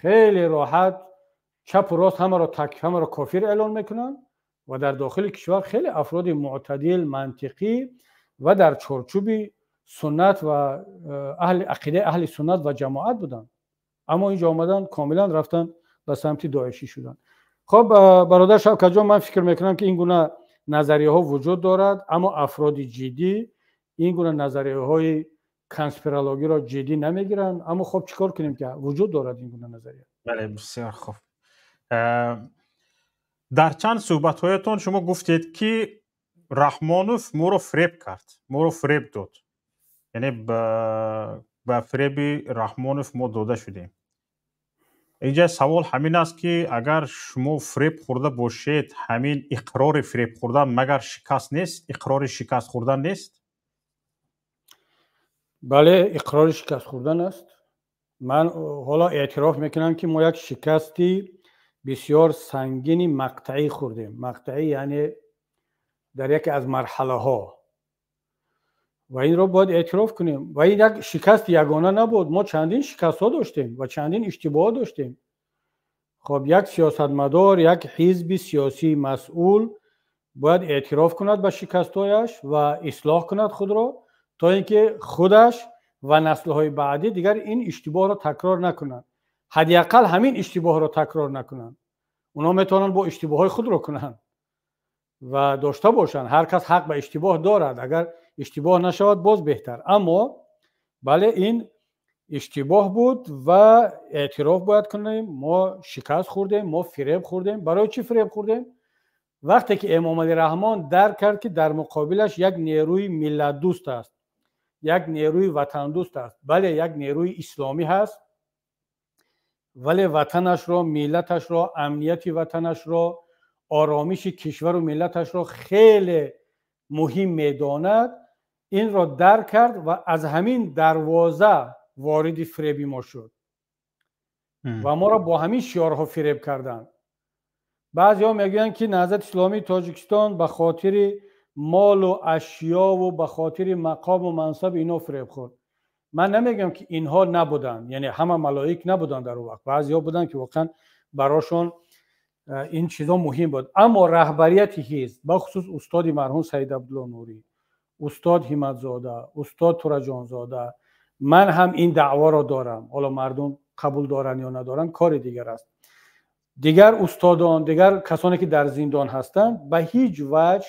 хеле роҳат чапу рост ҳамаро кофир эълон мекунанд ва дар дохили кишвар хеле афроди мӯътадил, мантиқӣ ва дар чорчӯби суннат ва аҳли ақидаи аҳли суннат ва ҷамоат буданд, аммо инҷо омадан, комилан рафтан ба самти доишӣ шуданд. Хоб, бародар Шавкатҷон, ман фикр мекунам, ки ин гуна назарияҳо вуҷуд дорад, аммо афроди ҷиддӣ ин гуна назарияҳои конспирологиро ҷиддӣ намегиранд. Аммо хоб, чӣ кор кунем, ки вуҷуд дорад ин гуна назария. Бале, бисёр хуб. Дар чанд суҳбатҳоятон шумо гуфтед, ки Раҳмонов моро фиреб кард, моро фиреб дод, яъне ба фиреби Раҳмонов мо дода шудем. Инҷа савол ҳамин аст, ки агар шумо фиреб хӯрда бошед, ҳамин иқрори фиреб хӯрдан магар шикаст нест, иқрори шикаст хӯрдан нест? Бале, иқрори шикаст хӯрдан аст. Ман ҳоло эътироф мекунам, ки мо як шикасти бисёр сангини мақтаъӣ хӯрдем. Мақтаъӣ яъне дар яке аз марҳалаҳо, ва инро бояд эътироф кунем. Ва ин як шикасти ягона набуд, мо чандин шикастҳо доштем ва чандин иштибоҳ доштем. Хоб, як сиёсатмадор, як ҳизби сиёсии масъул бояд эътироф кунад ба шикастҳояш ва ислоҳ кунад худро, то ин ки худаш ва наслҳои баъдӣ дигар ин иштибоҳро такрор накунанд, ҳадди ақал ҳамин иштибоҳро такрор накунанд. Онҳо метавонанд бо иштибоҳҳои худро кунанд ва дошта бошанд, ҳар кас ҳақ ба иштибоҳ дорад, агар иштибоҳ нашавад, боз беҳтар. Аммо бале, ин иштибоҳ буд ва эътироф бояд кунем, мо шикаст хӯрдем, мо фиреб хӯрдем. Барои чӣ фиреб хӯрдем? Вақте ки Эмомалӣ Раҳмон дарк кард, ки дар муқобилаш як нерӯи миллатдӯст аст, як нерӯи ватандӯст аст, бале, як нерӯи исломӣ ҳаст, вале ватанашро, миллаташро, амнияти ватанашро, оромиши кишвару миллаташро хеле муҳим медонад, инро дарк кард ва аз ҳамин дарвоза вориди фиреби мо шуд ва моро бо ҳамин шиорҳо фиреб карданд. Баъзеҳо мегӯянд, ки Наҳзати Исломии Тоҷикистон ба хотири молу ашёву ба хотири мақому мансаб ино фиреб хӯрд. Ман намегӯям, ки инҳо набуданд, яъне ҳама малоик набуданд дар он вақт, баъзеҳо буданд, ки воқеан барошон ин чизо муҳим буд. Аммо раҳбарияти ҳизб, бахусус устоди марҳум Саид Абдулло Нурӣ, устод Ҳиматзода, устод Тураҷонзода, ман ҳам ин даъворо дорам, ҳоло мардум қабул доранд ё надоранд, кори дигар аст, дигар устодон, дигар касоне ки дар зиндон ҳастанд, ба ҳеҷ ваҷҳ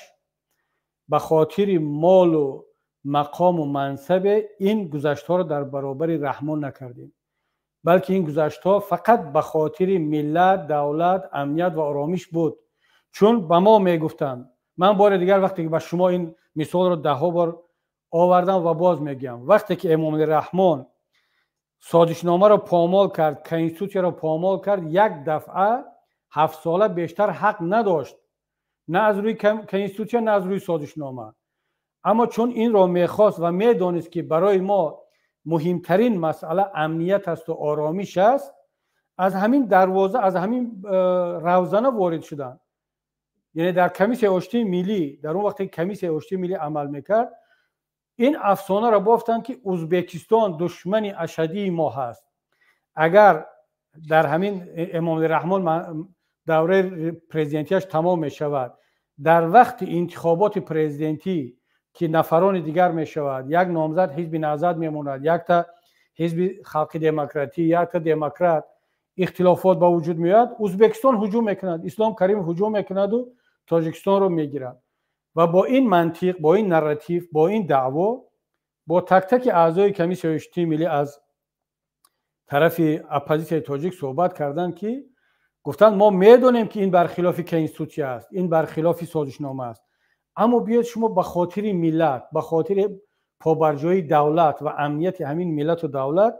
ба хотири молу мақому мансабе ин гузаштҳоро дар баробари Раҳмон накардем, балки ин гузаштҳо фақат ба хотири миллат, давлат, амният ва оромиш буд. Чун ба мо мегуфтанд, ман бори дигар вақте ки ба шумо ин мисолро даҳҳо бор овардам ва боз мегӯям, вақте ки Эмомалӣ Раҳмон созишномаро помол кард, конститутсияро помол кард, як дафъа 7 сола бештар ҳақ надошт, на аз рӯи конститутсия, на аз рӯи созишнома. Аммо чун инро мехост ва медонист, ки барои мо муҳимтарин масъала амният асту оромиш аст, аз ҳамин дарвоза, аз ҳамин равзана ворид шуданд. Яъне дар комиссияи оштии миллӣ, дар он вақте комиссияи оштии миллӣ амал мекард, ин афсонаро бофтанд, ки Узбекистон душмани ашадии мо ҳаст. Агар дар ҳамин Эмомалӣ Раҳмон давраи президентияш тамом мешавад, дар вақти интихоботи президентӣ, ки нафарони дигар мешавад, як номзад ҳизби Наҳзат мемонад, якта ҳизби Халқи Демократӣ, якта демократ, ихтилофот ба вуҷуд меояд, Узбекистон ҳуҷум мекунад, Ислом Каримов ҳуҷум мекунаду Тоҷикистонро мегирад. Ва бо ин мантиқ, бо ин нарратив, бо ин даъво бо тактаки аъзои комиссияи оштии миллӣ аз тарафи оппозитсияи тоҷик суҳбат карданд, ки гуфтанд: мо медонем, ки ин бархилофи конститутсия аст, ин бархилофи созишнома аст, аммо биёед шумо ба хотири миллат, ба хотири побарҷои давлат ва амнияти ҳамин миллату давлат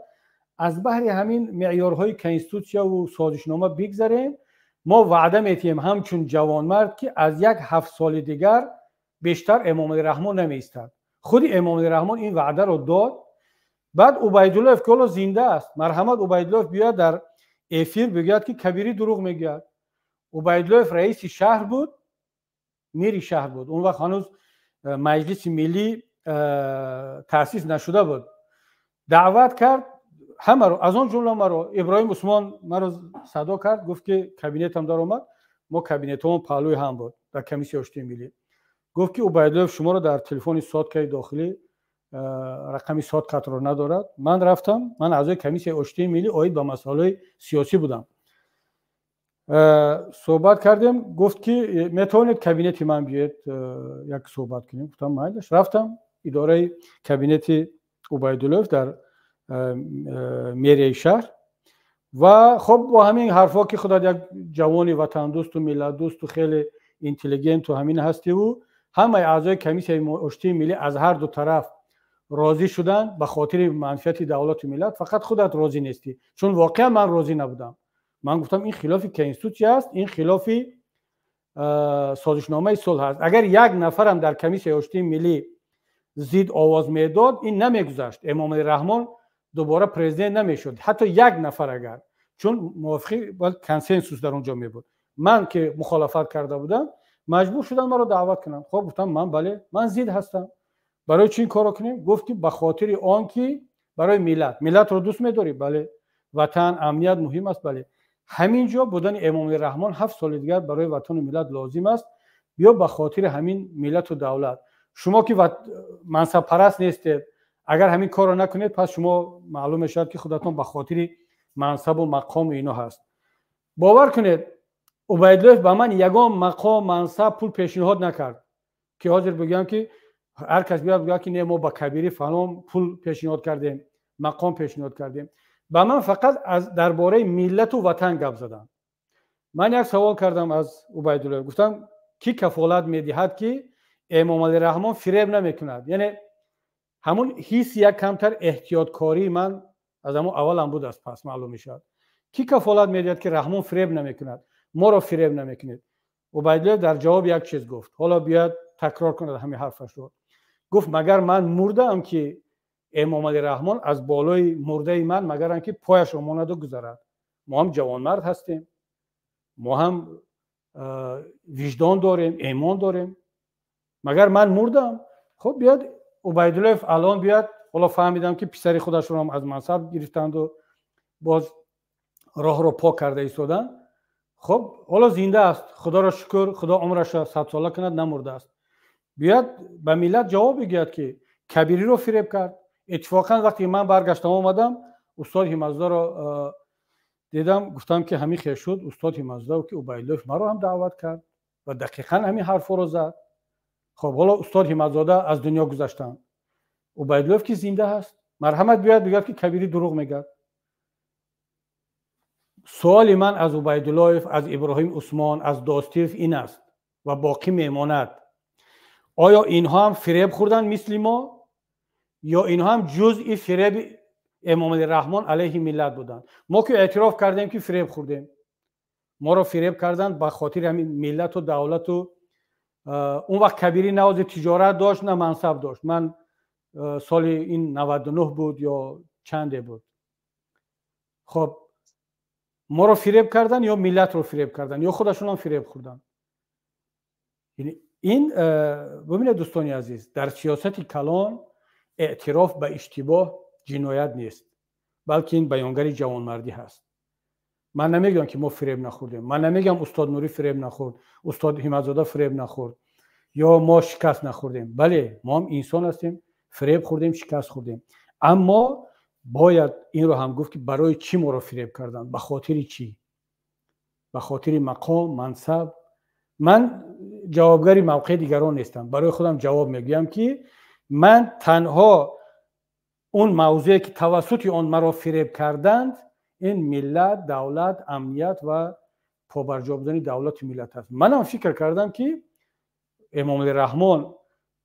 аз баҳри ҳамин меъёрҳои конститутсияву созишнома бигзарем. Мо ваъда метиҳем ҳамчун ҷавонмард, ки аз як 7 соли дигар бештар Эмомалӣ Раҳмон намеистад. Худи Эмомалӣ Раҳмон ин ваъдаро дод. Баъд Убайдуллоев, ки ҳоло зинда аст, марҳамат, Убайдуллоев биёяд, дар эфир бигӯяд, ки Кабирӣ дурӯғ мегӯяд. Убайдуллоев раиси шаҳр буд, мери шаҳр буд. Он вақт ҳанӯз Маҷлиси Миллӣ таъсис нашуда буд. Даъват кард ҳамаро, аз он ҷумла маро. Иброҳим Усмон маро садо кард, гуфт, ки кабинетам даромад. Мо кабинетҳомон паҳлӯи ҳам буд дар Комиссияи оштии миллӣ. Гуфт, ки Убайдуллоев шуморо дар телефони соткаи дохилӣ, рақами соткатро надорад. Ман рафтам, ман аъзои Комиссияи оштии миллӣ оид ба масъалаҳои сиёсӣ будам. Суҳбат кардем. Гуфт, ки метавонед кабинети ман биёед, як суҳбат кунем. Гуфтам, майлаш. Рафтам идораи кабинети Убайдуллоев дар мерияи шаҳр. Ва хоб, бо ҳамин ҳарфҳо, ки худат як ҷавони ватандӯсту миллатдӯсту хеле интеллигенту ҳамин ҳастиву, ҳамаи аъзои Комиссияи оштии миллӣ аз ҳар ду тараф розӣ шуданд ба хотири манфиати давлату миллат, фақат худат розӣ нестӣ. Чун воқеан ман розӣ набудам. Ман гуфтам, ин хилофи конститутсия аст, ин хилофи созишномаи сулҳ аст. Агар як нафарам дар Комиссияи оштии миллӣ зид овоз медод, ин намегузашт, Эмомалӣ Раҳмон дубора президент намешуд. Ҳатто як нафар агар, чун мувофиқи консенсус дар он ҷо мебуд. Ман ки мухолафат карда будам, маҷбур шудам маро даъват кунам. Хоб, гуфтам, ман бале, ман зид ҳастам. Барои чӣ ин корро кунем? Гуфт, ки ба хотири он ки барои миллат. Миллатро дӯст медорӣ? Бале. Ватан, амният муҳим аст? Бале. Ҳамин ҷо будани Эмомалӣ Раҳмон 7 соли дигар барои ватану миллат лозим аст. Биё, ба хотири ҳамин миллату давлат, шумо ки мансабпараст нестед, агар ҳамин корро накунед, пас шумо маълум мешавад, ки худатон ба хотири мансабу мақому ино ҳаст. Бовар кунед, Убайдуллоев ба ман ягон мақом, мансаб, пул пешниҳод накард, ки ҳозир бигӯям, ки ҳар кас биёяд, бигӯяд, ки не, мо ба Кабирӣ фалон пул пешниҳод кардем, мақом пешниҳод кардем. Ба ман фақат дар бораи миллату ватан гап заданд. Ман як савол кардам аз Убайдуллоев, гуфтам, кӣ кафолат медиҳад, ки Эмомалӣ Раҳмон фиреб намекунад? Яъне ҳамун ҳисси як камтар эҳтиёткории ман аз ҳамун аввалам буд, аз пас маълум мешавад. Кӣ кафолат медиҳад, ки Раҳмон фиреб намекунад, моро фиреб намекунед? Убайдуллоев дар ҷавоб як чиз гуфт, ҳоло биёяд, такрор кунад ҳамин ҳарфашро. Гуфт, магар ман мурдаам, ки Эмомалӣ Раҳмон аз болои мурдаи ман магарам ки пояшро монаду гузарад? Мо ҳам ҷавонмард ҳастем, мо ҳам виҷдон дорем, эмон дорем. Магар ман мурдам? Хуб, биёд Убайдуллоев алон биёд. Ҳоло фаҳмидам, ки писари худашро ҳам аз мансаб гирифтанду боз роҳро пок карда истоданд. Хуб, ҳоло зинда аст, худоро шукр, худо умрашро садсола кунад, намурдааст. Биёд, ба миллат ҷавоб бигӯяд, ки Кабириро фиреб кард. Иттифоқан вақте ман баргаштам, омадам, устод Ҳимматзодаро дидам, гуфтам, ки ҳамин хел шуд, устод Ҳимматзода, ки Убайдуллоев маро ҳам даъват кард ва дақиқан ҳамин ҳарфҳоро зад. Хоб, ҳоло устод Ҳимматзода аз дунё гузаштанд, Убайдуллоев ки зинда ҳаст, марҳамат, биёяд, бигӯяд, ки Кабирӣ дурӯғ мегӯяд. Суоли ман аз Убайдуллоев, аз Иброҳим Усмон, аз Достиев ин аст ва боқӣ мемонад: оё инҳо ҳам фиреб хӯрданд мисли мо, ё инҳо ҳам ҷузъи фиреби Эмомалӣ Раҳмон алайҳи миллат буданд? Мо ки эътироф кардем, ки фиреб хӯрдем, моро фиреб карданд ба хотири ҳамин миллату давлату. Он вақт Кабирӣ на ози тиҷорат дошт, на мансаб дошт. Ман соли ин 99 буд ё чанде буд. Хоб, моро фиреб карданд ё миллатро фиреб карданд, ё худашонам фиреб хӯрданд? Ин бубинед, дӯстони азиз, дар сиёсати калон эътироф ба иштибоҳ ҷиноят нест, балки ин баёнгари ҷавонмардӣ ҳаст. Ман намегӯям, ки мо фиреб нахӯрдем, ман намегӯям, устод Нурӣ фиреб нахӯрд, устод Ҳимматзода фиреб нахӯрд ё мо шикаст нахӯрдем. Бале, мо ҳам инсон ҳастем, фиреб хӯрдем, шикаст хӯрдем. Аммо бояд инро ҳам гуфт, ки барои чӣ моро фиреб карданд, ба хотири чӣ? Ба хотири мақом, мансаб. Ман ҷавобгари мавқеи дигарон нестам, барои худам ҷавоб мегӯям, ки ман танҳо он мавзӯе, ки тавассути он маро фиреб карданд, ин миллат, давлат, амният ва побарҷо будани давлату миллат аст. Манам фикр кардам, ки Эмомалӣ Раҳмон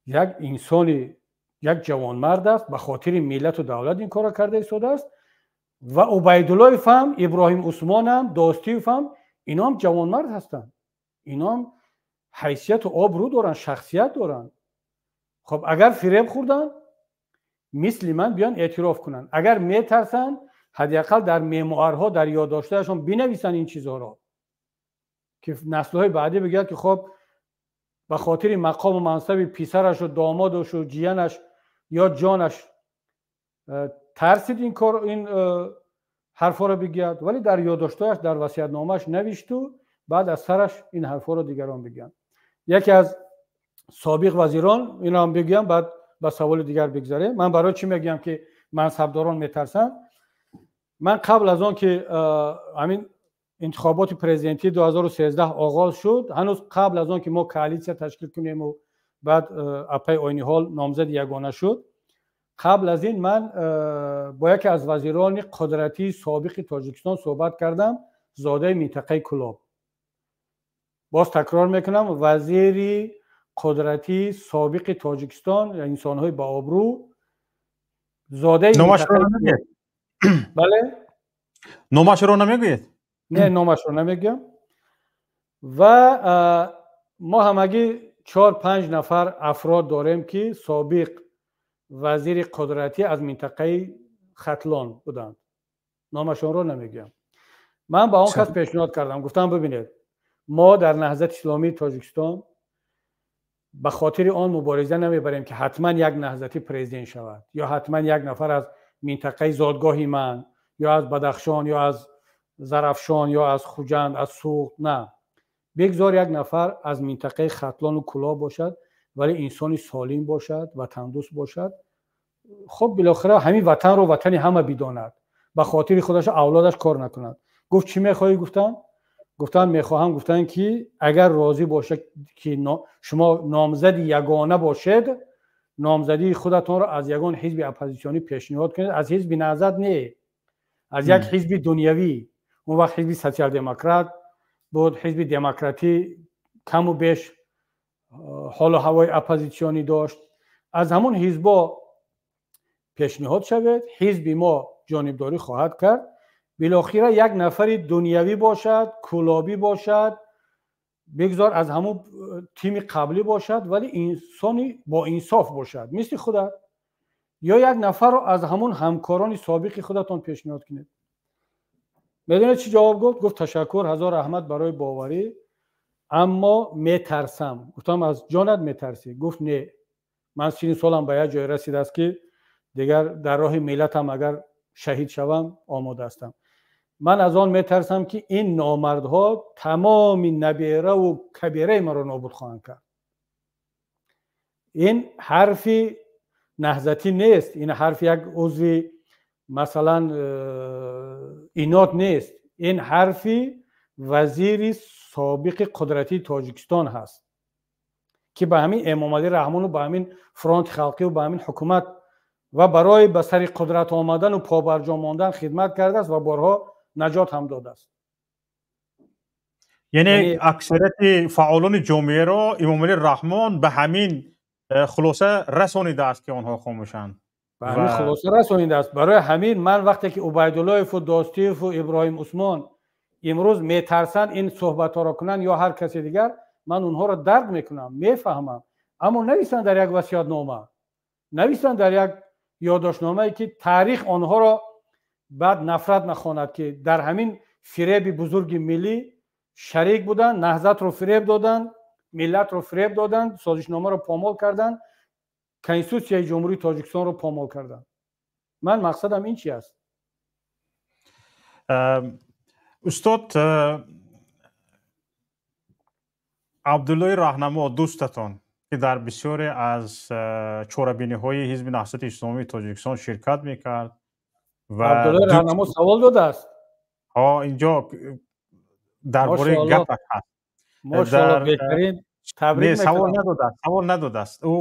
як инсони Як ҷавонмард аст, ба хотири миллату давлат ин корро карда истодааст. Ва Убайдуллоев ҳам, Иброҳим Усмон ҳам, Достиев ҳам, иноам ҷавонмард ҳастанд, иноам ҳайсияту обрӯ доранд, шахсият доранд. Хоб, агар фиреб хӯрданд, мисли ман биён эътироф кунанд. Агар метарсанд, ҳадди ақал дар мемуарҳо, дар ёддоштаашон бинависанд ин чизҳоро, ки наслҳои баъдӣ бигӯяд, ки хоб, ба хотири мақому мансаби писарашу домодашу ҷиянаш ё ҷонаш тарсид ин кор, ин ҳарфҳоро бигӯяд, вале дар ёддоштааш, дар васиятномааш навишту баъд аз сараш ин ҳарфҳоро дигарон бигӯянд. Яке аз собиқ вазирон, инам бигӯям, баъд ба саволи дигар бигзарем. Ман барои чӣ мегӯям, ки мансабдорон метарсанд? Ман қабл аз он ки ҳамин интихоботи президентии 2013 оғоз шуд, ҳанӯз қабл аз он ки мо коалитсия ташкил кунему баъд апаи Ойниҳол номзади ягона шуд, қабл аз ин ман бо яке аз вазирони қудратии собиқи Тоҷикистон суҳбат кардам, зодаи минтақаи Кулоб. Боз такрор мекунам, вазири қудратии собиқи Тоҷикистон, инсонҳои баобрӯ, зодаи... Бале. Номашро намегӯед? Не, номашро намегӯям. Ва мо ҳамагӣ 4-5 нафар афрод дорем, ки собиқ вазири қудратӣ аз минтақаи Хатлон буданд, номашонро намегӯям. Ман ба он кас пешниҳод кардам, гуфтам: бибинед, мо дар Наҳзати Исломии Тоҷикистон ба хотири он мубориза намебарем, ки ҳатман як наҳзатӣ президент шавад ё ҳатман як нафар аз минтақаи зодгоҳи ман, ё аз Бадахшон, ё аз Зарафшон, ё аз Хуҷанд, аз Суғд. На, бигзор як нафар аз минтақаи Хатлону Кулоб бошад, вале инсони солим бошад, ватандӯст бошад. Хуб, билохира ҳамин ватанро ватани ҳама бидонад, ба хотири худаш, авлодаш кор накунад. Гуфт: чӣ мехоҳӣ? Гуфтам. Гуфтанд, мехоҳам, гуфтанд, ки агар розӣ бошед, ки шумо номзади ягона бошед, номзадии худатонро аз ягон ҳизби оппозитсионӣ пешниҳод кунед, аз ҳизби Наҳзат не, аз як ҳизби дунявӣ. Он вақт ҳизби Социал-демократ буд, ҳизби Демократӣ каму беш ҳолу ҳавои оппозитсионӣ дошт. Аз ҳамон ҳизбо пешниҳод шавед, ҳизби мо ҷонибдорӣ хоҳад кард. Билохира як нафари дунявӣ бошад, кулобӣ бошад, бигзор аз ҳамун тими қаблӣ бошад, вале инсони боинсоф бошад, мисли худат, ё як нафарро аз ҳамун ҳамкорони собиқи худатон пешниҳод кунед. Медонед, чӣ ҷавоб гуфт? Гуфт: ташаккур, ҳазор раҳмат барои боварӣ, аммо метарсам. Гуфтам: аз ҷонат метарсӣ? Гуфт: не, ман 30 солам ба як ҷое расидааст, ки дигар дар роҳи миллатам агар шаҳид шавам, омода ҳастам. Ман аз он метарсам, ки ин номардҳо тамоми набераву кабираи маро нобуд хоҳанд кард. Ин ҳарфи наҳзатӣ нест, ин ҳарфи як узви, масалан, Инод нест, ин ҳарфи вазири собиқи қудратии Тоҷикистон ҳаст, ки ба ҳамин Эмомалӣ Раҳмону ба ҳамин Фронти халқиву ба ҳамин ҳукумат ва барои ба сари қудрат омадану побарҷо мондан хидмат кардааст ва борҳо наҷот ҳам додааст. Яъне аксарияти фаъолони ҷомеаро Эмомалӣ Раҳмон ба ҳамин хулоса расонидааст, ки онҳо хомӯшанд. Ба ҳамин хулоса расонидааст. Барои ҳамин ман вақте ки Убайдуллоеву Достиеву Иброҳим Усмон имрӯз метарсанд ин суҳбатҳоро кунанд ё ҳар касе дигар, ман онҳоро дарк мекунам, мефаҳмам, аммо нависанд дар як васиятнома, нависанд дар як ёддоштномае, ки таърих онҳоро баъд нафрат нахонад, ки дар ҳамин фиреби бузурги миллӣ шарик буданд, Наҳзатро фиреб доданд, миллатро фиреб доданд, созишномаро помол карданд, Конститутсияи Ҷумҳурии Тоҷикистонро помол карданд. Ман мақсадам ин чи аст. Устод Абдуллои Раҳнамо, дӯстатон, ки дар бисёре аз чорабиниҳои ҳизби Наҳзати Исломии Тоҷикистон ширкат мекард ва Абдуллои Раҳнамо савол додааст. Ҳо, инҷо дар бораи гапаш ҳаст. Мошоалло, беҳтарин, табрик. Савол надодааст, савол надодааст, ӯ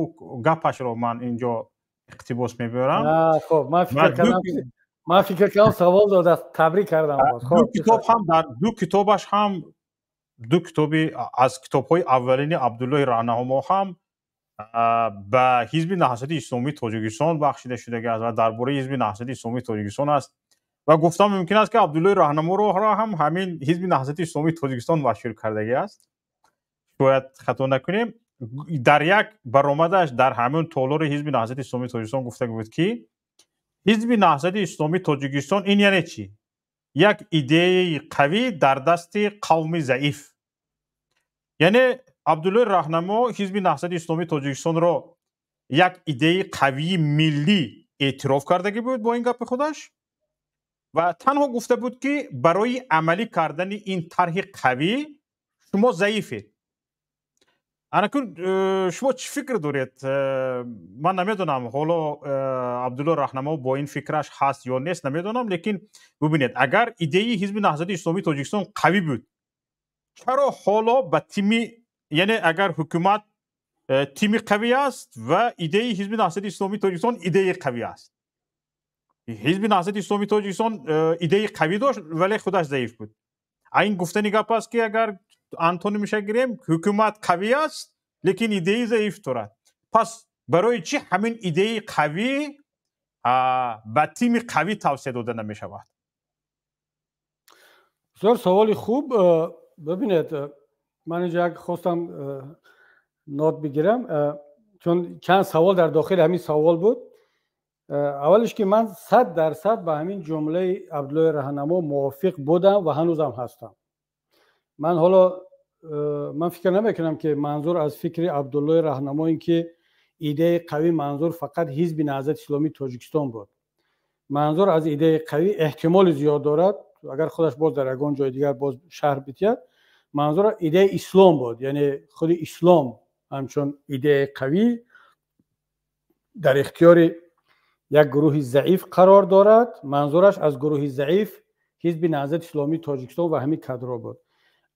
гапашро ман инҷо иқтибос мебарам. Хоб, ман фикр кардам, савол додааст, табрик кардам. Ду китоб ҳам, дар ду китобаш ҳам, ду китоби аз китобҳои аввалини Абдуллои Раҳнамо ҳам Ба Ҳизби Наҳзати Исломии Тоҷикистон бахшида шудагӣ аст ва дар бораи Ҳизби Наҳзати Исломии Тоҷикистон аст ва гуфтан мумкин аст, ки Абдуллои Раҳнаморо ҳам ҳамин Ҳизби Наҳзати Исломии Тоҷикистон машҳур кардагӣ аст. Шояд хато накунем, дар як баромадаш дар ҳамин толори Ҳизби Наҳзати Исломии Тоҷикистон гуфта буд, ки Ҳизби Наҳзати Исломии Тоҷикистон ин яъне чӣ? Як идеяи қавӣ дар дасти қавми заиф. Яъне Абдуллои Раҳнамо Ҳизби Наҳзати Исломии Тоҷикистонро як идеяи қавии миллӣ эътироф кардагӣ буд бо ин гапи худаш ва танҳо гуфта буд, ки барои амалӣ кардани ин тарҳи қавӣ шумо заифед. Анакун шумо чӣ фикр доред? Ман намедонам, ҳоло Абдулло Раҳнамо бо ин фикраш ҳаст ё нест, намедонам, лекин бубинед, агар идеяи Ҳизби Наҳзати Исломии Тоҷикистон қавӣ буд, чаро ҳоло ба тими, яъне агар ҳукумат тими қавӣ аст ва идеяи Ҳизби Наҳзати Исломии Тоҷикистон идеяи қавӣ аст, Ҳизби Наҳзати Исломии Тоҷикистон идеяи қавӣ дошт, вале худаш заиф буд. Ин гуфтани гап аст, ки агар антонимиша гирем, ҳукумат қавӣ аст, лекин идеяи заиф дорад. Пас барои чӣ ҳамин идеяи қавӣ ба тими қавӣ тавсия дода намешавад? Бисёр саволи хуб. Бибинед, ман инҷо як хостам нот бигирам, чун чанд савол дар дохили ҳамин савол буд. Аввалиш, ки ман 100% ба ҳамин ҷумлаи Абдуллои Раҳнамо мувофиқ будам ва ҳанӯзам ҳастам. Ман ҳоло ман фикр намекунам, ки манзур аз фикри Абдуллои Раҳнамо ин ки идеяи қавӣ, манзур фақат Ҳизби Наҳзати Исломии Тоҷикистон буд. Манзур аз идеяи қавӣ, эҳтимоли зиёд дорад, агар худаш боз дар ягон ҷои дигар боз шарҳ бидиҳад, манзур идеяи ислом буд, яъне худи ислом ҳамчун идеяи қавӣ дар ихтиёри як гурӯҳи заиф қарор дорад. Манзураш аз гурӯҳи заиф Ҳизби Наҳзати Исломии Тоҷикистон ва ҳамин кадрҳо буд.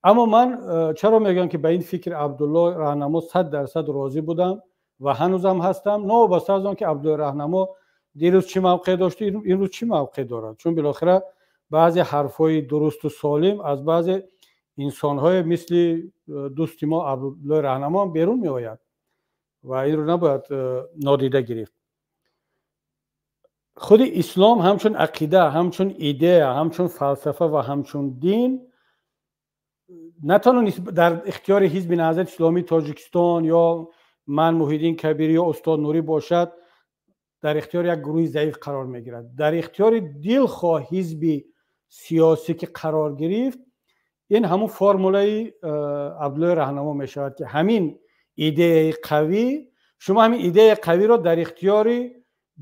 Аммо ман чаро мегӯям, ки ба ин фикри Абдулло Раҳнамо 100% розӣ будам ва ҳанӯзам ҳастам, новобаста аз он ки Абдуллои Раҳнамо дирӯз чӣ мавқеъ дошт, имрӯз чӣ мавқеъ дорад, чун билохира баъзе ҳарфҳои дурусту солим аз баъзе инсонҳое мисли дӯсти мо Абдуллои Раҳнамо берун меояд ва инро набояд нодида гирифт. Худи ислом ҳамчун ақида, ҳамчун идея, ҳамчун фалсафа ва ҳамчун дин на танҳо дар ихтиёри Ҳизби Наҳзати Исломии Тоҷикистон ё ман, Муҳиддин Кабирӣ, ё устод Нурӣ бошад, дар ихтиёри як гурӯҳи заиф қарор мегирад. Дар ихтиёри дилхоҳ ҳизби сиёсӣ ки қарор гирифт, ин ҳамун формулаи Абдуллои Раҳнамо мешавад, ки ҳамин идеяи қавӣ, шумо ҳамин идеяи қавиро дар ихтиёри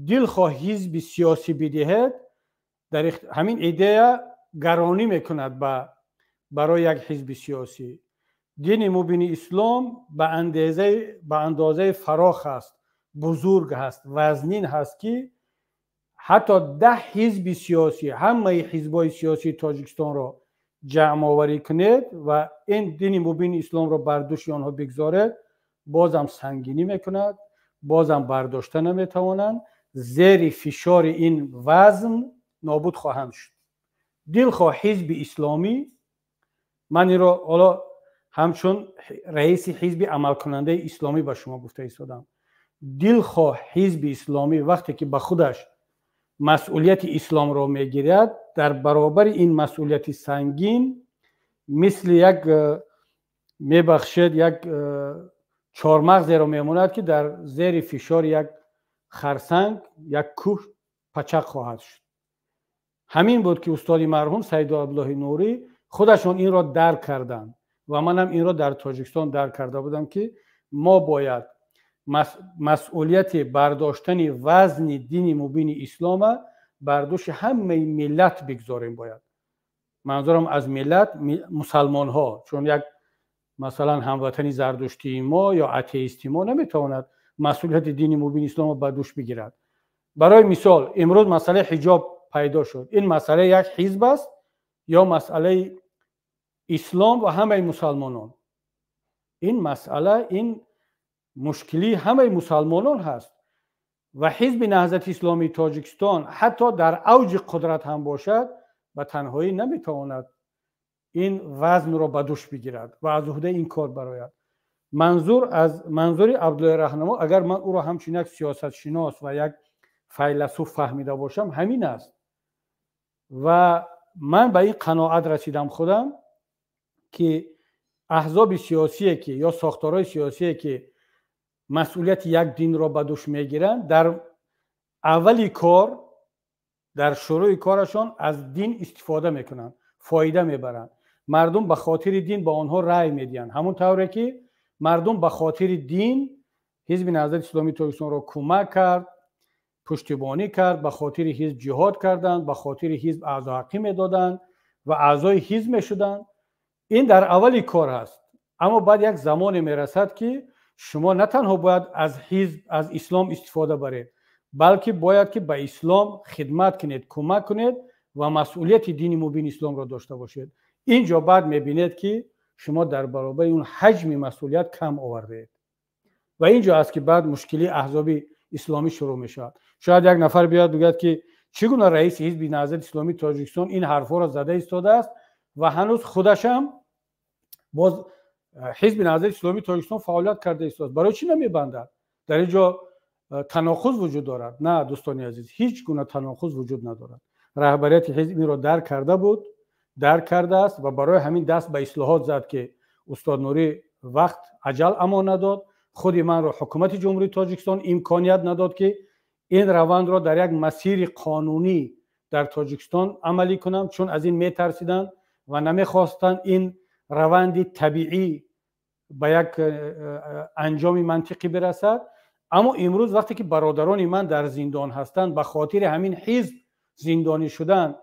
дилхоҳ ҳизби сиёсӣ бидиҳед, дар ҳамин идея гаронӣ мекунад барои як ҳизби сиёсӣ. Дини мубини ислом ба андозаи фарох аст, бузург ҳаст, вазнин ҳаст, ки ҳатто 10 ҳизби сиёсӣ, ҳамаи ҳизбҳои сиёсии Тоҷикистонро ҷамъоварӣ кунед ва ин дини мубини исломро бар дӯши онҳо бигзоред, бозам сангинӣ мекунад, бозам бардошта наметавонанд, зери фишори ин вазн нобуд хоҳанд шуд. Дилхоҳ ҳизби исломӣ, ман инро ҳоло ҳамчун раиси ҳизби амалкунандаи исломӣ ба шумо гуфта истодам, дилхоҳ ҳизби исломӣ вақте ки ба худаш масъулияти исломро мегирад, дар баробари ин масъулияти сангин мисли як, мебахшед, як чормағзеро мемонад, ки дар зери фишори як харсанг, як кӯҳ пачақ хоҳад шуд. Ҳамин буд, ки устоди марҳум Саиду Абдуллоҳи Нурӣ худашон инро дарк карданд ва манам инро дар Тоҷикистон дарк карда будам, ки мо бояд масъулияти бардоштани вазни дини мубини ислома бар дӯши ҳамаи миллат бигзорем бояд. Манзурам аз миллат мусалмонҳо, чун як масалан ҳамватани зардуштии мо ё атеисти мо наметавонад масъулияти дини мубини исломро ба дӯш бигирад. Барои мисол, имрӯз масъалаи ҳиҷоб пайдо шуд. Ин масъалаи як ҳизб аст ё масъалаи ислом ва ҳамаи мусалмонон? Ин масъала, ин мушкилии ҳамаи мусалмонон ҳаст ва Ҳизби Наҳзати Исломии Тоҷикистон ҳатто дар авҷи қудрат ҳам бошад, ба танҳоӣ наметавонад ин вазнро ба дӯш бигирад ва аз уҳдаи ин кор барояд. Манзур аз манзури Абдуллои Раҳнамо, агар ман ӯро ҳамчун як сиёсатшинос ва як файласуф фаҳмида бошам, ҳамин аст. Ва ман ба ин қаноат расидам худам, ки аҳзоби сиёсие ки ё сохторҳои сиёсие ки масъулияти як динро ба дӯш мегиранд, дар аввали кор, дар шурӯи корашон аз дин истифода мекунанд, фоида мебаранд. Мардум ба хотири дин ба онҳо рай медиҳанд, ҳамон тавре ки мардум ба хотири дин Ҳизби Наҳзати Исломии Тоҷикистонро кӯмак кард, пуштибонӣ кард, ба хотири ҳизб ҷиҳод карданд, ба хотири ҳизб аъзоҳаққӣ медоданд ва аъзои ҳизб мешуданд. Ин дар аввали кор ҳаст. Аммо баъд як замоне мерасад, ки шумо на танҳо бояд аз ҳизб, аз ислом истифода баред, балки бояд ки ба ислом хидмат кунед, кӯмак кунед ва масъулияти дини мубини исломро дошта бошед. Ин ҷо баъд мебинед, ки шумо дар баробари он ҳаҷми масъулият кам овардаед. Ва ин ҷо аст, ки баъд мушкили аҳзоби исломӣ шурӯъ мешавад. Шояд як нафар биёяд, бигӯяд, ки чӣ гуна раиси Ҳизби Наҳзати Исломии Тоҷикистон ин ҳарфҳоро зада истодааст ва ҳанӯз худашам боз Ҳизби Наҳзати Исломии Тоҷикистон фаъолият карда истодааст, барои чӣ намебандад? Дар ин ҷо танақуз вуҷуд дорад. На, дӯстони азиз, ҳеҷ гуна танақуз вуҷуд надорад. Раҳбарияти ҳизб инро дарк карда буд, дарк кардааст ва барои ҳамин даст ба ислоҳот зад, ки устод Нурӣ вақт аҷал амон надод. Худи манро ҳукумати Ҷумҳурии Тоҷикистон имконият надод, ки ин равандро дар як масири қонунӣ дар Тоҷикистон амалӣ кунам, чун аз ин метарсиданд ва намехостанд ин раванди табиӣ ба як анҷоми мантиқӣ бирасад. Аммо имрӯз, вақте ки бародарони ман дар зиндон ҳастанд, ба хотири ҳамин ҳизб зиндонӣ шуданд,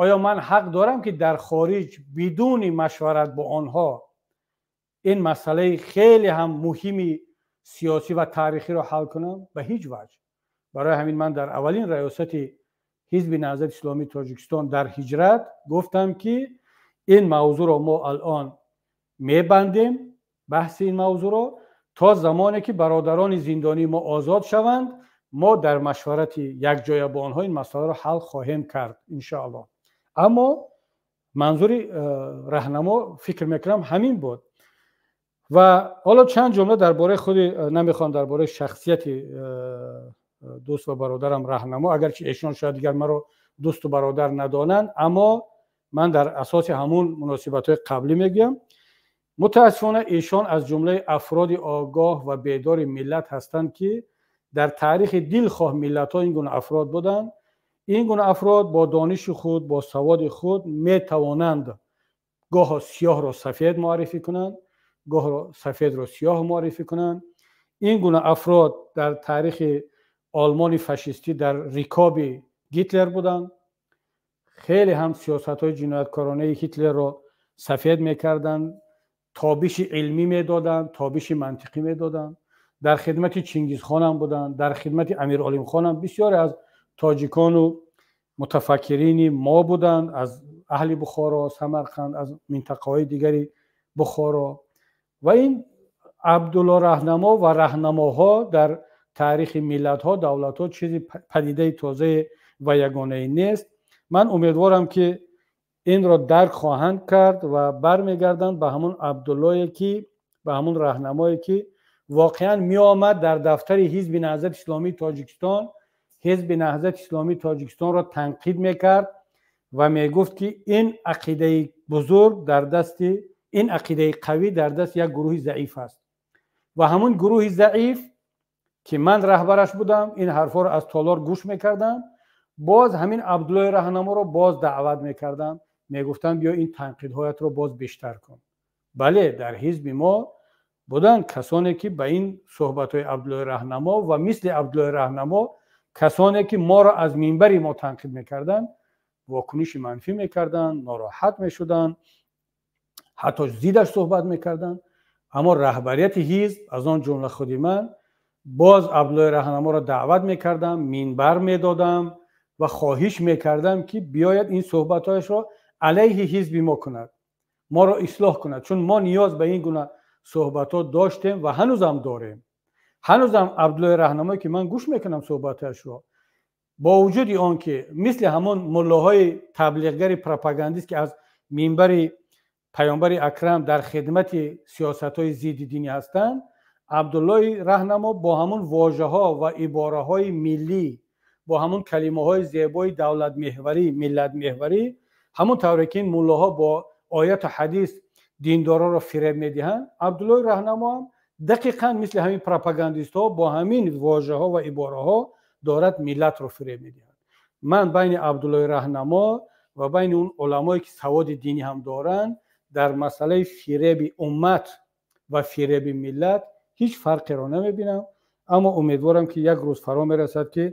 оё ман ҳақ дорам, ки дар хориҷ бидуни машварат бо онҳо ин масъалаи хеле ҳам муҳими сиёсӣ ва таърихиро ҳал кунам? Ба ҳеҷ ваҷҳ. Барои ҳамин ман дар аввалин раёсати Ҳизби Наҳзати Исломии Тоҷикистон дар ҳиҷрат гуфтам, ки ин мавзӯъро мо алон мебандем, баҳси ин мавзӯъро, то замоне ки бародарони зиндонии мо озод шаванд, мо дар машварати якҷоя бо онҳо ин масъаларо ҳал хоҳем кард, иншоаллоҳ. Аммо манзури раҳнамо, фикр мекунам, ҳамин буд. Ва ҳоло чанд ҷумла дар бораи худи, намехоҳам дар бораи шахсияти дӯст ва бародарам Раҳнамо, агарчи эшон шояд дигар маро дӯсту бародар надонанд, аммо ман дар асоси ҳамун муносибатҳои қаблӣ мегӯям. Мутаассифона, эшон аз ҷумлаи афроди огоҳ ва бедори миллат ҳастанд, ки дар таърихи дилхоҳ миллатҳо ин гуна афрод буданд. Ин гуна афрод бо дониши худ, бо саводи худ метавонанд гоҳо сиёҳро сафед муаррифӣ кунанд, гоҳро сафедро сиёҳ муаррифӣ кунанд. Ин гуна афрод дар таърихи Олмони фашистӣ дар рикоби Гитлер буданд, хеле ҳам сиёсатҳои ҷинояткоронаи Ҳитлерро сафед мекарданд, тобиши илмӣ медоданд, тобиши мантиқӣ медоданд. Дар хидмати Чингизхонам буданд, дар хидмати Амир Олимхонам бисёре аз тоҷикону мутафаккирини мо буданд, аз аҳли Бухоро, Самарқанд, аз минтақаҳои дигари Бухоро. Ва ин Абдулло Раҳнамо ва раҳнамоҳо дар таърихи миллатҳо, давлатҳо чизи падидаи тозае ва ягонае нест. Ман умедворам, ки инро дарк хоҳанд кард ва бармегарданд ба ҳамун Абдуллое ки, ба ҳамун раҳнамое ки воқеан меомад дар дафтари Ҳизби Наҳзати Исломии Тоҷикистон, Ҳизби Наҳзати Исломии Тоҷикистонро танқид мекард ва мегуфт, ки ин ақидаи бузург дар дасти, ин ақидаи қавӣ дар дасти як гурӯҳи заиф аст. Ва ҳамун гурӯҳи заиф, ки ман раҳбараш будам, ин ҳарфҳоро аз толор гӯш мекардам. Боз ҳамин Абдуллои Раҳнаморо боз даъват мекардам, мегуфтам: «Биё, ин танқидҳоятро боз бештар кун». Бале, дар ҳизби мо буданд касоне, ки ба ин суҳбатҳои Абдуллои Раҳнамо ва мисли Абдуллои Раҳнамо касоне, ки моро аз минбари мо танқид мекарданд, вокуниши манфӣ мекарданд, нороҳат мешуданд, ҳатто зидаш суҳбат мекарданд. Аммо раҳбарияти ҳизб, аз он ҷумла худи ман, боз Абдуллои Раҳнаморо даъват мекардам, минбар медодам ва хоҳиш мекардам, ки биёяд, ин суҳбатҳояшро алайҳи ҳизби мо кунад, моро ислоҳ кунад, чун мо ниёз ба ин гуна суҳбатҳо доштем ва ҳанӯзам дорем. Ҳанӯзам Абдуллои Раҳнамое, ки ман гӯш мекунам суҳбатҳояшро, бо вуҷуди он ки мисли ҳамон муллоҳои таблиғгари пропагандист, ки аз минбари Паёмбари Акрам дар хидмати сиёсатҳои зидди динӣ ҳастанд, Абдуллои Раҳнамо бо ҳамун вожаҳо ва ибораҳои миллӣ, бо ҳамун калимаҳои зебои давлатмеҳварӣ, миллатмеҳварӣ, ҳамун тавре ки ин муллоҳо бо ояту ҳадис диндороро фиреб медиҳанд, Абдуллои Раҳнамо ҳам дақиқан мисли ҳамин пропагандистҳо бо ҳамин вожаҳо ва ибораҳо дорад миллатро фиреб медиҳад. Ман байни Абдуллои Раҳнамо ва байни он уламое ки саводи динӣ ҳам доранд дар масъалаи фиреби уммат ва фиреби миллат ҳеҷ фарқеро намебинам. Аммо умедворам ки як рӯз фаро мерасад ки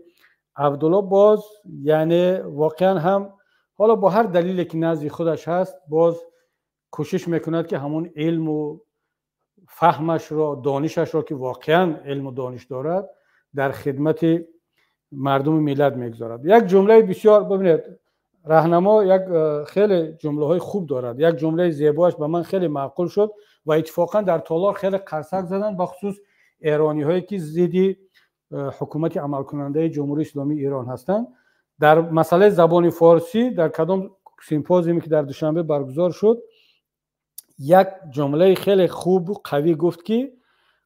Абдулло боз, яъне воқеан ҳам ҳоло бо ҳар далеле ки назди худаш ҳаст, боз кӯшиш мекунад ки ҳамон илму фаҳмашро, донишашро ки воқеан илму дониш дорад, дар хидмати мардуми миллат мегузорад. Як ҷумлаи бисёр, бибинед, Раҳнамо як хеле ҷумлаҳои хуб дорад. Як ҷумлаи зебоаш ба ман хеле маъқул шуд ва иттифоқан дар толор хеле қарсак заданд, бахусус эрониҳое ки зидди ҳукумати амалкунандаи Ҷумҳурии Исломии Эрон ҳастанд. Дар масъалаи забони форсӣ дар кадом симпозиуме ки дар Душанбе баргузор шуд, як ҷумлаи хеле хубу қавӣ гуфт, ки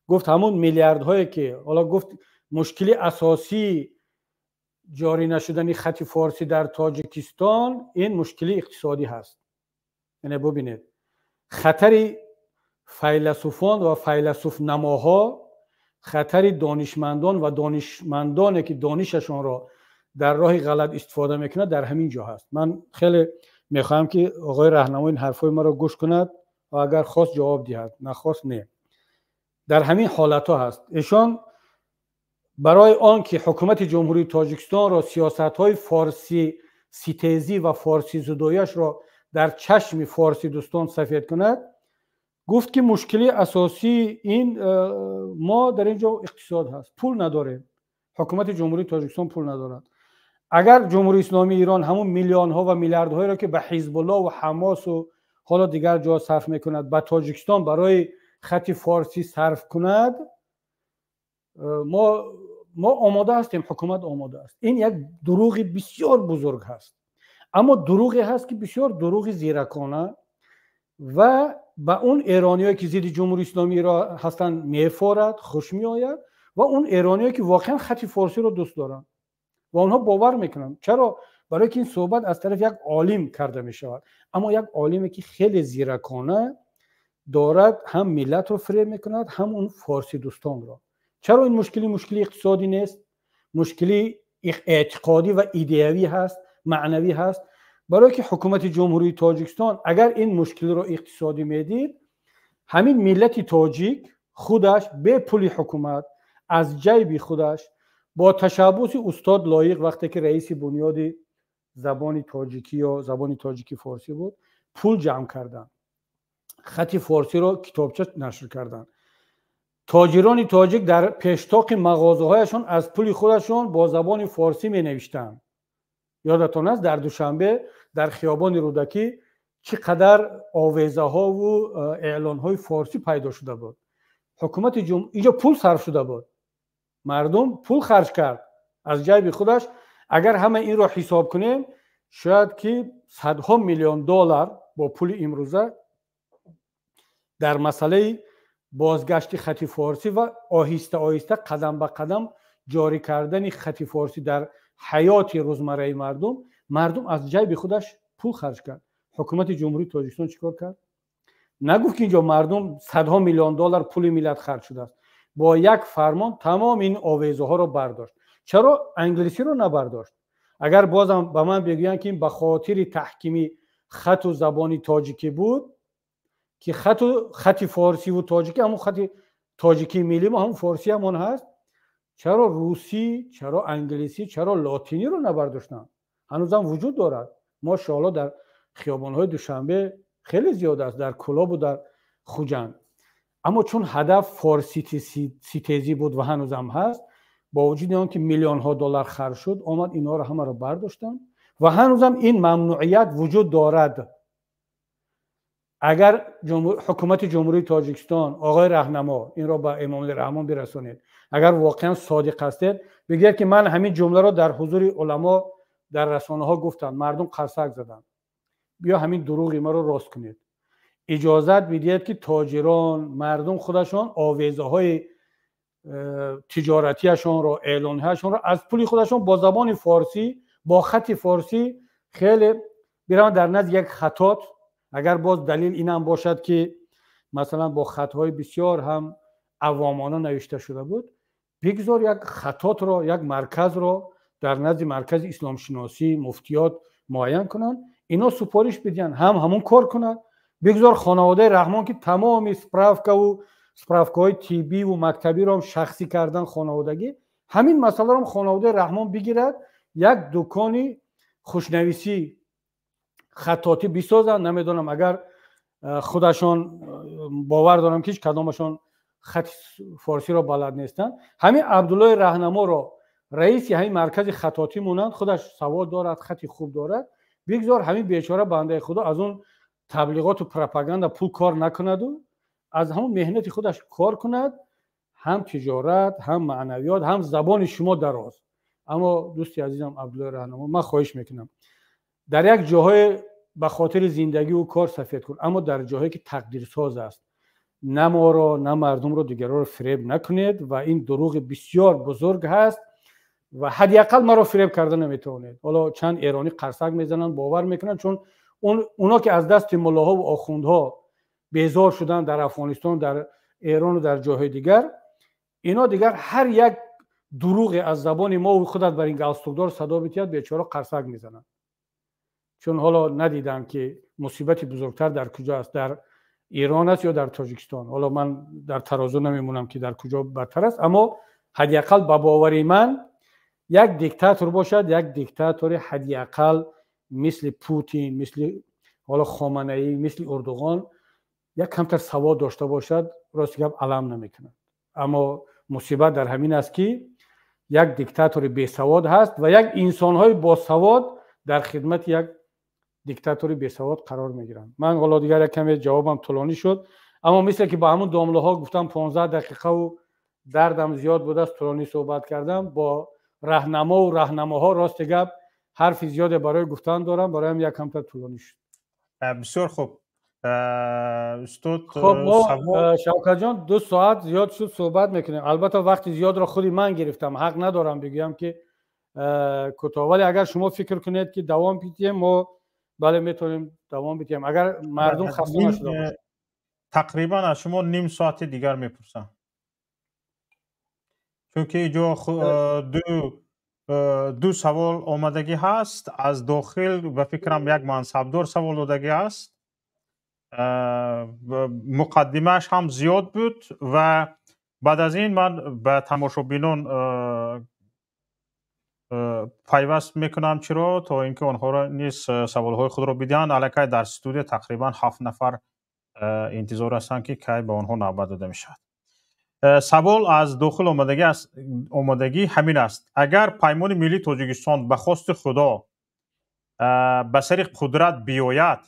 гуфт ҳамун миллиардҳое ки ҳоло гуфт мушкили асосии ҷорӣ нашудани хати форсӣ дар Тоҷикистон ин мушкили иқтисодӣ ҳаст. Яъне бубинед, хатари файласуфон ва файласуфнамоҳо, хатари донишмандон ва донишмандоне ки донишашонро дар роҳи ғалат истифода мекунад, дар ҳамин ҷо ҳаст. Ман хеле мехоҳам ки оғои Раҳнамо ин ҳарфҳои маро гӯш кунад ва агар хост ҷавоб диҳад, нахост не. Дар ҳамин ҳолатҳо ҳаст. Эшон барои он ки ҳукумати Ҷумҳурии Тоҷикистонро сиёсатҳои форсӣ ситезӣ ва форсӣ зудояшро дар чашми форсӣ дӯстон сафед кунад, гуфт ки мушкили асосии ин мо дар ин ҷо иқтисод ҳаст, пул надорем, ҳукумати Ҷумҳурии Тоҷикистон пул надорад. Агар Ҷумҳурии Исломии Эрон ҳамун миллионҳо ва миллиардҳоеро ки ба Ҳизбуллоҳ ва Ҳамосу ҳоло дигар ҷо сарф мекунад, ба Тоҷикистон барои хати форсӣ сарф кунад, мо омода ҳастем, ҳукумат омода аст. Ин як дурӯғи бисёр бузург ҳаст, аммо дурӯғе ҳаст ки бисёр дурӯғи зиракона ва ба он эрониҳое ки зидди Ҷумҳурии Исломии ҳастанд мефорад, хуш меояд, ва он эрониҳое ки воқеан хати форсиро дӯст доранд ва онҳо бовар мекунанд. Чаро? Барои ки ин суҳбат аз тарафи як олим карда мешавад, аммо як олиме ки хеле зиракона дорад ҳам миллатро фиреб мекунад, ҳам он форсӣ дӯстонро. Чаро ин мушкили мушкили иқтисодӣ нест, мушкили эътиқодӣ ва идеявӣ ҳаст, маънавӣ ҳаст? Барои ки ҳукумати Ҷумҳурии Тоҷикистон агар ин мушкилро иқтисодӣ медид, ҳамин миллати тоҷик худаш бе пули ҳукумат аз ҷайби худаш бо ташаббуси устод Лоиқ, вақте ки раиси бунёди забони тоҷикӣ ё забони тоҷикӣ форсӣ буд, пул ҷамъ карданд, хати форсиро китобча нашр карданд. Тоҷирони тоҷик дар пештоқи мағозаҳояшон аз пули худашон бо забони форсӣ менавиштанд. Ёдатон аст, дар Душанбе дар хиёбони Рӯдакӣ чӣ қадар овезаҳову эълонҳои форсӣ пайдо шуда буд. Ҳукумати инҷо пул сарф шуда буд, мардум пул харҷ кард аз ҷайби худаш. Агар ҳама инро ҳисоб кунем, шояд ки садҳо миллион доллар бо пули имрӯза дар масъалаи бозгашти хати форсӣ ва оҳиста оҳиста қадам ба қадам ҷорӣ кардани хати форсӣ дар ҳаёти рӯзмарраи мардум, мардум аз ҷайби худаш пул харҷ кард. Ҳукумати Ҷумҳурии Тоҷикистон чӣ кор кард? Нагуфт ки инҷо мардум садҳо миллион доллар пули миллат харҷ шудааст. Бо як фармон тамоми ин овезаҳоро бардошт. Чаро англисиро набардошт? Агар бозам ба ман бигӯянд ки ин ба хотири таҳкими хату забони тоҷикӣ буд, ки хати форсиву тоҷикӣ ҳамон хати тоҷикии миллӣ мо ҳамон форсӣ ҳамон ҳаст, чаро русӣ, чаро англисӣ, чаро лотиниро набардоштанд? Ҳанӯзам вуҷуд дорад. Мошоалло дар хиёбонҳои Душанбе хеле зиёд аст, дар Кӯлобу дар Хуҷанд. Аммо чун ҳадаф форсӣ ситезӣ буд ва ҳанӯзам ҳаст, бо вуҷуди он ки миллионҳо доллар харҷ шуд, омад инҳоро ҳамаро бардоштанд ва ҳанӯзам ин мамнуият вуҷуд дорад. Агар ҳукумати Ҷумҳурии Тоҷикистон, оғои Раҳнамо, инро ба Эмомалӣ Раҳмон бирасонед, агар воқеан содиқ ҳастед, бигӯяд ки ман ҳамин ҷумларо дар ҳузури уламо дар расонаҳо гуфтам, мардум қарсак заданд, биё ҳамин дурӯғи маро рост кунед. Иҷозат бидиҳед, ки тоҷирон, мардум худашон овезаҳои тиҷоратиашонро, эълонҳояшонро аз пули худашон бо забони форсӣ, бо хати форсӣ хеле бираванд дар назди як хатот. Агар боз далел инам бошад, ки масалан бо хатҳои бисёр ҳам авомона навишта шуда буд, бигзор як хатотро, як марказро дар назди маркази исломшиносӣ, муфтиёт муайян кунанд, ино супориш бидиҳанд, ҳам ҳамун кор кунад. Бигзор хонаводаи Раҳмон, ки тамоми справкаву справкаҳои тиббиву мактабиро ҳам шахсӣ кардан, хонаводагӣ, ҳамин масъаларо ҳам хонаводаи Раҳмон бигирад, як дукони хушнависӣ, хаттотӣ бисозанд. Намедонам, агар худашон, бовар дорам, ки ҳеҷ кадомашон хати форсиро балад нестанд, ҳамин Абдуллои Раҳнаморо раиси ҳамин маркази хаттотӣ монанд. Худаш савод дорад, хати хуб дорад. Бигзор ҳамин бечора бандаи худо аз он таблиғоту пропаганда пул кор накунаду аз ҳамон меҳнати худаш кор кунад, ҳам тиҷорат, ҳам маънавиёт, ҳам забони шумо дароз. Аммо, дӯсти азизам Абдуллои Раҳнамо, ман хоҳиш мекунам, дар як ҷоҳое ба хотири зиндагиву кор сафед кун, аммо дар ҷоҳое ки тақдирсоз аст, на моро, на мардумро, дигарро фиреб накунед. Ва ин дурӯғи бисёр бузург ҳаст ва ҳадди ақал маро фиреб карда наметавонед. Ҳоло чанд эронӣ қарсак мезананд, бовар мекунанд, чун оно ки аз дасти муллоҳо ва охундҳо безор шуданд дар Афғонистон, дар Эрону дар ҷойҳои дигар, ино дигар ҳар як дурӯғе аз забони мо худат бар ин галстукдор садо битиҳад, бечора қарсак мезананд, чун ҳоло надидам, ки мусибати бузургтар дар куҷо аст, дар Эрон аст ё дар Тоҷикистон. Ҳоло ман дар тарозу намемонам, ки дар куҷо бадтар аст, аммо ҳадди ақал ба бовари ман як диктатор бошад, як диктатори ҳадди ақал мисли Путин, мисли ҳоло Хоманаӣ, мисли Урдуғон, як камтар савод дошта бошад, рости гап, алам намекунад. Аммо мусибат дар ҳамин аст, ки як диктатори бесавод ҳаст ва як инсонҳои босавод дар хидмати як диктатори бесавод қарор мегиранд. Ман ҳоло дигар як каме ҷавобам тӯлонӣ шуд, аммо мисле ки ба ҳамун домлаҳо гуфтам, 15 дақиқаву дардам зиёд будааст, тӯлонӣ суҳбат кардам. Бо раҳнамову раҳнамоҳо, рости гап, ҳарфи зиёде барои гуфтан дорам, бароям як камтар тӯлонӣ шуд. Бисёр хуб, устод. Хоб, мо, Шавкатҷон, 2 соат зиёд шуд суҳбат мекунем. Албатта, вақти зиёдро худи ман гирифтам, ҳақ надорам бигӯям, ки кӯтоҳ, вале агар шумо фикр кунед, ки давом бидиҳем, мо, бале, метавонем давом бидиҳем, агар мардум хаста нашуда бошад. Тақрибан аз шумо ним соати дигар мепурсам, чунки инҷо ду савол омадагӣ ҳаст аз дохил. Ба фикрам, як мансабдор савол додагӣ аст, муқаддимааш ҳам зиёд буд ва баъд аз ин ман ба тамошобинон пайваст мекунам. Чиро? То ин ки онҳоро низ саволҳои худро бидиҳанд. Аллакай дар студия тақрибан ҳафт нафар интизор ҳастанд, ки кай ба онҳо навбат дода мешавад. Савол аз дохил омадагӣ ҳамин аст: агар Паймони Миллии Тоҷикистон ба хости Худо ба сари қудрат биёяд,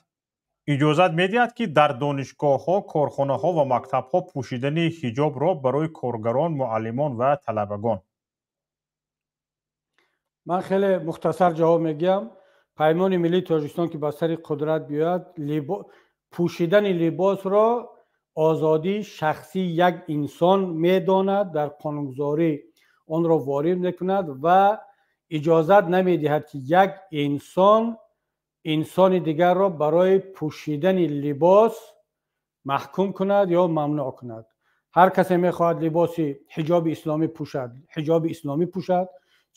иҷозат медиҳад, ки дар донишгоҳҳо, корхонаҳо ва мактабҳо пӯшидани ҳиҷобро барои коргарон, муаллимон ва талабагон? Ман хеле мухтасар ҷавоб мегӯям. Паймони Миллии Тоҷикистон ки ба сари қудрат биёяд, пӯшидани либосро озодии шахсии як инсон медонад, дар қонунгузорӣ онро ворид мекунад ва иҷозат намедиҳад, ки як инсон инсони дигарро барои пӯшидани либос маҳкум кунад ё мамнӯъ кунад. Ҳар касе мехоҳад либоси ҳиҷоби исломӣ пӯшад, ҳиҷоби исломӣ пӯшад,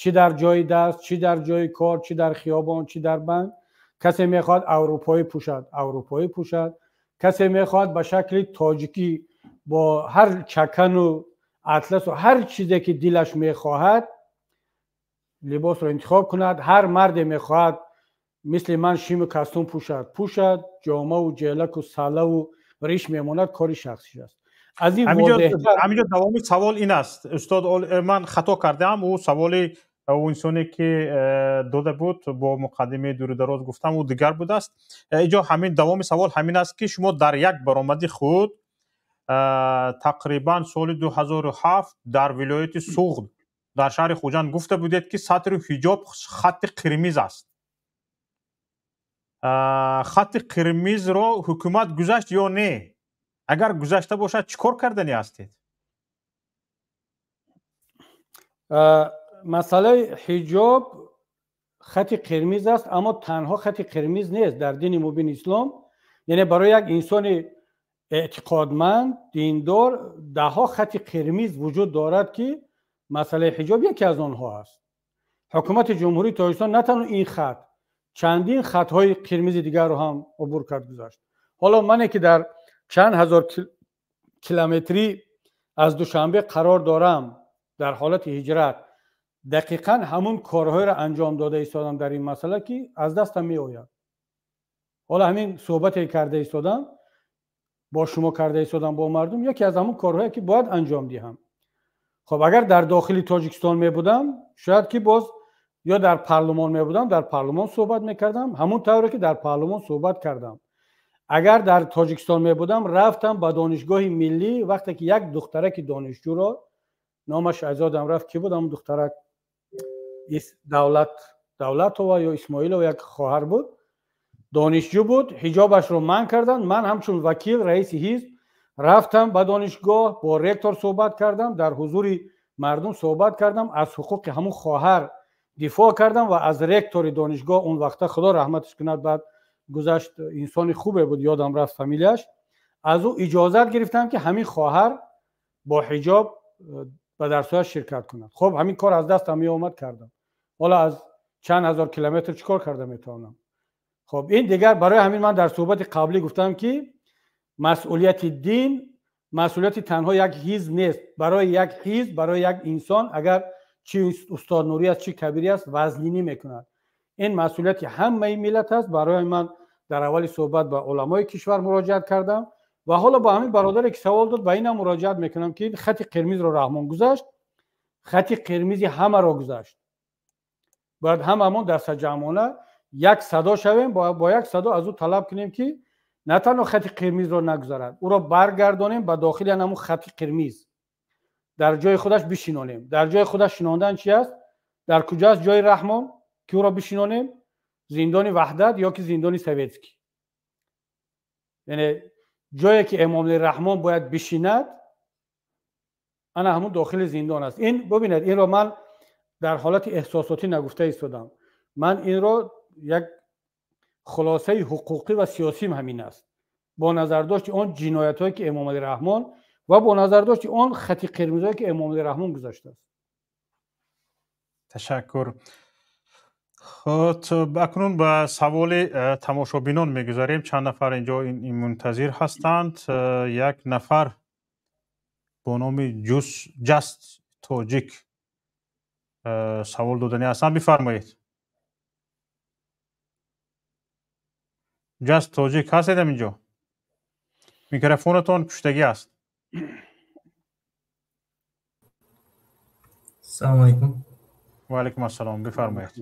чӣ дар ҷои дарс, чӣ дар ҷои кор, чӣ дар хиёбон, чӣ дар банк. Касе мехоҳад аврупоӣ пӯшад, аврупоӣ пӯшад. Касе мехоҳад ба шакли тоҷикӣ бо ҳар чакану атласу ҳар чизе ки дилаш мехоҳад либосро интихоб кунад. Ҳар марде мехоҳад мисли ман шиму кастум пӯшад, пӯшад, ҷомаву ҷелаку салаву риш мемонад, кори шахсиш аст. Аз ин ҳаминҷо давоми савол ин аст, устод, ман хато кардаам. Ӯ саволи ӯ инсоне ки дода буд, бо муқаддимаи дуру дароз гуфтам, ӯ дигар будааст. Инҷо ҳамин давоми савол ҳамин аст, ки шумо дар як баромади худ тақрибан соли 2007 дар вилояти Суғд, дар шаҳри Хуҷанд гуфта будед, ки сатру ҳиҷоб хатти қирмиз аст. Хати қирмизро ҳукумат гузашт ё не? Агар гузашта бошад, чӣ кор кардани ҳастед? Масъалаи ҳиҷоб хати қирмиз аст, аммо танҳо хати қирмиз нест дар дини мубини ислом. Яъне барои як инсони эътиқодманд, диндор даҳҳо хати қирмиз вуҷуд дорад, ки масъалаи ҳиҷоб яке аз онҳо аст. Ҳукумати Ҷумҳурии Тоҷикистон на танҳо ин хат, чандин хатҳои қирмизи дигарро ҳам убур кард, гузашт. Ҳоло мане ки дар чанд ҳазор километрӣ аз Душанбе қарор дорам дар ҳолати ҳиҷрат, дақиқан ҳамун корҳоеро анҷом дода истодам дар ин масъала, ки аз дастам меояд. Ҳоло ҳамин суҳбате карда истодам бо шумо, карда истодам бо мардум, яке аз ҳамун корҳое ки бояд анҷом диҳам. Хоб, агар дар дохили Тоҷикистон мебудам, шояд ки боз ё дар парлумон мебудам, дар парлумон суҳбат мекардам, ҳамун тавре ки дар парлумон суҳбат кардам. Агар дар Тоҷикистон мебудам, рафтам ба Донишгоҳи миллӣ, вақте ки як духтараки донишҷӯро, номаш аз ёдам рафт, ки буд ҳамун духтарак, Давлатова ё Исмоилова, як хоҳар буд, донишҷӯ буд, ҳиҷобашро манъ карданд. Ман ҳамчун вакил, раиси ҳизб рафтам ба донишгоҳ, бо ректор суҳбат кардам, дар ҳузури мардум суҳбат кардам, аз ҳуқуқи ҳамун хоҳар дифоъ кардам ва аз ректори донишгоҳ он вақта, худо раҳматаш кунад, баъд гузашт, инсони хубе буд, ёдам рафт фамилияш, аз ӯ иҷозат гирифтам, ки ҳамин хоҳар бо ҳиҷоб ба дарсҳояш ширкат кунад. Хоб, ҳамин кор аз дастам меомад, кардам. Ҳоло аз чанд ҳазор километр чӣ кор карда метавонам? Хоб, ин дигар барои ҳамин ман дар суҳбати қаблӣ гуфтам, ки масъулияти дин масъулияти танҳо як ҳизб нест. Барои як ҳизб, барои як инсон, агар чӣ устод Нурӣ аст, чӣ Кабирӣ аст, вазнинӣ мекунад. Ин масъулияти ҳамаи миллат аст. Барои ман дар аввали суҳбат ба уламои кишвар муроҷиат кардам ва ҳоло ба ҳамин бародаре ки савол дод, ба инам муроҷиат мекунам, ки хати қирмизро Раҳмон гузашт, хати қирмизи ҳамаро гузашт. Бояд ҳамамон дастаҷамъона як садо шавем, бо як садо аз ӯ талаб кунем, ки на танҳо хати қирмизро нагузарад, ӯро баргардонем ба дохили ҳамон хати қирмиз, дар ҷои худаш бишинонем. Дар ҷои худаш шинондан чи аст? Дар куҷоаст ҷои Раҳмон, ки ӯро бишинонем? Зиндони Ваҳдат ё ки зиндони Советский? Яъне ҷое ки Эмомалӣ Раҳмон бояд бишинад, ана ҳамун дохили зиндон аст. Ин бубинед, инро ман дар ҳолати эҳсосотӣ нагуфта истодам. Ман инро як хулосаи ҳуқуқӣ ва сиёсим ҳамин аст, бо назардошти он ҷиноятҳое ки Эмомалӣ Раҳмон ва бо назардошти он хати қирмизое ки Эмомалӣ Раҳмон гузаштааст. Ташаккур. Хуб, акнун ба саволи тамошобинон мегузарем. Чанд нафар инҷо мунтазир ҳастанд. Як нафар бо номи Ҷаст Тоҷик савол додани ҳастанд. Бифармоед. Ҷаст Тоҷик ҳастед инҷо? Микрофонатон пуштагӣ аст. Салому алайкум. Ва алайкум ассалом. Бифармоед.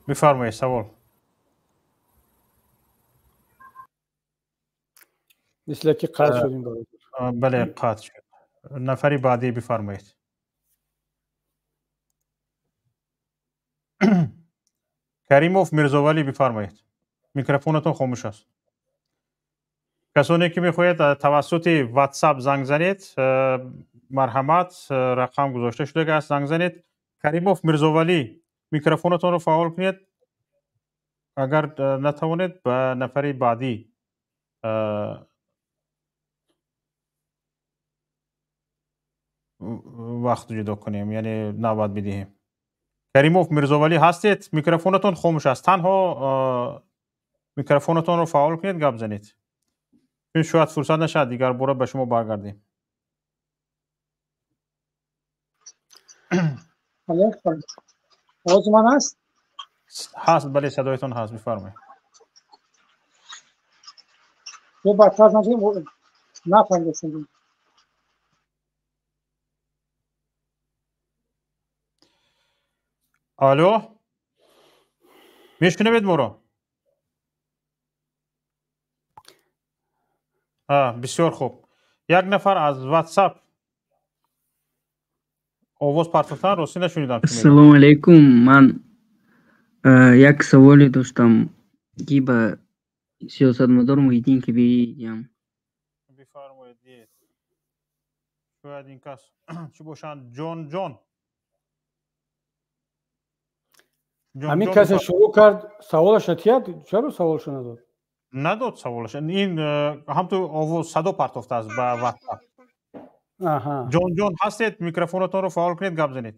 Бифармоед савол. Мисле ки қатъ шуд ин бародар. Бале, қатъ шуд. Нафари баъдӣ бифармоед. Каримов Мирзовалӣ бифармоед. Микрофонатон хомӯш аст. Касоне ки мехоҳед тавассути WhatsApp занг занед, марҳамат, рақам гузошта шудааст, занг занед. Каримов Мирзовалӣ, микрофонатонро фаъол кунед. Агар натавонед, ба нафари баъдӣ вақт ҷудо кунем, яъне навбат бидиҳем. Каримов Мирзовалӣ ҳастед? Микрофонатон хомӯш аст. Танҳо микрофонатонро фаъол кунед, гап занед. Чун шояд фурсат нашавад, дигар бора ба шумо баргардем. Овози ман ҳаст? Ҳаст, бале, садоятон ҳаст, бифармоед. Нафаҳмидам. Алло, мешунавед моро? Бисёр хуб. Як нафар аз WhatsApp Овоз партофтан, ростӣ нашунидам. Ассалому алайкум. Ман як саволе доштам, ки ба сиёсатмадор Муҳиддин Кабирӣ диҳам. Бифармоед, диҳед. Шояд ин кас чӣ бошанд? Ҷон ҷон. Ҳамин касе шурӯъ кард, саволаша тиҳад, чаро саволашо надод? Надод саволаша. Ин ҳамту овоз садо партофтааст ба WhatsApp. Ҷон ҷон ҳастед, микрофонатонро фаъол кунед, гап занед.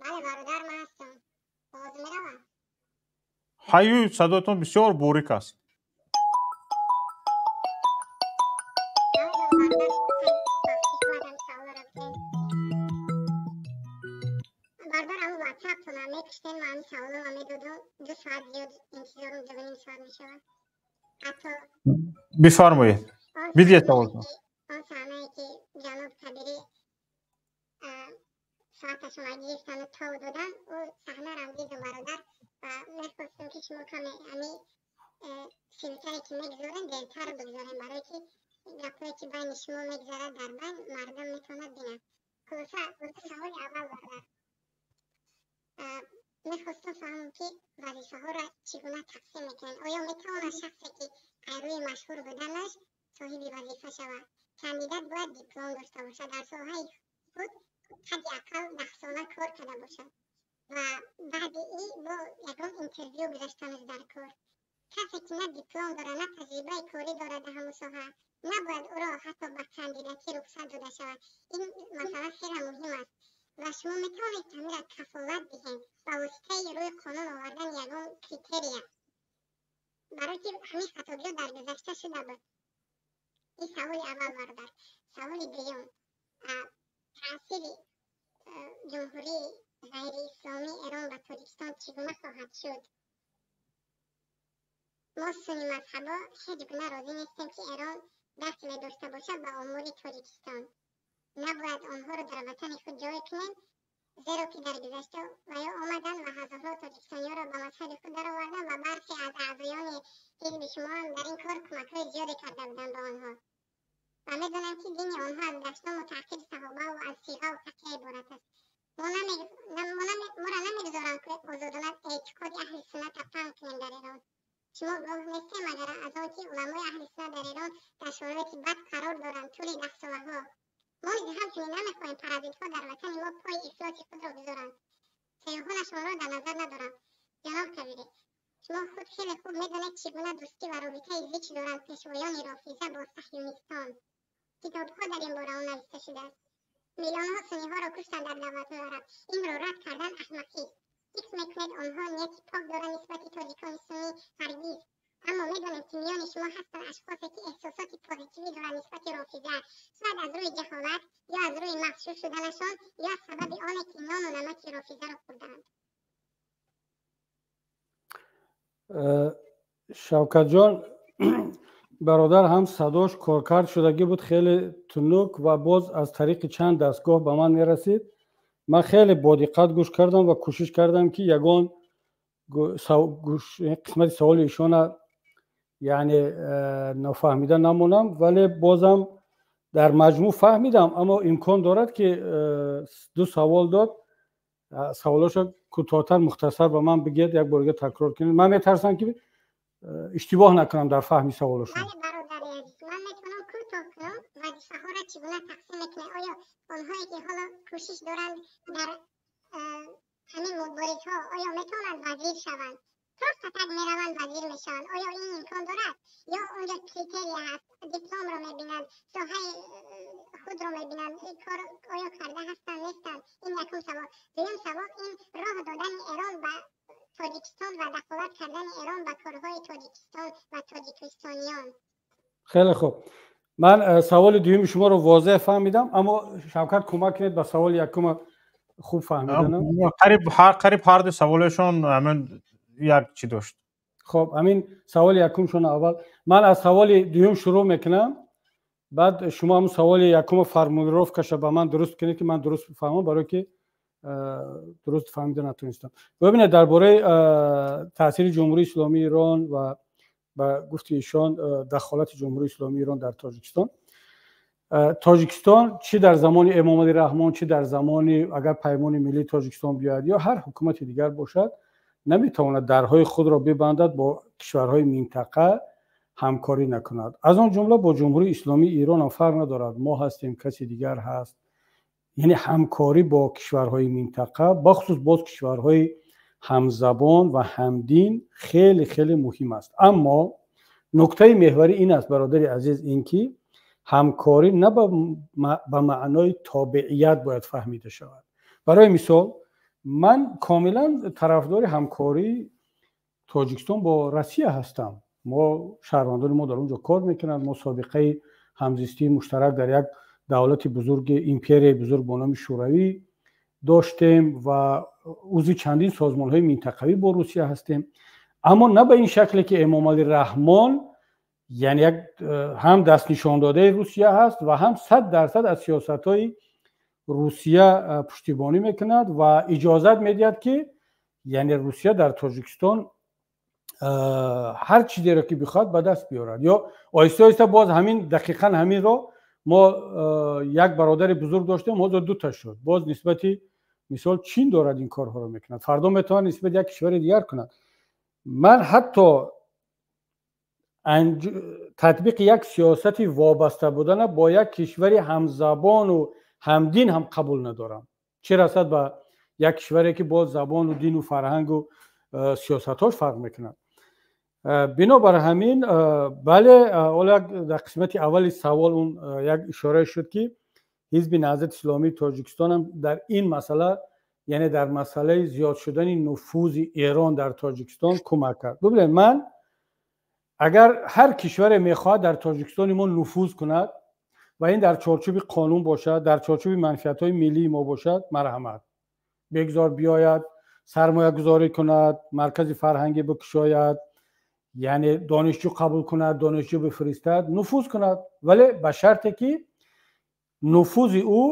Бале, бародар, ман ҳастам. Овоз меравад? Ҳаю, садоятон бисёр борик аст. Бародар, ҳамун ватсаптона мекиштем, ман ҳамин саволома медодам, 2 соат зиёд интизорум, 2.5 соат мешавад. Ҳатто бифармоед, бидиҳед саволтон. Он саҳнае ки ҷаноб Кабирӣ соаташона гирифтану тов додан, ӯ саҳнарам дидум, бародар, ва мехостем, ки шумо каме ҳами филтре ки мегузорем, дертар бигузорем, барое ки гапҳое ки байни шумо мегузарад дар байн, мардум метавонад бинад. Хулоса, саволи аввал, бародар, мехостам фаҳмам, ки вазифаҳоро чӣ гуна тақсим мекунед. Оё метавонад шахсе, ки пайрӯи машҳур буданаш, соҳиби вазифа шавад? Кандидат бояд диплом дошта бошад, дар соҳаи худ ҳадди ақал 10 сола кор карда бошад ва баъди ин бо ягон интервю гузаштанаш дар кор. Касе ки на диплом дорад, на таҷрибаи корӣ дорад дар ҳамон соҳа, набояд ӯро ҳатто ба кандидатӣ рухсат дода шавад. Ин масъала хеле муҳим аст ва шумо метавонед ҳаминро кафолат диҳед ба воситаи рӯи қонун овардани ягон критерия, барое ки ҳамин хатогиҳо дар гузашта шуда буд. Ин саволи аввал, бародар. Саволи дуюм: таъсири ҷумҳурии ғайриисломии Эрон ба Тоҷикистон чӣ гуна хоҳад шуд? Мо сунни мазҳабо ҳеҷ гуна розӣ нестем, ки Эрон дахле дошта бошад ба умури Тоҷикистон. Набояд онҳоро дар ватани худ ҷой кунем, зеро ки дар гузашта ва ё омаданд ва ҳазорҳо тоҷикистониёро ба мазҳаби худ дароварданд ва бархе аз аъзоёни ҳизби шумо ҳам дар ин кор кӯмакҳои зиёде карда буданд ба онҳо. Ва медонем, ки дини онҳо аз дашному таъқири саҳобаву аз сиғаву тақия иборат аст. Моро намегузоранд, ки озодона эътиқоди аҳли суннатро паҳн кунем дар Эрон. Шумо огоҳ нестем магар аз он, ки уламои аҳли суннат дар Эрон дар шароити бад қарор доранд тӯли даҳсолаҳо? Мо низ ҳамчунин намехоҳем паразитҳо дар ватани мо пои ифлоси худро гузоранд. Сайёҳонашонро дар назар надорам. Ҷаноб Кабирӣ, шумо худ хеле хуб медонед, чӣ гуна дӯстӣ ва робитаи зич доранд пешвоёни рофиза бо саҳюнистон. Китобҳо дар ин бора навишта шудааст. Миллионҳо сунниҳоро куштанд дар давлатҳои араб. Инро рад кардан аҳмақист. Фикр мекунед, онҳо нияти пок доранд нисбати тоҷикони суннӣ? Ҳаргиз. Аммо медонем, ки миёни шумо ҳастанд ашхосе, ки эҳсосоти позитивӣ доранд нисбати рофиза, шояд аз рӯи ҷаҳолат ё аз рӯи мағшуш шуданашон ё аз сабаби оне, ки нону намаки рофизаро хӯрдаанд. Шавкатҷон, бародар ҳам садош коркард шудагӣ буд, хеле тунук, ва боз аз тариқи чанд дастгоҳ ба ман мерасид. Ман хеле бодиққат гӯш кардам ва кӯшиш кардам, ки ягон қисмати саволи ишона, яъне, нофаҳмида намонам, вале бозам дар маҷмӯъ фаҳмидам. Аммо имкон дорад, ки ду савол дод, саволошо кӯтоҳтар, мухтасар ба ман бигӯед, як бор дига такрор кунед. Ман метарсам, ки иштибоҳ накунам дар фаҳми саволошон. Бале, бародари азиз, ман метавонам кӯтоҳ кунам. Вазифаҳоро чӣ гуна тақсим мекунед? Оё онҳое, ки ҳоло кӯшиш доранд дар ҳамин муборизҳо, оё метавонанд вазир шаванд? Просто так мераванд, вазир мешаванд. Оё ин имкон дорад ё онҷо критерия ҳаст, дипломро мебинанд, соҳаи худро мебинанд, кор оё карда ҳастанд, нестанд? Ин якум савол. Дуюм савол: ин роҳ додани Эрон ба Тоҷикистон ва дахолат кардани Эрон ба корҳои Тоҷикистон ва тоҷикистониён. Хеле хуб, ман саволи дуюми шуморо возеҳ фаҳмидам, аммо Шавкат, кӯмак кунед ба саволи якума хуб фаҳмиданам. Қариб ҳар ду саволашон ҳамин як чӣ дошт. Хоб, ҳамин саволи якумшон аввал. Ман аз саволи дуюм шурӯъ мекунам, баъд шумо ҳамн саволи якума формулировкаша ба ман дуруст кунед, ки ман дуруст фаҳмам, барое ки дуруст фаҳмида натонистам. Бибинед, дар бораи таъсири Ҷумҳурии Исломии Эрон ва ба гуфти ишон дахолати Ҷумҳурии Исломии Эрон дар Тоҷикистон. Тоҷикистон чӣ дар замони Эмомалӣ Раҳмон, чӣ дар замони агар Паймони Миллии Тоҷикистон биёяд ё ҳар ҳукумати дигар бошад, наметавонад дарҳои худро бибандад, бо кишварҳои минтақа ҳамкорӣ накунад, аз он ҷумла бо Ҷумҳурии Исломии Эрон ҳам. Фарқ надорад, мо ҳастем, каси дигар ҳаст. Яъне ҳамкорӣ бо кишварҳои минтақа, бахусус боз кишварҳои ҳамзабон ва ҳамдин, хеле хеле муҳим аст. Аммо нуктаи меҳварӣ ин аст, бародари азиз, ин ки ҳамкорӣ на ба маънои тобеият бояд фаҳмида шавад. Барои мисол, ман комилан тарафдори ҳамкории Тоҷикистон бо Россия ҳастам. Мо шаҳрвандони мо дар он ҷо кор мекунанд, мо собиқаи ҳамзистии муштарак дар як давлати бузурги, империяи бузург бо номи Шӯравӣ доштем ва узви чандин созмонҳои минтақавӣ бо Русия ҳастем. Аммо на ба ин шакле ки Эмомалӣ Раҳмон, яъне як ҳам дастнишондодаи Русия ҳаст ва ҳам 100% аз сиёсатҳои Русия пуштибонӣ мекунад ва иҷозат медиҳад, ки яъне Русия дар Тоҷикистон ҳар чизеро ки бихоҳад, ба даст биёрад. Ё оҳиста оҳиста боз ҳамин, дақиқан ҳаминро мо як бародари бузург доштем, ҳозир дута шуд. Боз нисбати, мисол, Чин дорад ин корҳоро мекунад, фардо метавонад нисбати як кишвари дигар кунад. Ман ҳатто татбиқи як сиёсати вобаста будана бо як кишвари ҳамзабону ҳамдин ҳам қабул надорам, чӣ расад ба як кишваре ки боз забону дину фарҳангу сиёсатҳош фарқ мекунад. Бинобар ҳамин, бале, ҳоло дар қисмати аввали савол он як ишорае шуд, ки Ҳизби Наҳзати Исломии Тоҷикистонам дар ин масъала, яъне дар масъалаи зиёд шудани нуфузи Эрон дар Тоҷикистон кӯмак кард. Бибинед, ман агар ҳар кишваре мехоҳад дар Тоҷикистони мо нуфуз кунад ва ин дар чорчӯби қонун бошад, дар чорчӯби манфиатҳои миллии мо бошад, марҳамат, бегзор биёяд, сармоягузорӣ кунад, маркази фарҳангӣ бикушояд, яъне донишҷӯ қабул кунад, донишҷӯ бифиристад, нуфуз кунад, вале ба шарте ки нуфузи ӯ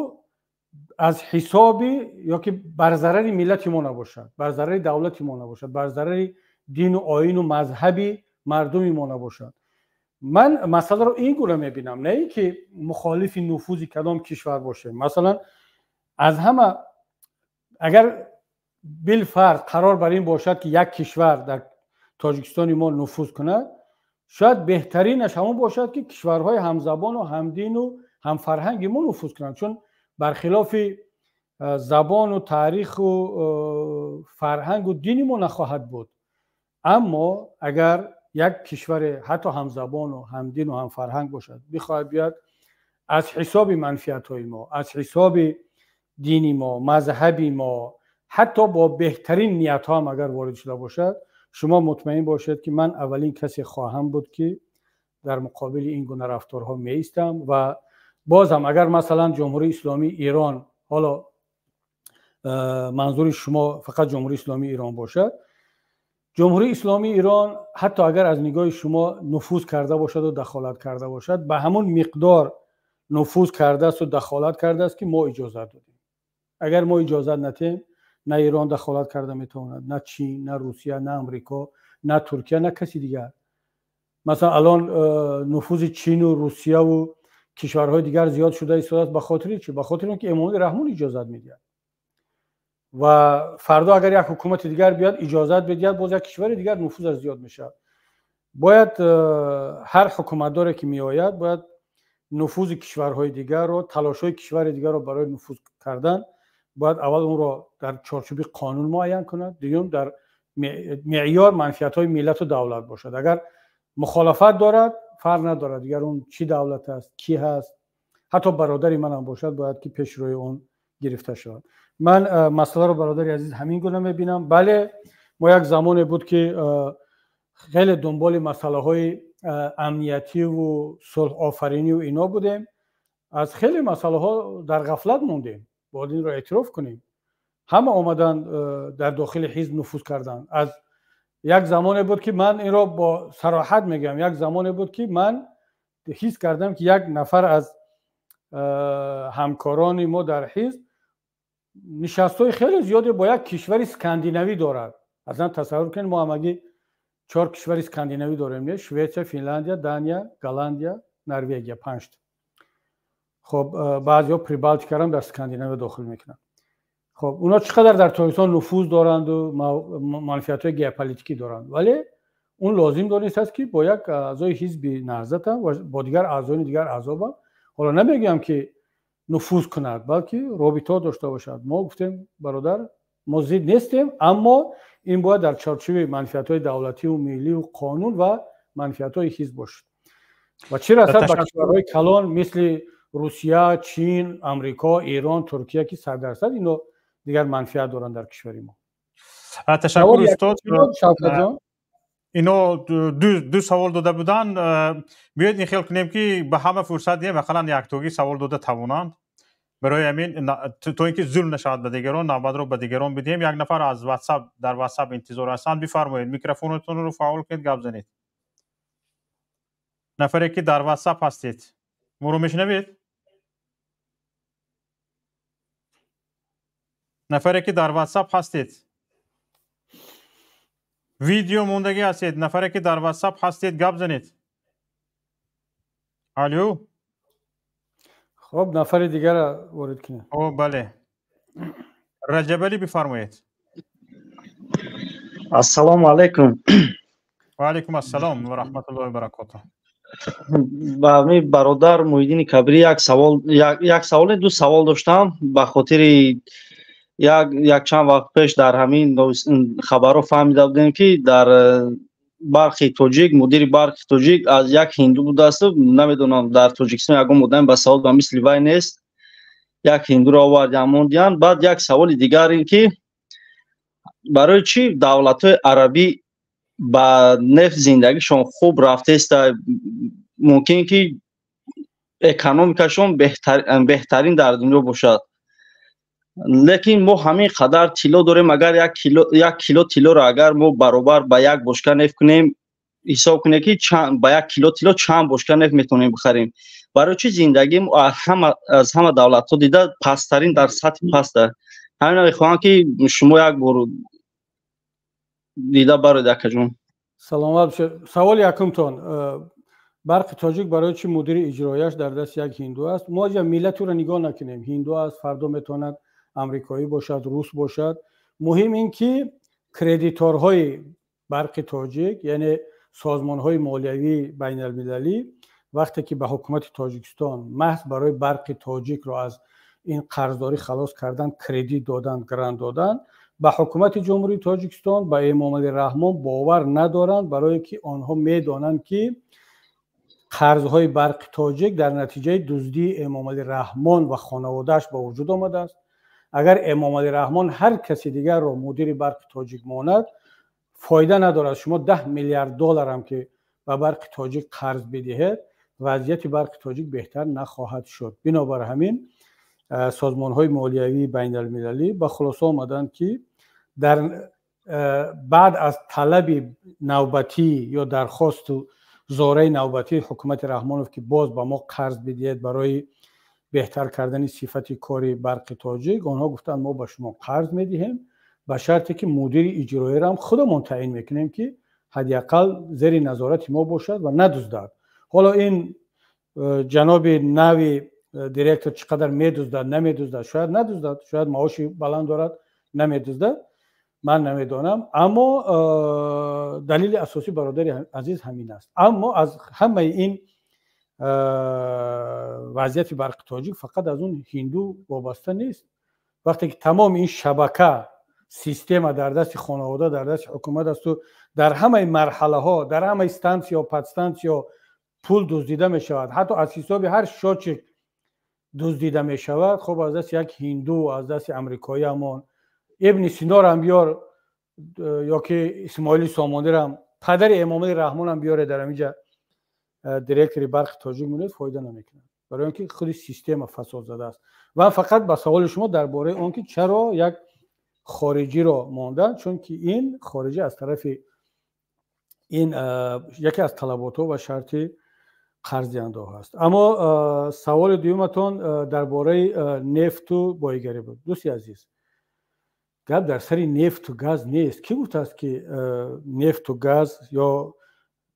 аз ҳисоби ё ки бар зарари миллати мо набошад, бар зарари давлати мо набошад, бар зарари дину оину мазҳаби мардуми мо набошад. Ман масъаларо ин гуна мебинам, на ин ки мухолифи нуфузи кадом кишвар бошем. Масалан, аз ҳама агар билфарз қарор бар ин бошад, ки як кишвар дар Тоҷикистони мо нуфуз кунад, шояд беҳтаринаш ҳамон бошад, ки кишварҳои ҳамзабону ҳамдину ҳамфарҳанги мо нуфуз кунанд, чун бархилофи забону таъриху фарҳангу дини мо нахоҳад буд. Аммо агар як кишваре, ҳатто ҳамзабону ҳамдину ҳамфарҳанг бошад, бихоҳад биёяд аз ҳисоби манфиатҳои мо, аз ҳисоби дини мо, мазҳаби мо, ҳатто бо беҳтарин ниятҳо ҳам агар ворид шуда бошад, шумо мутмаин бошед, ки ман аввалин касе хоҳам буд, ки дар муқобили ин гуна рафторҳо меистам. Ва боз ҳам агар, масалан, Ҷумҳурии Исломии Эрон, ҳоло манзури шумо фақат Ҷумҳурии Исломии Эрон бошад, Ҷумҳурии Исломии Эрон ҳатто агар аз нигоҳи шумо нуфуз карда бошаду дахолат карда бошад, ба ҳамон миқдор нуфуз кардаасту дахолат кардааст, ки мо иҷозат додем. Агар мо иҷозат натем, на Эрон дахолат карда метавонад, на Чин, на Русия, на Амрико, на Туркия, на каси дигар. Масалан, алон нуфузи Чину Русияву кишварҳои дигар зиёд шуда истодааст. Ба хотири чӣ? Ба хотири он ки Эмомалӣ Раҳмон иҷозат медиҳад. Ва фардо агар як ҳукумати дигар биёд, иҷозат бидиҳад, боз як кишвари дигар нуфузаш зиёд мешавад. Бояд ҳар ҳукуматдоре ки меояд, бояд нуфузи кишварҳои дигарро, талошҳои кишвари дигарро барои нуфуз кардан, бояд аввал онро дар чорчӯби қонун муайян кунад, дуюм дар меъёр манфиатҳои миллату давлат бошад. Агар мухолафат дорад, фарқ надорад дигар он чӣ давлат аст, кӣ ҳаст, ҳатто бародари манам бошад, бояд ки пешрӯи он гирифта шавад. Ман масъаларо, бародари азиз, ҳамин гуна мебинам. Бале, мо як замоне буд, ки хеле дунболи масъалаҳои амниятиву сулҳофариниву ино будем, аз хеле масъалаҳо дар ғафлат мондем, бояд инро эътироф кунем. Ҳама омадан дар дохили ҳизб нуфуз карданд. Аз як замоне буд, ки ман инро бо сароҳат мегӯям, як замоне буд, ки ман ҳис кардам, ки як нафар аз ҳамкорони мо дар ҳизб нишастҳои хеле зиёде бо як кишвари скандинавӣ дорад. Аслан тасаввур кунед, мо ҳамагӣ чор кишвари скандинавӣ дорем, не? Шветсия, Финляндия, Дания, Голландия, Норвегия, панҷта. Хуб, баъзеҳо Прибалтикаро ҳам дар Скандинавия дохил мекунанд. Хуб, онҳо чӣ қадар дар Тоҷикистон нуфуз доранду манфиатҳои геополитикӣ доранд, вале он лозим донистааст, ки бо як аъзои ҳизби Наҳзатам ва бо дигар аъзони дигар аҳзобам, ҳоло намегӯям, ки нуфуз кунад, балки робитаҳо дошта бошад. Мо гуфтем: бародар, мо зид нестем, аммо ин бояд дар чорчӯби манфиатҳои давлативу миллию қонун ва манфиатҳои ҳизб бошад. Ва чӣ расад ба кишварҳои калон, мисли Русия, Чин, Амрико, Эрон, Туркия, ки 100% ино дигар манфиат доранд дар кишвари мо. Ташаккур, устод. Ино ду савол дода буданд. Биёед, ин хел кунем, ки ба ҳама фурсат диҳем, ақаллан яктогӣ савол дода тавонанд. Барои ҳамин, то ин ки зулм нашавад ба дигарон, навбатро ба дигарон бидиҳем. Як нафар аз Ватсап, дар Ватсап интизор ҳастанд. Бифармоед, микрофонатонро фаъол кунед, гап занед. Нафаре ки дар Ватсап ҳастед, моро мешунавед? Нафаре ки дар Ватсап ҳастед, видео мондагӣ ҳастед. Нафаре ки дар Ватсап ҳастед, гап занед. Алё. Хуб, нафари дигара ворид кунед. О, бале, Раҷабалӣ, бифармоед. Ассалому алайкум. Ва алайкум ассалом ва раҳматуллоҳи ва баракотуҳ. Ба бародар Муҳиддини Кабирӣ як савол, як савол, ду савол доштам. Ба хотири як чанд вақт пеш дар ҳамин хабарҳо фаҳмида будем, ки дар Барқи Тоҷик мудири Барқи Тоҷик аз як ҳинду будааст. Намедонам, дар Тоҷикистон ягон одаме ба савол ба мисли вай нест. Як ҳиндуро овардиам, мондиянд. Баъд як саволи дигар ин ки барои чӣ давлатҳои арабӣ ба нефт зиндагишон хуб рафтеста, мумкин ки экономикашон беҳтарин дар дунё бошад, лекин мо ҳамин қадар тилло дорем? Агар 1 кило тиллоро агар мо баробар ба як бошка нефт кунем, ҳисоб кунем, ки ба 1 кило тилло чанд бошка нефт метавонем бихарем. Барои чӣ зиндагӣ аз ҳама давлатҳо дида пасттарин, дар сатҳи паста? Ҳамина мехоҳам, ки шумо як бор дида бароед, акаҷон. Саломат бошед. Саволи якумтон: Барқи Тоҷик барои чӣ мудири иҷрояш дар дасти як ҳинду аст? Мо аҷа миллатуро нигоҳ накунем. Ҳинду аст, фардо метавонад амрикоӣ бошад, рус бошад. Муҳим ин ки кредиторҳои Барқи Тоҷик, яъне созмонҳои молиявии байналмилалӣ, вақте ки ба ҳукумати Тоҷикистон маҳз барои Барқи Тоҷикро аз ин қарздорӣ халос кардан кредит доданд, грант доданд, ба ҳукумати Ҷумҳурии Тоҷикистон, ба Эмомалӣ Раҳмон бовар надоранд, барое ки онҳо медонанд, ки қарзҳои Барқи Тоҷик дар натиҷаи дуздии Эмомалӣ Раҳмон ва хонаводааш ба вуҷуд омадааст. Агар Эмомалӣ Раҳмон ҳар каси дигарро мудири Барқи Тоҷик монад, фоида надорад. Шумо 10 миллиард долларам ки ба Барқи Тоҷик қарз бидиҳед, вазъияти Барқи Тоҷик беҳтар нахоҳад шуд. Бинобар ҳамин, созмонҳои молиявии байналмилалӣ ба хулоса омаданд, ки дар баъд аз талаби навбатӣ ё дархосту зораи навбатии ҳукумати Раҳмонов, ки боз ба мо қарз бидиҳед барои беҳтар кардани сифати кори Барқи Тоҷик, онҳо гуфтанд: мо ба шумо қарз медиҳем, ба шарте ки мудири иҷроиро ҳам худамон таъин мекунем, ки ҳадди ақал зери назорати мо бошад ва надуздад. Ҳоло ин ҷаноби нави директор чӣ қадар медуздад, намедуздад, шояд надуздад, шояд маоши баланд дорад, намедуздад, ман намедонам. Аммо далели асосӣ, бародари азиз, ҳамин аст. Аммо аз ҳамаи ин вазъияти Барқи Тоҷик фақат аз он ҳинду вобаста нест. Вақте ки тамоми ин шабака, система дар дасти хонавода, дар дасти ҳукумат асту дар ҳамаи марҳалаҳо, дар ҳамаи стансия, подстансия пул дуздида мешавад, ҳатто аз ҳисоби ҳар счётчик дуздида мешавад. Хуб, аз дасти як ҳинду, аз дасти амрикоӣ ҳамон Ибни Синорам биёр ё ки Исмоили Сомонирам, падари Эмомали Раҳмонам биёре, дар ҳаминҷа директори Барқи Тоҷик монед, фоида намекунад, барои он ки худи система фасод задааст. Ва фақат ба саволи шумо дар бораи он ки чаро як хориҷиро монданд: чунки ин хориҷӣ аз тарафи ин яке аз талаботҳо ва шарти қарздиҳандаҳо аст. Аммо саволи дуюматон дар бораи нефту боигарӣ буд. Дӯсти азиз, гап дар сари нефту газ нест. Кӣ гуфтааст, ки нефту газ ё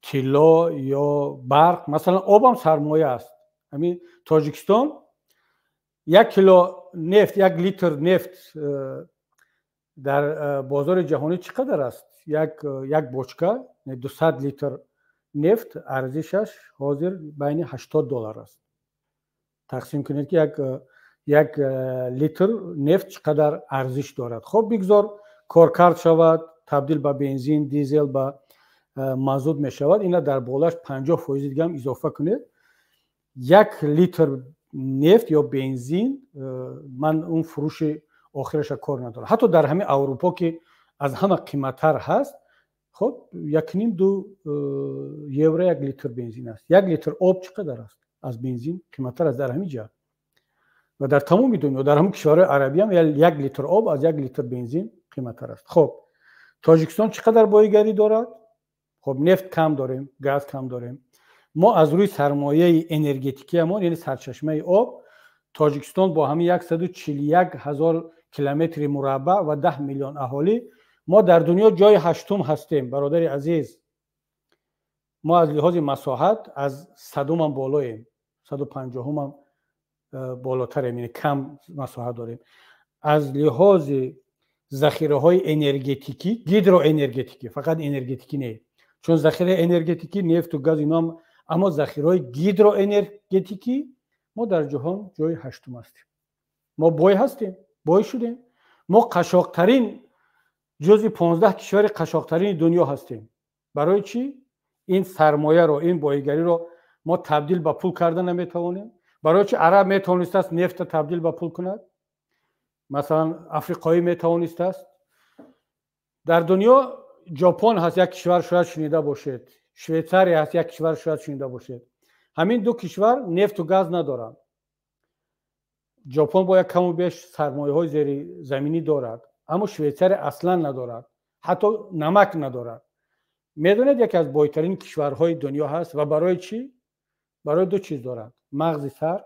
тилло ё барқ, масалан, обам сармоя аст? Ҳамин Тоҷикистон 1 кило нефт, 1 литр нефт дар бозори ҷаҳонӣ чӣ қадар аст? Як бочка, 200 литр нефт, арзишаш ҳозир байни 80 доллар аст. Тақсим кунед, ки 1 литр нефт чӣ қадар арзиш дорад. Хоб, бигзор коркард шавад, табдил ба бензин, дизел, ба мазут мешавад. Ина дар болаш 50 фоизи дигаам изофа кунед. 1 литр нефт ё бензин, ман он фурӯши охираша кор надорам, ҳатто дар ҳамин Аврупо, ки аз ҳама қиматтар ҳаст, хоб, якним, 2 евро 1 литр бензин аст. 1 литр об чӣ қадар аст? Аз бензин қиматтар аст дар ҳамин ҷа ва дар тамоми дунё. Дар ҳамин кишварҳои арабиам 1 литр об аз 1 литр бензин қиматтар аст. Хоб, Тоҷикистон чӣ қадар боигарӣ дорад? Хоб, нефт кам дорем, газ кам дорем. Мо аз рӯи сармояи энергетикиамон, яъне сарчашмаи об, Тоҷикистон бо ҳамин 141 ҳазор километри мураббаъ ва 10 миллион аҳолӣ, мо дар дунё ҷои ҳаштум ҳастем, бародари азиз. Мо аз лиҳози масоҳат аз 100-умам болоем, 150-умам болотарем, яъне кам масоҳат дорем. Аз лиҳози захираҳои энергетикӣ, гидроэнергетикӣ, фақат энергетикӣ не, чун захираи энергетикӣ, нефту газ, иноам, аммо захираҳои гидроэнергетикӣ мо дар ҷаҳон ҷои ҳаштум ҳастем. Мо бой ҳастем, бой шудем. Мо қашоқтарин, ҷузъи 15 кишвари қашоқтарини дунё ҳастем. Барои чӣ ин сармояро, ин боигариро мо табдил ба пул карда наметавонем? Барои чи араб метавонистааст нефта табдил ба пул кунад, масалан, африқоӣ метавонистааст? Дар дунё Ҷопон ҳаст, як кишвар, шояд шунида бошед, Швейтсария ҳаст, як кишвар, шояд шунида бошед. Ҳамин ду кишвар нефту газ надоранд. Ҷопон бо як каму беш сармояҳои зеризаминӣ дорад, аммо Швейтсария аслан надорад, ҳатто намак надорад. Медонед, яке аз бойтарин кишварҳои дунё ҳаст. Ва барои чӣ? Барои ду чиз дорад: мағзи сар,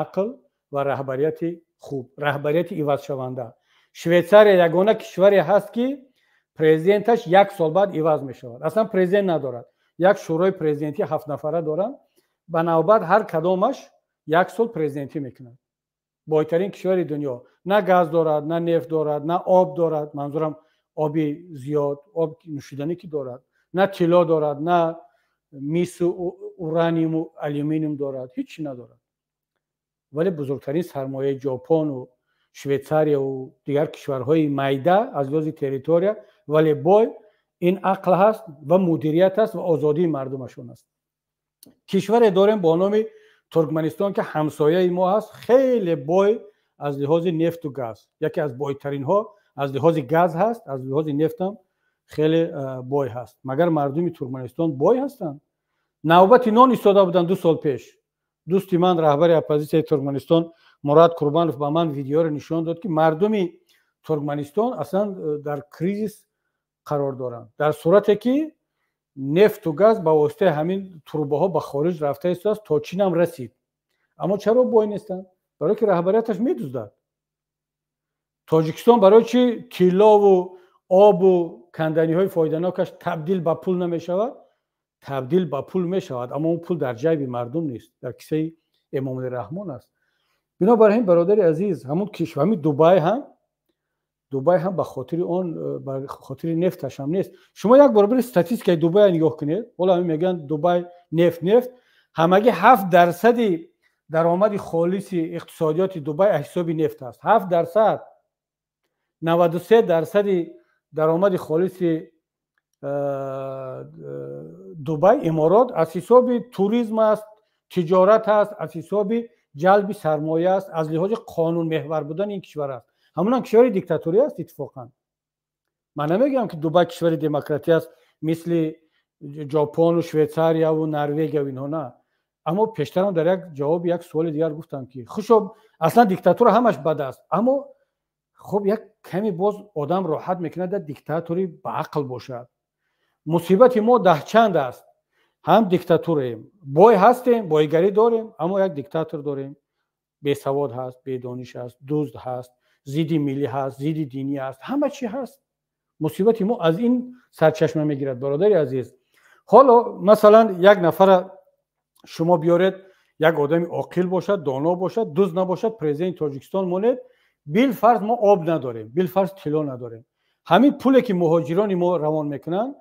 ақл ва раҳбарияти хуб, раҳбарияти ивазшаванда. Швейтсария ягона кишваре ҳаст, ки президенташ як сол баъд иваз мешавад. Аслан президент надорад, як шӯрои президентӣ ҳафтнафара доранд, ба навбат ҳар кадомаш як сол президентӣ мекунад. Бойтарин кишвари дунё на газ дорад, на нефт дорад, на об дорад, манзурам оби зиёд, об нӯшиданӣ ки дорад, на тилло дорад, на мису, ураниуму алюминиум дорад, ҳеҷ надорад. Вале бузургтарин сармояи Ҷопону Швейтсарияву дигар кишварҳои майда аз лиҳози территория, вале бой, ин ақл ҳаст ва мудирият аст ва озодии мардумашон аст. Кишваре дорем бо номи Туркманистон, ки ҳамсояи мо ҳаст, хеле бой аз лиҳози нефту газ, яке аз бойтаринҳо аз лиҳози газ ҳаст, аз лиҳози нефтам хеле бой ҳаст. Магар мардуми Туркманистон бой ҳастанд? Навбати нон истода буданд 2 сол пеш. Дӯсти ман, раҳбари оппозитсияи Туркманистон Мурад Курбанов ба ман видеоро нишон дод, ки мардуми Туркманистон аслан дар кризис қарор доранд, дар сурате ки нефту газ ба воситаи ҳамин трубаҳо ба хориҷ рафта истодааст, то Чинам расид. Аммо чаро бой нестанд? Барое ки раҳбарияташ медуздад. Тоҷикистон барои чӣ тиллову обу канданиҳои фоиданокаш табдил ба пул намешавад? Табдил ба пул мешавад, аммо он пул дар ҷайби мардум нест, дар кисаи Эмомалӣ Раҳмон аст. Бинобар ҳин, бародари азиз, ҳамун кишвар, ҳамин Дубай ҳам, Дубай ҳам ба хотири он, ба хотири нефташ ҳам нест. Шумо як бор биред, статистикаи Дубая нигоҳ кунед. Ҳоло ҳамин мегӯянд Дубай нефт, нефт. Ҳамагӣ 7 дарсади даромади холиси иқтисодиёти Дубай аз ҳисоби нефт аст, 7%. 93 дарсади даромади холиси Дубай, Иморот, аз ҳисоби туризм аст, тиҷорат аст, аз ҳисоби ҷалби сармоя аст, аз лиҳози қонунмеҳвар будани ин кишвар аст. Ҳамонам кишвари диктаторӣ аст иттифоқан. Ман намегӯям, ки Дубай кишвари демократӣ аст, мисли Ҷопону Швейтсарияву Норвегияву инҳо, на. Аммо пештарам дар як ҷавоби як суоли дигар гуфтам, ки хушо аслан диктатура ҳамаш бад аст, аммо хуб, як каме боз одам роҳат мекунад, дар диктатори баақл бошад. Мусибати мо даҳчанд аст: ҳам диктатураем, бой ҳастем, бойгарӣ дорем, аммо як диктатор дорем, бесавод ҳаст, бедониш аст, дузд ҳаст, зидди миллӣ ҳаст, зидди динӣ аст, ҳама чӣ ҳаст. Мусибати мо аз ин сарчашма мегирад, бародари азиз. Ҳоло, масалан, як нафара шумо биёред. Як одами оқил бошад, доно бошад, дузд набошад, президенти Тоҷикистон монед. Билфарз мо об надорем, билфарз тилло надорем. Ҳамин пуле ки муҳоҷирони мо равон мекунанд,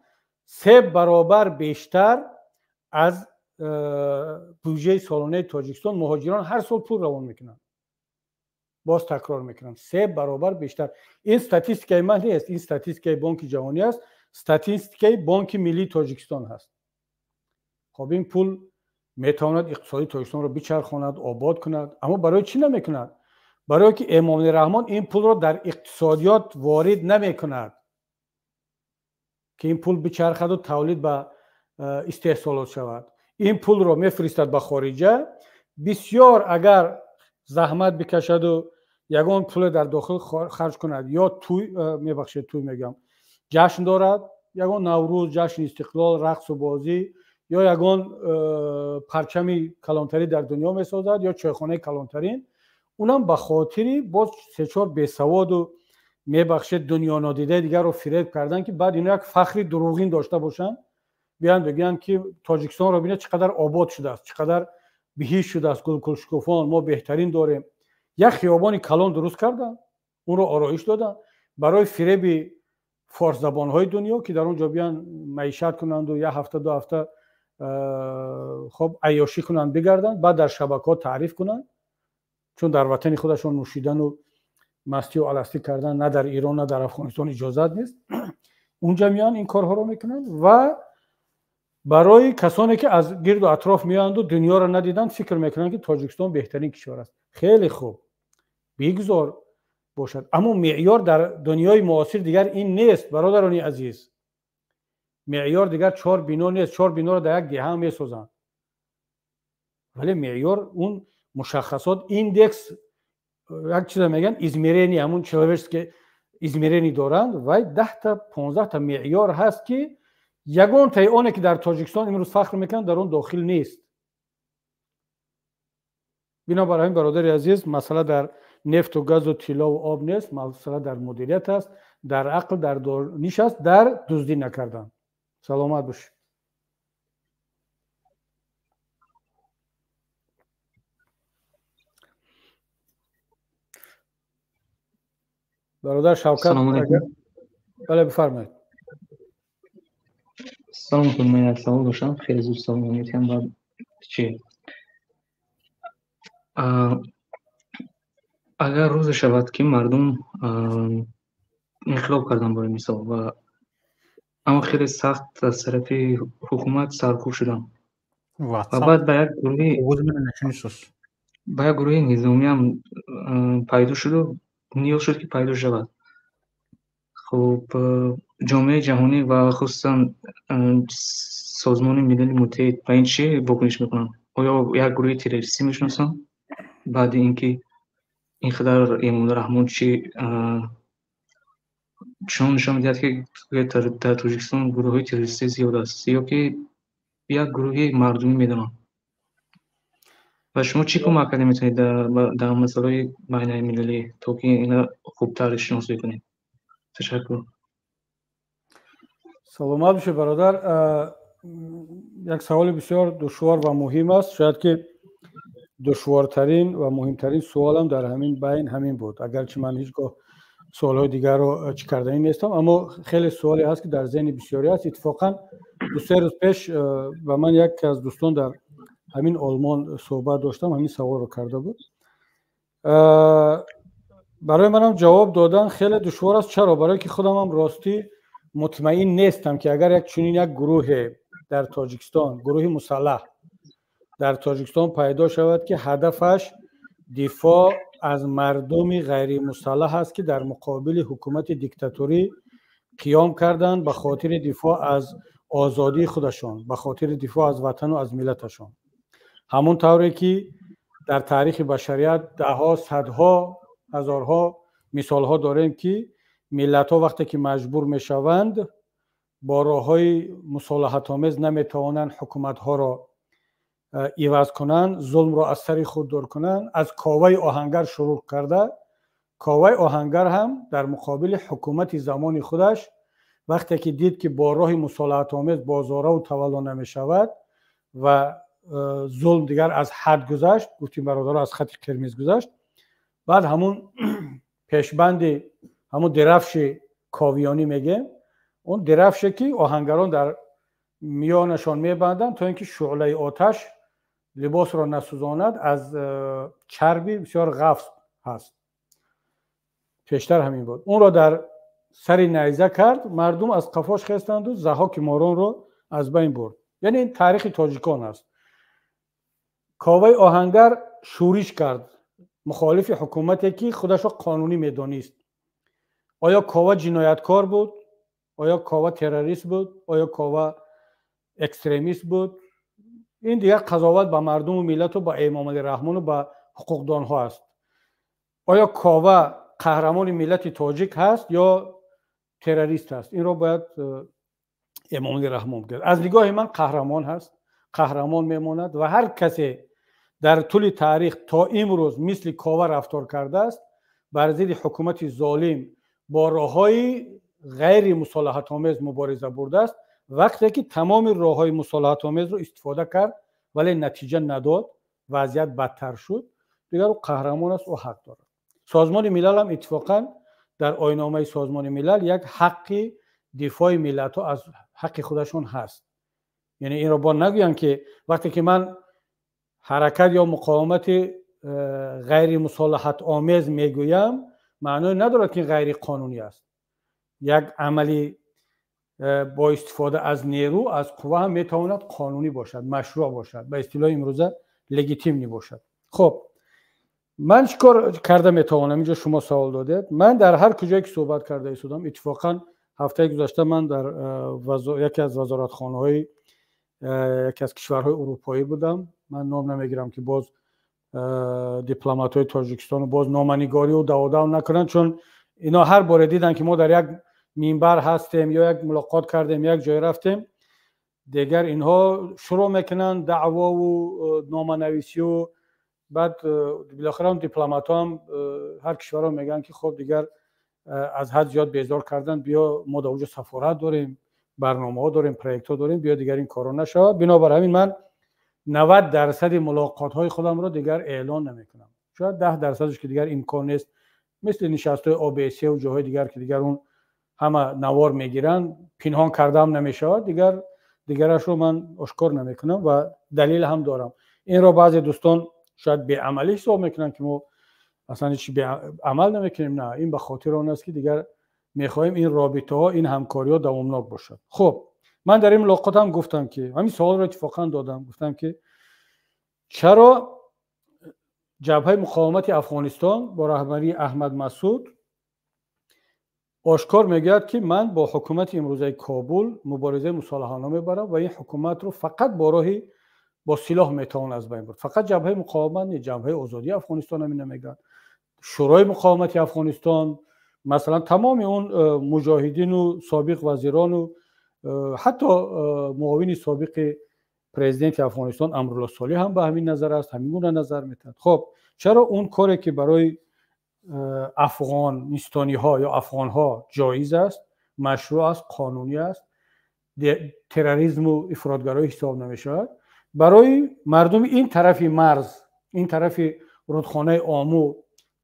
3 баробар бештар аз буҷаи солонаи Тоҷикистон муҳоҷирон ҳар сол пул равон мекунанд. Боз такрор мекунам, 3 баробар бештар. Ин статистикаи ман нест, ин статистикаи Бонки Ҷаҳонӣ аст, статистикаи Бонки Миллии Тоҷикистон ҳаст. Хоб, ин пул метавонад иқтисоди Тоҷикистонро бичархонад, обод кунад, аммо барои чӣ намекунад? Барое ки Эмомалӣ Раҳмон ин пулро дар иқтисодиёт ворид намекунад, ки ин пул бичархаду тавлид ба истеҳсолот шавад. Ин пулро мефиристад ба хориҷа. Бисёр агар заҳмат бикашаду ягон пуле дар дохил харҷ кунад, ё тӯй, мебахшед, тӯй мегӯям, ҷашн дорад, ягон Наврӯз, ҷашни Истиқлол, рақсу бозӣ, ё ягон парчами калонтарӣ дар дунё месозад, ё чойхонаи калонтарин, унам ба хотири боз се-чор бесаводу, мебахшед, дунёнодидаи дигарро фиреб кардан, ки баъд ино як фахри дурӯғин дошта бошанд, биёянд бигӯянд ки Тоҷикистонро бинед, чӣ қадар обод шудааст, чӣ қадар биҳишт шудааст, гулкулшукуфон, мо беҳтарин дорем. Як хиёбони калон дуруст карданд, онро ороиш доданд барои фиреби форсзабонҳои дунё, ки дар он ҷо биёянд маишат кунанду як ҳафта, ду ҳафта хоб айёшӣ кунанд, бигарданд, баъд дар шабакаҳо таъриф кунанд, чун дар ватани худашон нӯшидану мастию аластӣ кардан на дар Ирон, на дар Афғонистон иҷозат нест. Унҷа меоянд, ин корҳоро мекунанд ва барои касоне ки аз гирду атроф меоянду дунёро надиданд, фикр мекунанд, ки Тоҷикистон беҳтарин кишвар аст. Хеле хуб, бигзор бошад, аммо меъёр дар дунёи муосир дигар ин нест, бародарони азиз. Меъёр дигар 4 бино нест, 4 биноро дар як деҳа месозанд, вале меъёр он мушаххасот, индекс, як чиза мегӯянд, измерение, ҳамун человеческое измерение доранд, вай 10та 15та меъёр ҳаст, ки ягонтаи оне ки дар Тоҷикистон имрӯз фахр мекунанд, дар он дохил нест. Бинобар ҳамин, бародари азиз, масъала дар нефту газу тиллову об нест, масъала дар мудирият аст, дар ақл, дар дониш аст, дар дуздӣ накардан. Саломат бошед. Бародар Шавкат, бале, бифармоед. Салом алейкум, ман як савол доштам, хеле зуд савол метиҳам. Баъд чи агар рӯзе шавад, ки мардум инқилоб кардан, барои мисол, ва аммо хеле сахт аз тарафи ҳукумат саркӯб шуданд ва баъд ба як гурӯҳи низомиам пайдо шуду ниёз шуд, ки пайдо шавад. Хуб, ҷомеаи ҷаҳонӣ ва хусусан Созмони Милали Муттаҳид ба ин чӣ вокуниш мекунанд? Оё як гурӯҳи террористӣ мешиносанд, баъди ин ки ин қадар Эмомалӣ Раҳмон чӣ чунон нишон медиҳад, ки дар Тоҷикистон гурӯҳҳои террористӣ зиёд аст, ё ки як гурӯҳи мардумӣ медонанд? Ва шумо чӣ кӯмак карда метавонед дар масъалаҳои байналмилалӣ, то ки ина хубтар шиносоӣ кунед? Ташаккур. Саломат бошед, бародар. Як саволи бисёр душвор ва муҳим аст. Шояд ки душвортарин ва муҳимтарин суолам дар ҳамин байн ҳамин буд, агарчи ман ҳеҷ гоҳ суолҳои дигарро чӣ карданӣ нестам, аммо хеле суоле ҳаст, ки дар зеҳни бисёре аст. Иттифоқан, 2-3 рӯз пеш ба ман яке аз дӯстон дар ҳамин Олмон суҳбат доштам, ҳамин саволро карда буд. Барои манам ҷавоб додан хеле душвор аст. Чаро? Барое ки худамам ростӣ мутмаин нестам, ки агар як чунин як гурӯҳе дар Тоҷикистон, гурӯҳи мусаллаҳ дар Тоҷикистон пайдо шавад, ки ҳадафаш дифоъ аз мардуми ғайримусаллаҳ аст, ки дар муқобили ҳукумати диктаторӣ қиём карданд ба хотири дифоъ аз озодии худашон, ба хотири дифоъ аз ватану аз миллаташон, ҳамон тавре ки дар таърихи башарият даҳҳо, садҳо, ҳазорҳо мисолҳо дорем, ки миллатҳо вақте ки маҷбур мешаванд, бо роҳҳои мусолиҳатомез наметавонанд ҳукуматҳоро иваз кунанд, зулмро аз сари худ дур кунанд. Аз Коваи Оҳангар шурӯъ карда, Коваи Оҳангар ҳам дар муқобили ҳукумати замони худаш, вақте ки дид, ки бо роҳи мусолиҳатомез бо зораву тавалло намешавад ва зулм дигар аз ҳад гузашт, гуфтим бародаро, аз хати қирмиз гузашт, баъд ҳамун пешбанди, ҳамун дерафши ковиёнӣ мегем, он дерафше ки оҳангарон дар миёнашон мебанданд, то ин ки шӯълаи оташ либосро насӯзонад, аз чарби бисёр ғафз ҳаст, пештар ҳамин буд, онро дар сари найза кард, мардум аз қафош хестанду Заҳҳоки моронро аз байн бурд. Яъне ин таърихи тоҷикон аст. Коваи оҳангар шӯриш кард мухолифи ҳукумате ки худашро қонунӣ медонист. Оё Кова ҷинояткор буд? Оё Кова террорист буд? Оё Кова экстремист буд? Ин дигар қазоват ба мардуму миллату ба Эмомалӣ Раҳмону ба ҳуқуқдонҳо аст. Оё Кова қаҳрамони миллати тоҷик ҳаст ё террорист аст? Инро бояд Эмомалӣ Раҳмон бигӯяд. Аз нигоҳи ман қаҳрамон ҳаст, қаҳрамон мемонад ва ҳар касе дар тӯли таърих то имрӯз мисли Кова рафтор кардааст, бар зидди ҳукумати золим бо роҳҳои ғайри мусолиҳатомез мубориза бурдааст, вақте ки тамоми роҳҳои мусолиҳатомезро истифода кард, вале натиҷа надод, вазъият бадтар шуд, дигар ӯ қаҳрамон аст, ӯ ҳақ дорад. Созмони Милал ҳам иттифоқан дар оинномаи Созмони Милал як ҳаққи дифои миллатҳо аз ҳаққи худашон ҳаст. Яъне инро бо нагӯям ки вақте ки ман ҳаракат ё муқовимати ғайримусолиҳатомез мегӯям, маъное надорад ки ғайриқонунӣ аст. Як амали бо истифода аз нерӯ, аз қувва ҳам метавонад қонунӣ бошад, машрӯъ бошад, ба истилоҳи имрӯза легитимный бошад. Хуб, ман чӣ кор карда метавонам? Инҷо шумо савол додед. Ман дар ҳар куҷое ки суҳбат карда истодам, иттифоқан ҳафтаи гузашта ман дар яке аз вазоратхонаҳои яке аз кишварҳои урупоӣ будам. Ман ном намегирам ки боз дипломатҳои Тоҷикистону боз номанигорию даводав накунанд, чун ино ҳар боре диданд ки мо дар як минбар ҳастем ё як мулоқот кардем, як ҷой рафтем, дигар инҳо шурӯъ мекунанд даъвову номанависию. Баъд билохира дипломатҳо ҳам ҳар кишварҳо мегӯянд ки хоб, дигар аз ҳад зиёд безор кардан, биё, мо дар онҷо сафорат дорем, барномаҳо дорем, проектҳо дорем, биё, дигар ин корро нашавад. Бинобар ҳамин ман 90% мулоқотҳои худамро дигар эълон намекунам. Шояд 10%-аш ки дигар имкон нест, мисли нишастҳои ОБСЕ ҷойҳои дигар ки дигар он ҳама навор мегиранд, пинҳон кардаам намешавад, дигар дигарашро ман ошкор намекунам ва далел ҳам дорам. Инро баъзе дӯстон шояд беамалӣ ҳисоб мекунанд ки мо аслан ҳеч амал намекунем. На, ин ба хотири он аст ки дигар мехоҳем ин робитаҳо, ин ҳамкориҳо давомнок бошад. Хуб, ман дар ин мулоқот ҳам гуфтам ки ҳамин саволро иттифоқан додам, гуфтам ки чаро Ҷабҳаи муқовимати Афғонистон бо раҳбарии Аҳмад Масуд ошкор мегӯяд ки ман бо ҳукумати имрӯзаи Кобул муборизаи мусолиҳона мебарам ва ин ҳукуматро фақат бо роҳи бо силоҳ метавон аз байн бурд. Фақат Ҷабҳаи муқовимат не, Ҷабҳаи озодии Афғонистон ҳамина мегӯяд, Шӯрои муқовимати Афғонистон масалан, тамоми он муҷоҳидину собиқ вазирону ҳатто муовини собиқи президенти Афғонистон Амрулло Солиҳ ҳам ба ҳамин назар аст, ҳамин гуна назар метиҳад. Хуб, чаро он коре ки барои афғонистониҳо ё афғонҳо ҷоиз аст, машрӯъ аст, қонунӣ аст, терроризму ифротгароӣ ҳисоб намешавад, барои мардуми ин тарафи марз, ин тарафи рудхонаи Ому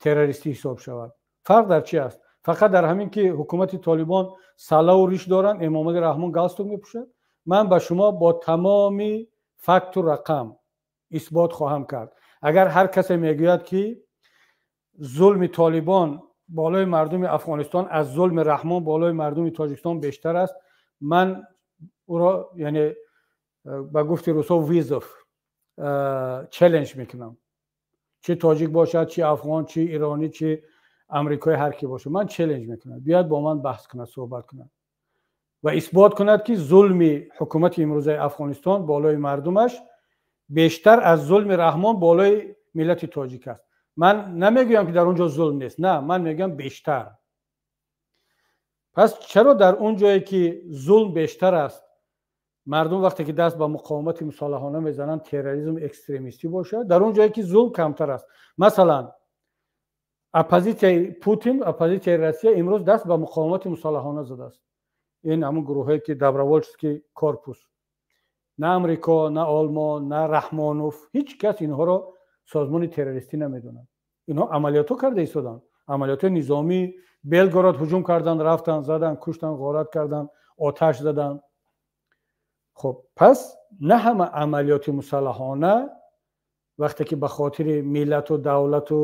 террористӣ ҳисоб шавад? Фарқ дар чи аст? Фақат дар ҳамин ки ҳукумати Толибон салаву риш доранд, Эмомали Раҳмон галстук мепӯшад? Ман ба шумо бо тамоми факту рақам исбот хоҳам кард. Агар ҳар касе мегӯяд ки зулми Толибон болои мардуми Афғонистон аз зулми Раҳмон болои мардуми Тоҷикистон бештар аст, ман ӯро, яъне ба гуфти русо, вызов, челлендж мекунам. Чи тоҷик бошад, чи афғон, чи иронӣ, чи амрикои, ҳар ки бошад, ман челлендж мекунам, биёяд бо ман баҳс кунад, суҳбат кунад ва исбот кунад ки зулми ҳукумати имрӯзаи Афғонистон болои мардумаш бештар аз зулми Раҳмон болои миллати тоҷик аст. Ман намегӯям ки дар он ҷо зулм нест, на, ман мегӯям бештар. Пас чаро дар он ҷое ки зулм бештар аст, мардум вақте ки даст ба муқовимати мусолиҳона мезананд, терроризм, экстремистӣ бошад, дар он ҷое ки зулм камтар аст, масалан оппозитсияи Путин, оппозитсияи Россия имрӯз даст ба муқовимати мусолиҳона задааст, ин ҳамун гурӯҳое ки Добровольческий корпус. На Амрико, на Олмон, на Раҳмонов, ҳеҷ кас инҳоро созмони террористӣ намедонад. Инҳо амалиётҳо карда истоданд, амалиётҳои низомӣ. Белгород ҳуҷум карданд, рафтанд, заданд, куштанд, ғорат карданд, оташ заданд. Хуб, пас на ҳама амалиёти мусаллаҳона, вақте ки ба хотири миллату давлату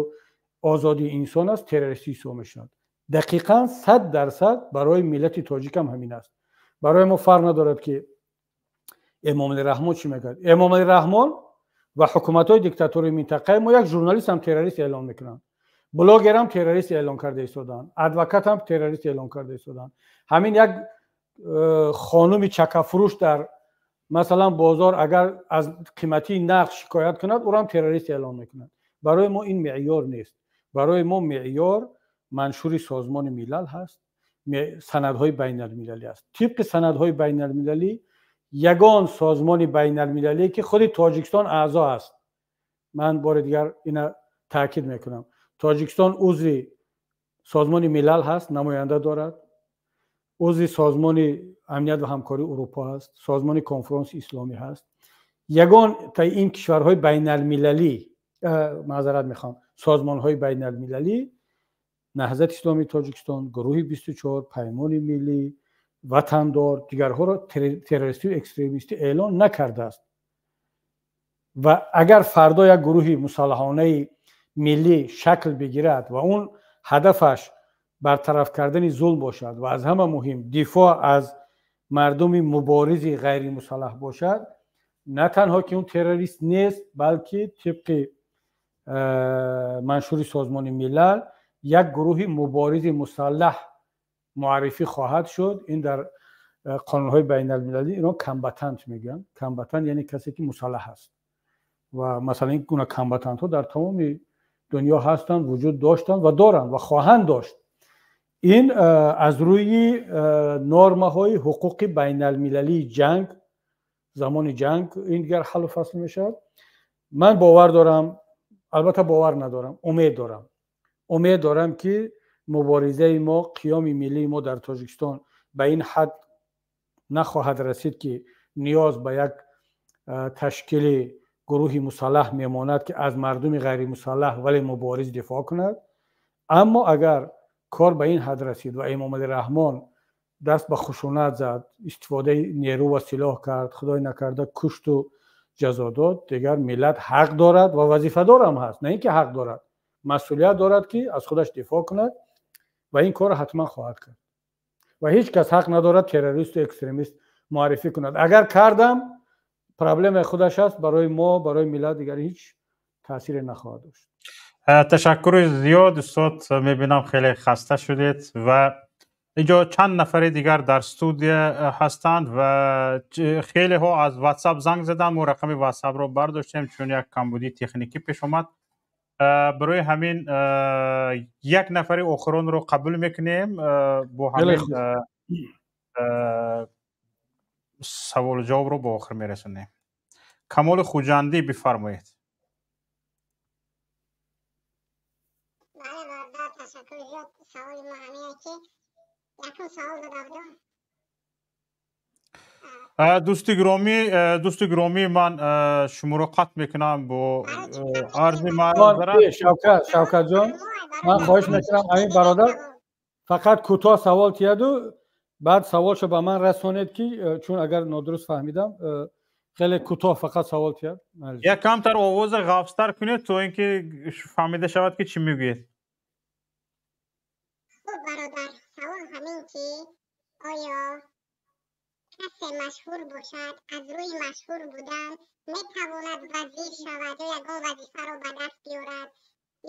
озодии инсон аст, террористӣ ҳисоб мешавад. Дақиқан 100% барои миллати тоҷикам ҳамин аст. Барои мо фарқ надорад, ки Эмомалӣ Раҳмон чӣ мекард. Эмомалӣ Раҳмон ва ҳукуматҳои диктатории минтақаи мо як журналистам террорист эълон мекунанд, блогерам террорист эълон карда истоданд, адвокатам террорист эълон карда истоданд. Ҳамин як хонуми чакафурӯш дар, масалан, бозор агар аз қиматии нарх шикоят кунад, ӯрам террорист эълон мекунад. Барои мо ин меъёр нест. Барои мо меъёр маншури Созмони Милал ҳаст, санадҳои байналмилалӣ аст. Тибқи санадҳои байналмилалӣ, ягон созмони байналмилалӣ, ки худи Тоҷикистон аъзо аст, ман бори дигар ина таъкид мекунам, Тоҷикистон узви Созмони Милал ҳаст, намоянда дорад, узви Созмони Амният ва Ҳамкории Урупо ҳаст, Созмони Конфронси Исломӣ ҳаст, ягон таи ин кишварҳои байналмилалӣ, маъзарат мехоҳам, созмонҳои байналмилалӣ Наҳзати Исломии Тоҷикистон, Гурӯҳи 24, Паймони Миллӣ, Ватандор, дигарҳоро террористию экстремистӣ эълон накардааст. Ва агар фардо як гурӯҳи мусаллаҳонаи миллӣ шакл бигирад ва он ҳадафаш бартараф кардани зулм бошад ва аз ҳама муҳим дифоъ аз мардуми муборизи ғайримусаллаҳ бошад, на танҳо ки он террорист нест, балки тибқи маншури Созмони Милал як гурӯҳи муборизи мусаллаҳ муаррифӣ хоҳад шуд. Ин дар қонунҳои байналмилалӣ ино комбатант мегӯянд. Комбатант яъне касе, ки мусаллаҳ аст. Ва масалан, ин гуна комбатантҳо дар тамоми дунё ҳастанд, вуҷуд доштанд ва доранд ва хоҳанд дошт. Ин аз рӯи нормаҳои ҳуқуқи байналмилалии ҷанг, замони ҷанг, ин дигар ҳаллу фасл мешавад. Ман бовар дорам, албатта бовар надорам, умед дорам, умед дорам, ки муборизаи мо, қиёми миллии мо дар Тоҷикистон ба ин ҳад нахоҳад расид, ки ниёз ба як ташкили гурӯҳи мусаллаҳ мемонад, ки аз мардуми ғайримусаллаҳ, вале мубориз дифоъ кунад. Аммо агар кор ба ин ҳад расид ва Эмомалӣ Раҳмон даст ба хушунат зад, истифодаи нерӯ ва силоҳ кард, худой накарда, кушту ҷазо дод, дигар миллат ҳақ дорад ва вазифадорам ҳаст, на ин ки ҳақ дорад, масъулият дорад, ки аз худаш дифоъ кунад ва ин корро ҳатман хоҳад кард. Ва ҳеҷ кас ҳақ надорад террористу экстремист муаррифӣ кунад. Агар кардам, проблемаи худаш аст, барои мо, барои миллат дигар ҳеҷ таъсире нахоҳад дошт. Ташаккури зиёд, устод. Мебинам, хеле хаста шудед ва инҷо чанд нафари дигар дар студия ҳастанд ва хелеҳо аз Ватсап занг заданд. Мо рақами Ватсапро бардоштем, чун як камбудии техникӣ пеш омад. Барои ҳамин як нафари охиронро қабул мекунем, бо ҳамин саволу ҷавобро ба охир мерасонем. Камоли Хуҷандӣ, бифармоед. Бале, бародар, ташаккури зиёд. Саволи мо ҳамине, ки якум савол дода будам. Дӯсти гиромӣ, ман шуморо қатъ мекунам бо арзи маъзарат. Шавкат, Шавкатҷон, ман хоҳиш мекунам, ҳамин бародар фақат кӯтоҳ савол тияду баъд саволшо ба ман расонед, ки чун агар нодуруст фаҳмидам, хеле кӯтоҳ фақат савол тияд. Як камтар овоза ғафзтар кунед, то ин ки фаҳмида шавад, ки чӣ мегӯед. Хуб, бародар, савол ҳамин, ки оё касе машҳур бошад, аз рӯи машҳур будан метавонад вазир шавад ё ягон вазифаро ба даст биёрад,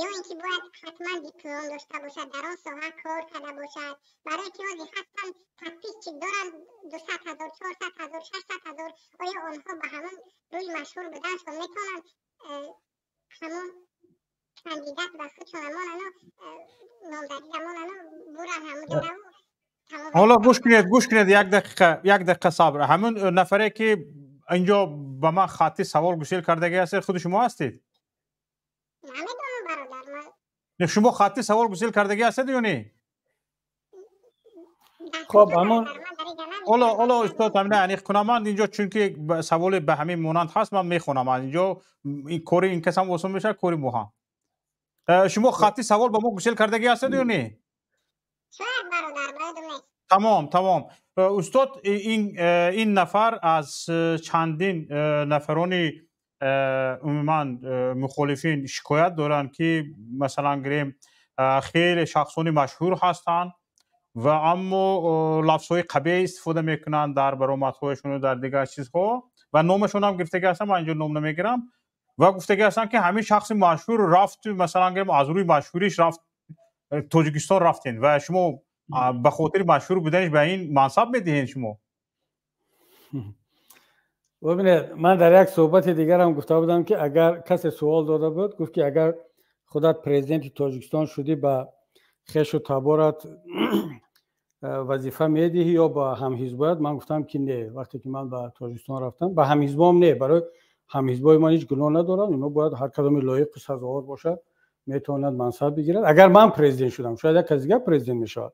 ё ин ки бояд ҳатман диплом дошта бошад, дар он соҳа кор карда бошад? Барое ки ҳозир ҳастанд, подписчик доранд 200 000, 400 000, 600 000. Оё онҳо ба ҳамон рӯи машҳур буданашон метавонанд ҳамон кандидат ба худшон монанду номзадида монанду буран ҳамуҷораву? Ҳоло гӯш кунед, гӯш кунед, як дақиқа, як дақиқа сабр. Ҳамун нафаре, ки инҷо ба ман хатти савол гусел кардагӣ ҳастед, худи шумо ҳастед? Намедонам, бародар, ман. Не, шумо хатти савол гусел кардагӣ ҳастед ё не? Хоб, ҳамон Ҳоло устод, ҳамина аниқ кунам ман инҷо, чунки саволе ба ҳамин монанд ҳаст, ман мехонам аз инҷо, кори ин кас ҳам осон мешавад, кори мо ҳам. Шумо хатти савол ба мо гусел кардагӣ ҳастед ё не? Шояд, бародар, бояд нест. Тамом. Устод, ин нафар аз чандин нафарони умуман мухолифин шикоят доранд, ки масалан гирем, хеле шахсони машҳур ҳастанд ва аммо лафзҳои қабеҳ истифода мекунанд дар баромадҳояшону дар дигар чизҳо, ва номашон ҳам гирифтагӣ ҳастанд, ман инҷо ном намегирам, ва гуфтагӣ ҳастанд, ки ҳамин шахси машҳур рафт, масалан гирем, аз рӯи машҳуриш рафт Тоҷикистон рафтен ва шумо ба хотири машҳур буданиш ба ин мансаб медиҳед шумо. Бибинед, ман дар як суҳбати дигарам гуфта будам, ки агар касе суол дода буд, гуфт, ки агар худат президенти Тоҷикистон шудӣ, ба хешу таборат вазифа медиҳӣ ё ба ҳамҳизбоят? Ман гуфтам, ки не. Вақте ки ман ба Тоҷикистон рафтам, ба ҳамҳизбом не, барои ҳамҳизбои ман ҳеҷ гуноҳ надорам, ино бояд ҳар кадоми лоиқу сазовор бошад, метавонад мансаб бигирад. Агар ман президент шудам, шояд як кас дигар президент мешавад,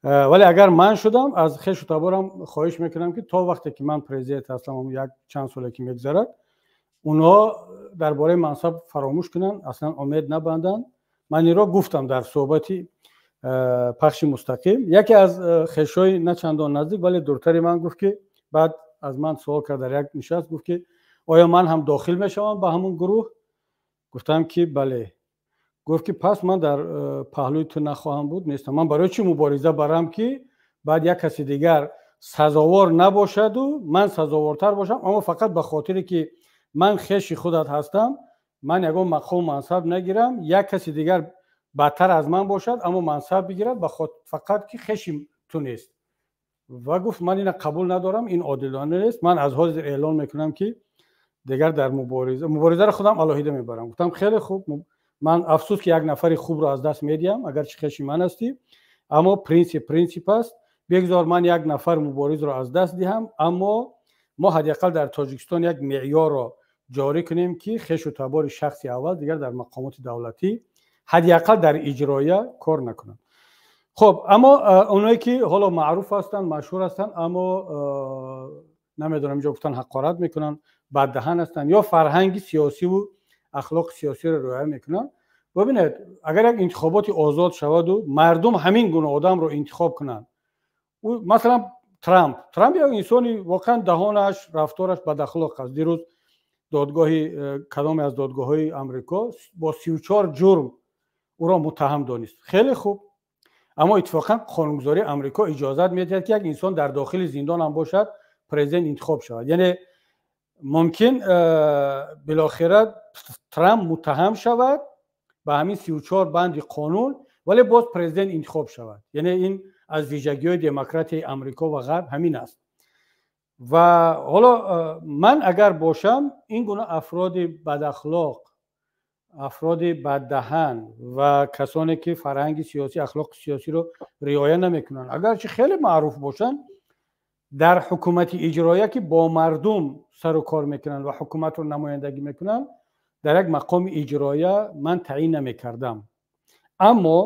вале агар ман шудам, аз хешу таборам хоҳиш мекунам, ки то вақте ки ман президент ҳастам, як чанд соле ки мегузарад, онҳо дар бораи мансаб фаромӯш кунанд, аслан умед набанданд. Ман инро гуфтам дар суҳбати пахши мустақим. Яке аз хешои на чандон наздик, вале дуртари ман гуфт, ки баъд аз ман суол кард дар як нишаст, гуфт, ки оё ман ҳам дохил мешавам ба ҳамон гурӯҳ? Гуфтам, ки бале. Гуфт, ки пас ман дар паҳлӯи ту нахоҳам буд, нестам. Ман барои чӣ мубориза барам, ки баъд як каси дигар сазовор набошаду ман сазовортар бошам, аммо фақат ба хотире ки ман хеши худат ҳастам, ман ягон мақому мансаб нагирам, як каси дигар бадтар аз ман бошад, аммо мансаб бигирад, фақат ки хеши ту нест? Ва гуфт: «Ман ина қабул надорам, ин одилона нест. Ман аз ҳозир эълон мекунам, ки дигар дар мубориза, муборизаро худам алоҳида мебарам». Гуфтам: «Хеле хуб, ман афсӯс, ки як нафари хубро аз даст медиҳам, агарчи хеши ман ҳастӣ, аммо принсип принсип аст. Бигзор ман як нафар муборизро аз даст диҳам, аммо мо ҳадди ақал дар Тоҷикистон як меъёрро ҷорӣ кунем, ки хешу табори шахси аввал дигар дар мақомоти давлатӣ, ҳадди ақал дар иҷроия, кор накунанд». Хуб, аммо оное ки ҳоло маъруф ҳастанд, машҳур ҳастанд, аммо намедонам, инҷо гуфтан, ҳақорат мекунанд, баддаҳан ҳастанд ё фарҳанги сиёсиву ахлоқи сиёсиро риоя мекунанд. Бибинед, агар як интихоботи озод шаваду мардум ҳамин гуна одамро интихоб кунанд, масалан Трамп. Трамп як инсони воқеан даҳонаш, рафтораш бадахлоқ аст. Дирӯз додгоҳи кадоме аз додгоҳҳои Амрико бо 34 ҷурм ӯро муттаҳам донист. Хеле хуб, аммо иттифоқан қонунгузории Амрико иҷозат медиҳад, ки як инсон дар дохили зиндон ҳам бошад, президент интихоб шавад. Яъне мумкин билохира Трамп муттаҳам шавад ба ҳамин 34 банди қонун, вале боз президент интихоб шавад. Яъне ин аз вижагиҳои демократияи Амрико ва Ғарб ҳамин аст. Ва ҳоло ман агар бошам, ин гуна афроди бадахлоқ, афроди баддаҳан ва касоне ки фарҳанги сиёсӣ, ахлоқи сиёсиро риоя намекунанд, агарчи хеле маъруф бошанд, дар ҳукумати иҷроия, ки бо мардум сару кор мекунанд ва ҳукуматро намояндагӣ мекунанд, дар як мақоми иҷроия ман таъин намекардам. Аммо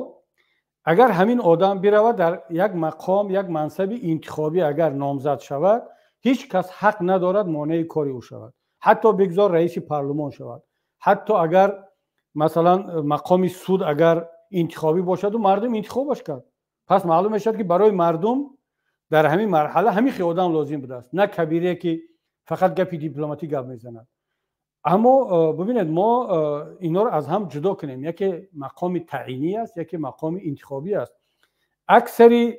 агар ҳамин одам биравад, дар як мақом, як мансаби интихобӣ агар номзад шавад, ҳеҷ кас ҳақ надорад монеи кори ӯ шавад. Ҳатто бигзор раиси парлумон шавад, ҳатто агар масалан мақоми суд агар интихобӣ бошаду мардум интихобаш кард. Пас маълум мешавад, ки барои мардум дар ҳамин марҳала ҳамин хел одам лозим будааст, на Кабире, ки фақат гапи дипломатӣ гап мезанад. Аммо бибинед, мо инҳоро аз ҳам ҷудо кунем: яке мақоми таъинӣ аст, яке мақоми интихобӣ аст. Аксари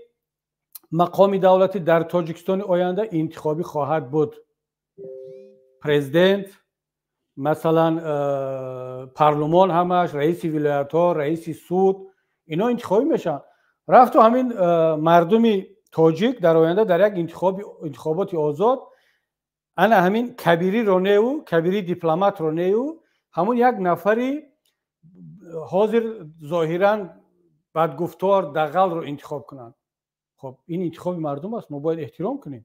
мақоми давлатӣ дар Тоҷикистони оянда интихобӣ хоҳад буд: президент масалан, парлумон ҳамаш, раиси вилоятҳо, раиси суд, ино интихобӣ мешаванд. Рафту ҳамин мардуми тоҷик дар оянда дар як интихоботи озод ана ҳамин Кабириро неу, Кабири дипломатро неу, ҳамун як нафари ҳозир зоҳиран бадгуфтор, дағалро интихоб кунанд. Хоб, ин интихоби мардум аст, мо бояд эҳтиром кунем.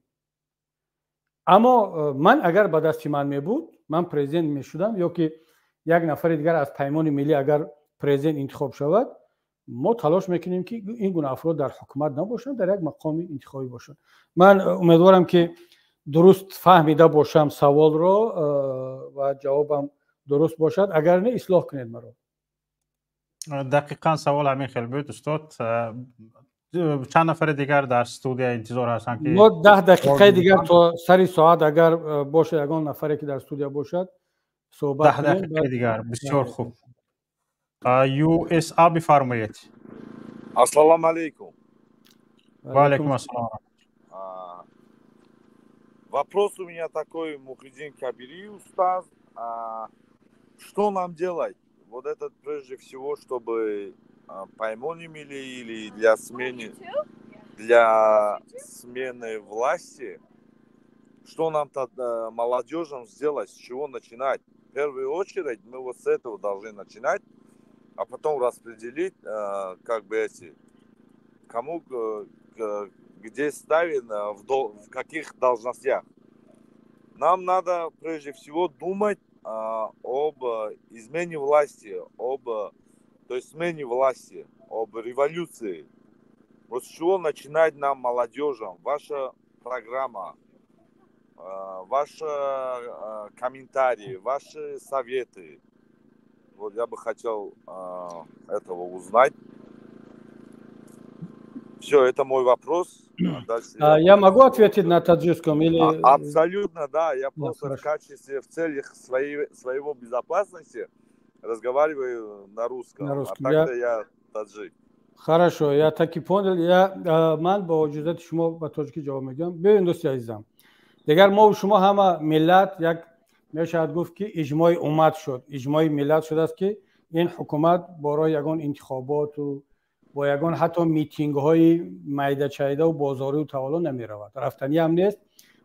Аммо ман агар ба дасти ман мебуд, ман президент мешудам ё ки як нафари дигар аз Паймони Миллӣ агар президент интихоб шавад. Мо талош мекунем, ки ин гуна афрод дар ҳукумат набошанд, дар як мақоми интихобӣ бошанд. Ман умедворам, ки дуруст фаҳмида бошам саволро ва ҷавобам дуруст бошад. Агар не, ислоҳ кунед маро. Дақиқан савол ҳамин хел буд, устод. Чанд нафари дигар дар студия интизор ҳастанд, ки Мо 10 дақиқаи дигар то сари соат, агар бошад, ягон нафаре ки дар студия бошад, суҳбат. 10 дақиқаи дигар, бисёр хуб. USA, бифармоед. Ассалому алейкум. Ва алейкум ассалом. Вопрос у меня такой, Мухиддин Кабири, устаз. Что нам делать? Вот этот, прежде всего, чтобы поймонили или для смены власти, что нам тогда, молодежам, сделать, с чего начинать? В первую очередь мы вот с этого должны начинать, а потом распределить, как бы эти, кому где ставить, в каких должностях. Нам надо прежде всего думать об измене власти, об, то есть смене власти, об революции. Вот с чего начинать нам, молодежам? Ваша программа, ваши комментарии, ваши советы. Вот я бы хотел этого узнать. Все, это мой вопрос. Дальше я могу ответить на таджикском или? Абсолютно, да. Я просто в качестве, в целях своего безопасности разговариваю на русском. На русском. А так-то я таджик. Хорошо, я так и понял. Я ман бо иҷозати шумо ба тоҷикӣ ҷавоб мегӯям. Бибин, дӯсти азизам, дигар мо шумо ҳама миллат як мешавад гуфт, ки иҷмои уммат шуд, иҷмои миллат шудааст, ки ин ҳукумат бо роҳи ягон интихоботу бо ягон ҳатто митингҳои майдачайдаву бозорию тавало намеравад, рафтанӣ ҳам нест.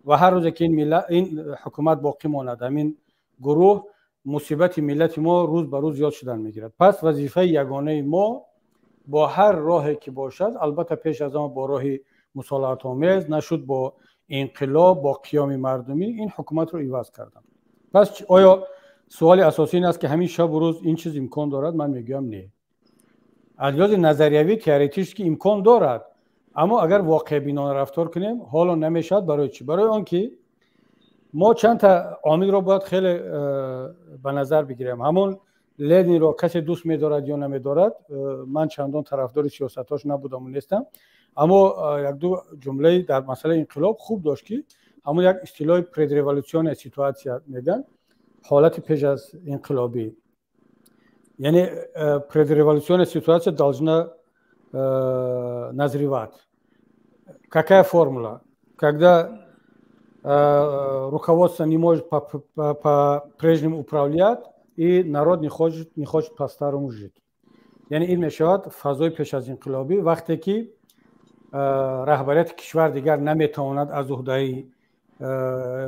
Ва ҳар рӯзе ки ин ҳукумат боқӣ монад, ҳамин гурӯҳ, мусибати миллати мо рӯз ба рӯз зиёд шудан мегирад. Пас вазифаи ягонаи мо бо ҳар роҳе ки бошад, албатта пеш аз он бо роҳи мусолиҳатомез, нашуд бо инқилоб, бо қиёми мардумӣ ин ҳукуматро иваз кардан. Пас оё суоли асосӣ ин аст, ки ҳамин шабу рӯз ин чиз имкон дорад? Ман мегӯям, не. Аз лиҳози назариявӣ, теоретически имкон дорад, аммо агар воқеъбинона рафтор кунем, ҳоло намешавад. Барои чӣ? Барои он ки мо чандта омилро бояд хеле ба назар бигирем. Ҳамон Ленинро касе дӯст медорад ё намедорад, ман чандон тарафдори сиёсатҳош набудаму нестам, аммо якду ҷумлаи дар масъалаи инқилоб хуб дошт, ки ҳамон як истилоҳи предреволюционная ситуация мегӯянд, ҳолати пеш аз инқилобӣ, яъне предреволюционная ситуация должна назревать. Какая формула? Когда руководство не может по-прежнему управлять и народ не хочет по-старому жить. Яъне ин мешавад фазои пеш аз инқилобӣ, вақте ки раҳбарияти кишвар дигар наметавонад аз уҳдаи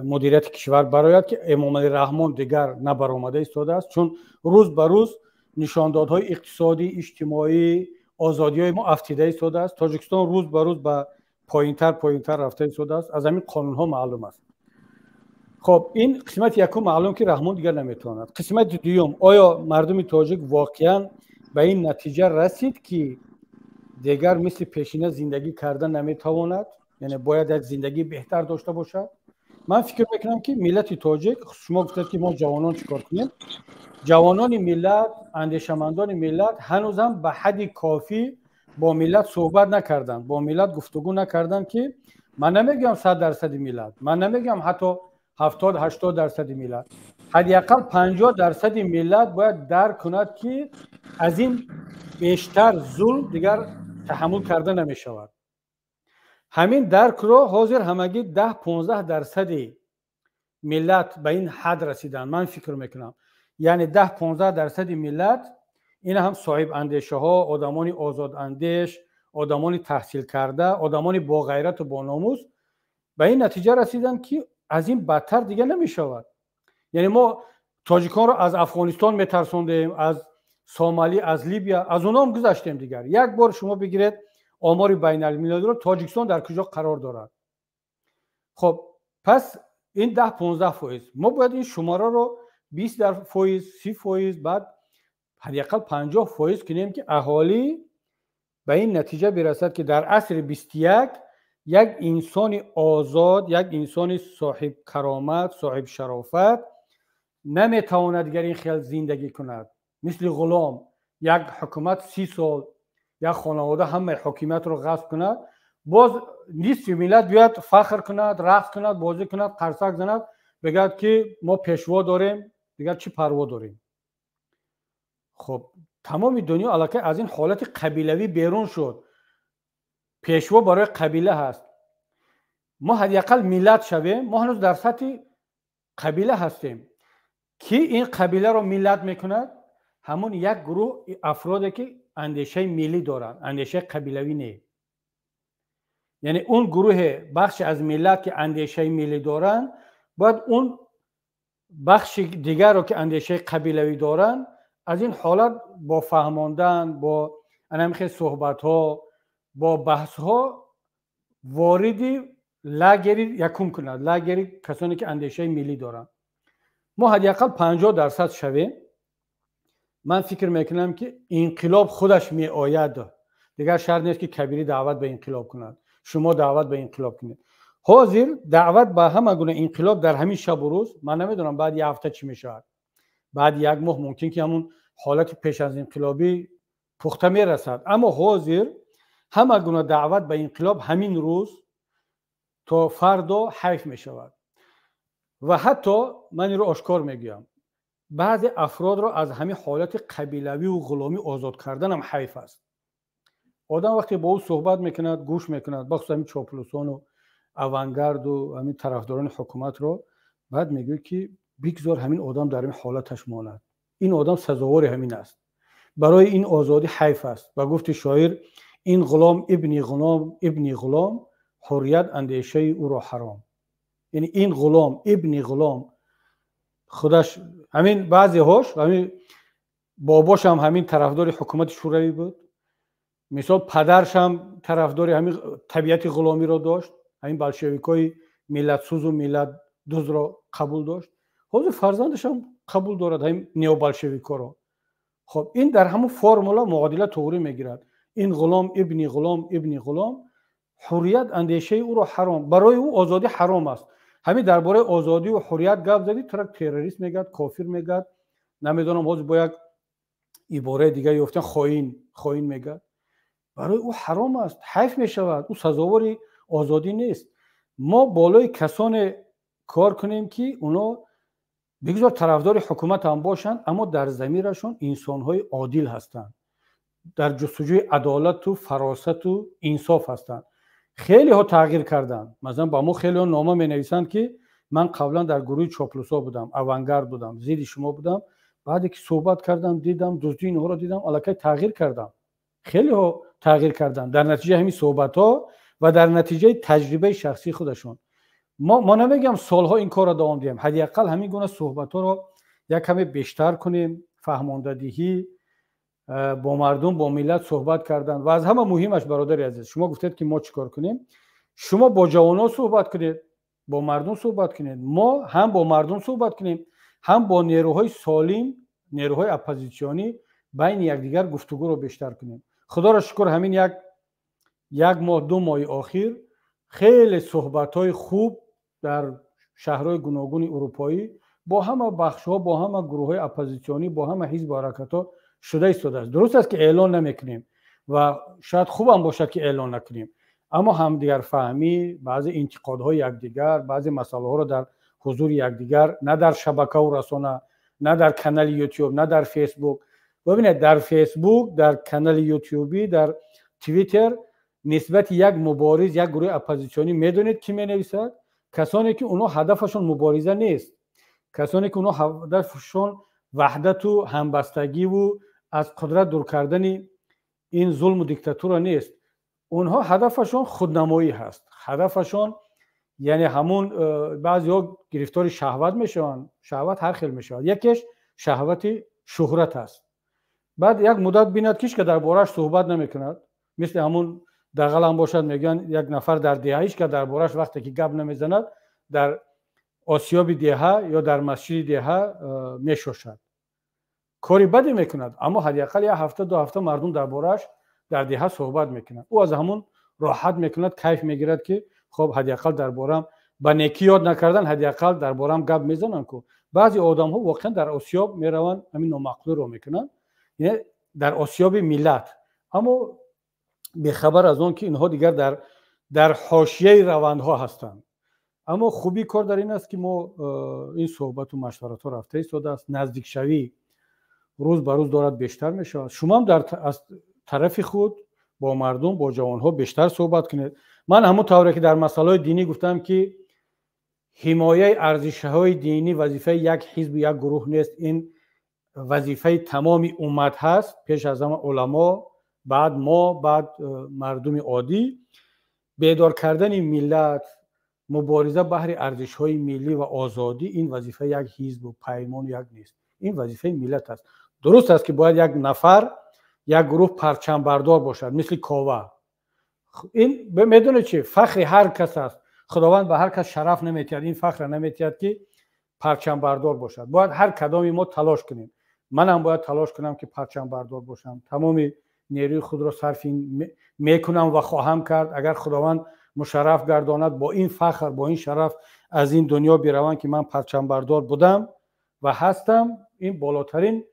мудирияти кишвар барояд, ки Эмомалӣ Раҳмон дигар набаромада истодааст, чун рӯз ба рӯз нишондодҳои иқтисодӣ, иҷтимоӣ, озодиҳои мо афтида истодааст. Тоҷикистон рӯз ба рӯз ба поинтар, поинтар рафта истодааст, аз ҳамин қонунҳо маълум аст. Хоб, ин қисмати якум маълум, ки Раҳмон дигар наметавонад. Қисмати дуюм: оё мардуми тоҷик воқеан ба ин натиҷа расид, ки дигар мисли пешина зиндагӣ карда наметавонад, яъне бояд як зиндагии беҳтар дошта бошад? Ман фикр мекунам, ки миллати тоҷик, шумо гуфтед, ки мо ҷавонон чӣ кор кунем, ҷавонони миллат, андешамандони миллат ҳанӯзам ба ҳадди кофӣ бо миллат суҳбат накарданд, бо миллат гуфтугӯ накарданд, ки ман намегӯям 100 дарсади миллат, ман намегӯям ҳатто 70-80 дарсади миллат, ҳадди ақал 50 дарсади миллат бояд дарк кунад, ки аз ин бештар зулм дигар таҳаммул карда намешавад. Ҳамин даркро ҳозир ҳамагӣ 10-15 дарсади миллат ба ин ҳад расиданд, ман фикр мекунам. Яъне 10-15 дарсади миллат, ин ҳам соҳиб андешаҳо, одамони озодандеш, одамони таҳсилкарда, одамони боғайрату бономус ба ин натиҷа расиданд, ки аз ин бадтар дига намешавад. Яъне мо тоҷиконро аз Афғонистон метарсондем, аз Сомалӣ, аз Либия, аз онҳом гузаштем дигар. Як бор шумо бигиред омори байналмилалиро, Тоҷикистон дар куҷо қарор дорад. Хоб, пас ин 10-15 фоиз, мо бояд ин шумораро 20 фоиз, 30 фоиз, баъд ҳадди ақал 50 фоиз кунем, ки аҳолӣ Ба ин натиҷа бирасад, ки дар асри 21 як инсони озод, як инсони соҳибкаромат, соҳибшарофат наметавонад дигар ин хел зиндагӣ кунад, мисли ғулом. Як ҳукумат 30 сол, як хонавода ҳамаи ҳокимиятро ғасб кунад, боз нисфи миллат биёяд, фахр кунад, рақс кунад, бозӣ кунад, қарсак занад, бигӯяд, ки мо пешво дорем, дигар чӣ парво дорем? Хуб, тамоми дунё аллакай аз ин ҳолати қабилавӣ берун шуд. Пешво барои қабила ҳаст. Мо ҳадди ақал миллат шавем. Мо ҳанӯз дар сатҳи қабила ҳастем. Ки ин қабиларо миллат мекунад? Ҳамон як гурӯҳ афроде, ки андешаи миллӣ доранд, андешаи қабилавӣ не. Яъне он гурӯҳе, бахше аз миллат, ки андешаи миллӣ доранд, бояд он бахши дигарро, ки андешаи қабилавӣ доранд, аз ин ҳолат бо фаҳмондан, бо ана хел суҳбатҳо, бо баҳсҳо вориди лагери якум кунад, лагери касоне, ки андешаи миллӣ доранд. Мо ҳадди ақал 50% шавем, ман фикр мекунам, ки инқилоб худаш меояд. Дигар шарт нест, ки Кабирӣ даъват ба инқилоб кунад, шумо даъват ба инқилоб кунед. Ҳозир даъват ба ҳама гуна инқилоб дар ҳамин шабу рӯз, ман намедонам, баъд як ҳафта чӣ мешавад, баъд як моҳ мумкин, ки ҳамун ҳолати пеш аз инқилобӣ пухта мерасад. Аммо ҳозир ҳама гуна даъват ба инқилоб ҳамин рӯз то фардо ҳайф мешавад. Ва ҳатто ман инро ошкор мегӯям, баъзе афродро аз ҳамин ҳолати қабилавию ғуломӣ озод карданам ҳайф аст. Одам вақте бо ӯ суҳбат мекунад, гӯш мекунад, бахусус ҳамин чоплусону авангарду ҳамин тарафдорони ҳукуматро, баъд мегӯяд, ки бигзор ҳамин одам дар ҳамин ҳолаташ монад, ин одам сазовори ҳамин аст, барои ин озодӣ ҳайф аст. Ба гуфти шоир: «Ин ғулом ибни ғулом, ибни ғулом, ҳуррият андешаи ӯро ҳаром». Яъне ин ғулом ибни ғулом худаш ҳамин, баъзеҳош ҳамин бобошам ҳамин тарафдори ҳукумати шӯравӣ буд, мисол, падаршам тарафдори ҳамин табиати ғуломиро дошт, ҳамин болшевикҳои миллатсӯзу миллатдузро қабул дошт, ҳозир фарзандашам қабул дорад ҳамин необолшевикҳоро. Хоб, ин дар ҳамун формула муодила туғрӣ мегирад: ин ғулом ибни ғулом, ибни ғулом, ҳуррият андешаи ӯро ҳаром. Барои ӯ озодӣ ҳаром аст. Ҳамин дар бораи озодию ҳуррият гап задӣ, тура террорист мегӯяд, кофир мегӯяд, намедонам, ҳозир бо як ибораи дигар ёфтан, хоин, хоин мегӯяд. Барои ӯ ҳаром аст, ҳайф мешавад, ӯ сазовори озодӣ нест. Мо болои касоне кор кунем, ки оно бигзор тарафдори ҳукумат ҳам бошанд, аммо дар замирашон инсонҳои одил ҳастанд, дар ҷустуҷӯи адолату фаросату инсоф ҳастанд. Хелеҳо тағйир карданд. Масалан, ба мо хелеҳо нома менависанд, ки ман қаблан дар гурӯҳи чоплусо будам, авангард будам, зидди шумо будам, баъде ки суҳбат кардам, дидам, дуздии инҳоро дидам, аллакай тағйир кардам. Хелеҳо тағйир карданд дар натиҷаи ҳамин суҳбатҳо ва дар натиҷаи таҷрибаи шахсии худашон. Мо намегӯям солҳо ин корро давом диҳем, ҳадди ақал ҳамин гуна суҳбатҳоро як каме бештар кунем, фаҳмондадиҳӣ, бо мардум, бо миллат суҳбат кардан. Ва аз ҳама муҳимаш, бародари азиз, шумо гуфтед, ки мо чӣ кор кунем. Шумо бо ҷавонҳо суҳбат кунед, бо мардум суҳбат кунед, мо ҳам бо мардум суҳбат кунем, ҳам бо нерӯҳои солим, нерӯҳои оппозитсионӣ байни якдигар гуфтугӯро бештар кунем. Худоро шукр, ҳамин як моҳ, 2 моҳи охир хеле суҳбатҳои хуб дар шаҳрҳои гуногуни урупоӣ бо ҳама бахшҳо, бо ҳама гурӯҳҳои оппозитсионӣ, бо ҳама ҳизбу ҳаракатҳо шуда истодааст. Дуруст аст, ки эълон намекунем ва шояд хубам бошад, ки эълон накунем, аммо ҳамдигарфаҳмӣ, баъзе интиқодҳои якдигар, баъзе масъалаҳоро дар ҳузури якдигар, на дар шабакаву расона, на дар канали Ютуб, на дар Фейсбук. Бибинед, дар Фейсбук, дар канали Ютубӣ, дар Твиттер нисбати як мубориз, як гурӯҳи оппозитсионӣ медонед, кӣ менависад? Касоне, ки онҳо ҳадафашон мубориза нест, касоне, ки онҳо ҳадафшон ваҳдату ҳамбастагиву аз қудрат дур кардани ин зулму диктатура нест. Онҳо ҳадафашон худнамоӣ ҳаст, ҳадафашон яъне ҳамун баъзеҳо гирифтори шаҳват мешаванд. Шаҳват ҳар хел мешавад. Якеш шаҳвати шӯҳрат аст. Баъд як муддат бинад, ки ҳеч дар борааш суҳбат намекунад, мисли ҳамун дағалам бошад, мегӯянд, як нафар дар деҳа ҳеч дар борааш вақте ки гап намезанад, дар осиёби деҳа ё дар масҷиди деҳа мешошад, кори баде мекунад, аммо ҳадди ақал як ҳафта, 2 ҳафта мардум дар борааш Дар деҳа суҳбат мекунад, ӯ аз ҳамон роҳат мекунад, кайф мегирад, ки хоб, ҳадди ақал дар борам ба некӣ ёд накардан, ҳадди ақал дар борам гап мезананд ку. Баъзе одамҳо воқеан дар осиёб мераванд, ҳамин номаъқулиро мекунанд, дар осиёби миллат, аммо бехабар аз он ки инҳо дигар дар ҳошияи равандҳо ҳастанд. Аммо хубии кор дар ин аст, ки мо ин суҳбату машваратҳо рафта истодааст, наздикшавӣ рӯз ба рӯз дорад бештар мешавад. Шумоам аз тарафи худ бо мардум, бо ҷавонҳо бештар суҳбат кунед. Ман ҳамон тавре ки дар масъалаҳои динӣ гуфтам, ки ҳимояи арзишҳои динӣ вазифаи як ҳизбу як гурӯҳ нест, ин вазифаи тамоми уммат ҳаст, пеш аз ҳама уламо, баъд мо, баъд мардуми оддӣ. Бедор кардани миллат, мубориза баҳри арзишҳои миллӣ ва озодӣ, ин вазифаи як ҳизбу паймону як нест, ин вазифаи миллат аст. Дуруст аст, ки бояд як нафар, як гурӯҳ парчамбардор бошад, мисли Кова. Ин медонед чи, фахри ҳар кас аст. Худованд ба ҳар кас шараф наметиҳад, ин фахра наметиҳад, ки парчамбардор бошад. Бояд ҳар кадоми мо талош кунем. Манам бояд талош кунам, ки парчамбардор бошам. Тамоми нерӯи худро сарфи мекунам ва хоҳам кард, агар Худованд мушарраф гардонад, бо ин фахр, бо ин шараф аз ин дунё биравам, ки ман парчамбардор будам ва ҳастам. Ин болотарин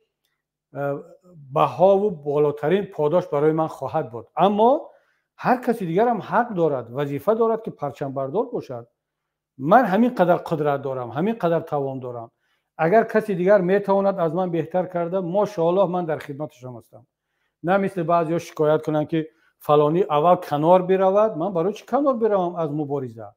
баҳову болотарин подош барои ман хоҳад буд. Аммо ҳар каси дигарам ҳақ дорад, вазифа дорад, ки парчамбардор бошад. Ман ҳамин қадар қудрат дорам, ҳамин қадар тавон дорам. Агар каси дигар метавонад аз ман беҳтар карда, мошоаллоҳ, ман дар хидматашон ҳастам. На мисли баъзеҳо шикоят кунанд, ки фалонӣ аввал канор биравад. Ман барои чӣ канор биравам аз мубориза?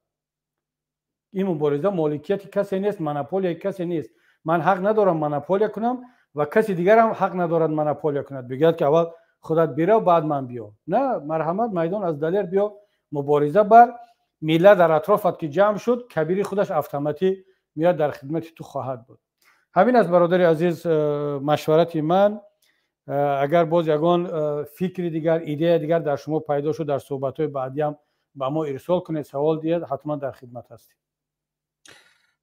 Ин мубориза моликияти касе нест, монополияи касе нест. Ман ҳақ надорам монополия кунам ва каси дигарам ҳақ надорад монополия кунад, бигӯяд, ки аввал худат бирав, баъд ман биё. На, марҳамат, майдон аз Далер биё, мубориза бар. Миллат дар атрофат ки ҷамъ шуд, Кабири худаш автоматӣ меояд, дар хидмати ту хоҳад буд. Ҳамин аст, бародари азиз, машварати ман. Агар боз ягон фикри дигар, идея дигар дар шумо пайдо шуд, дар суҳбатҳои баъдиам ба мо ирсол кунед, савол диҳед, ҳатман дар хидмат ҳастем.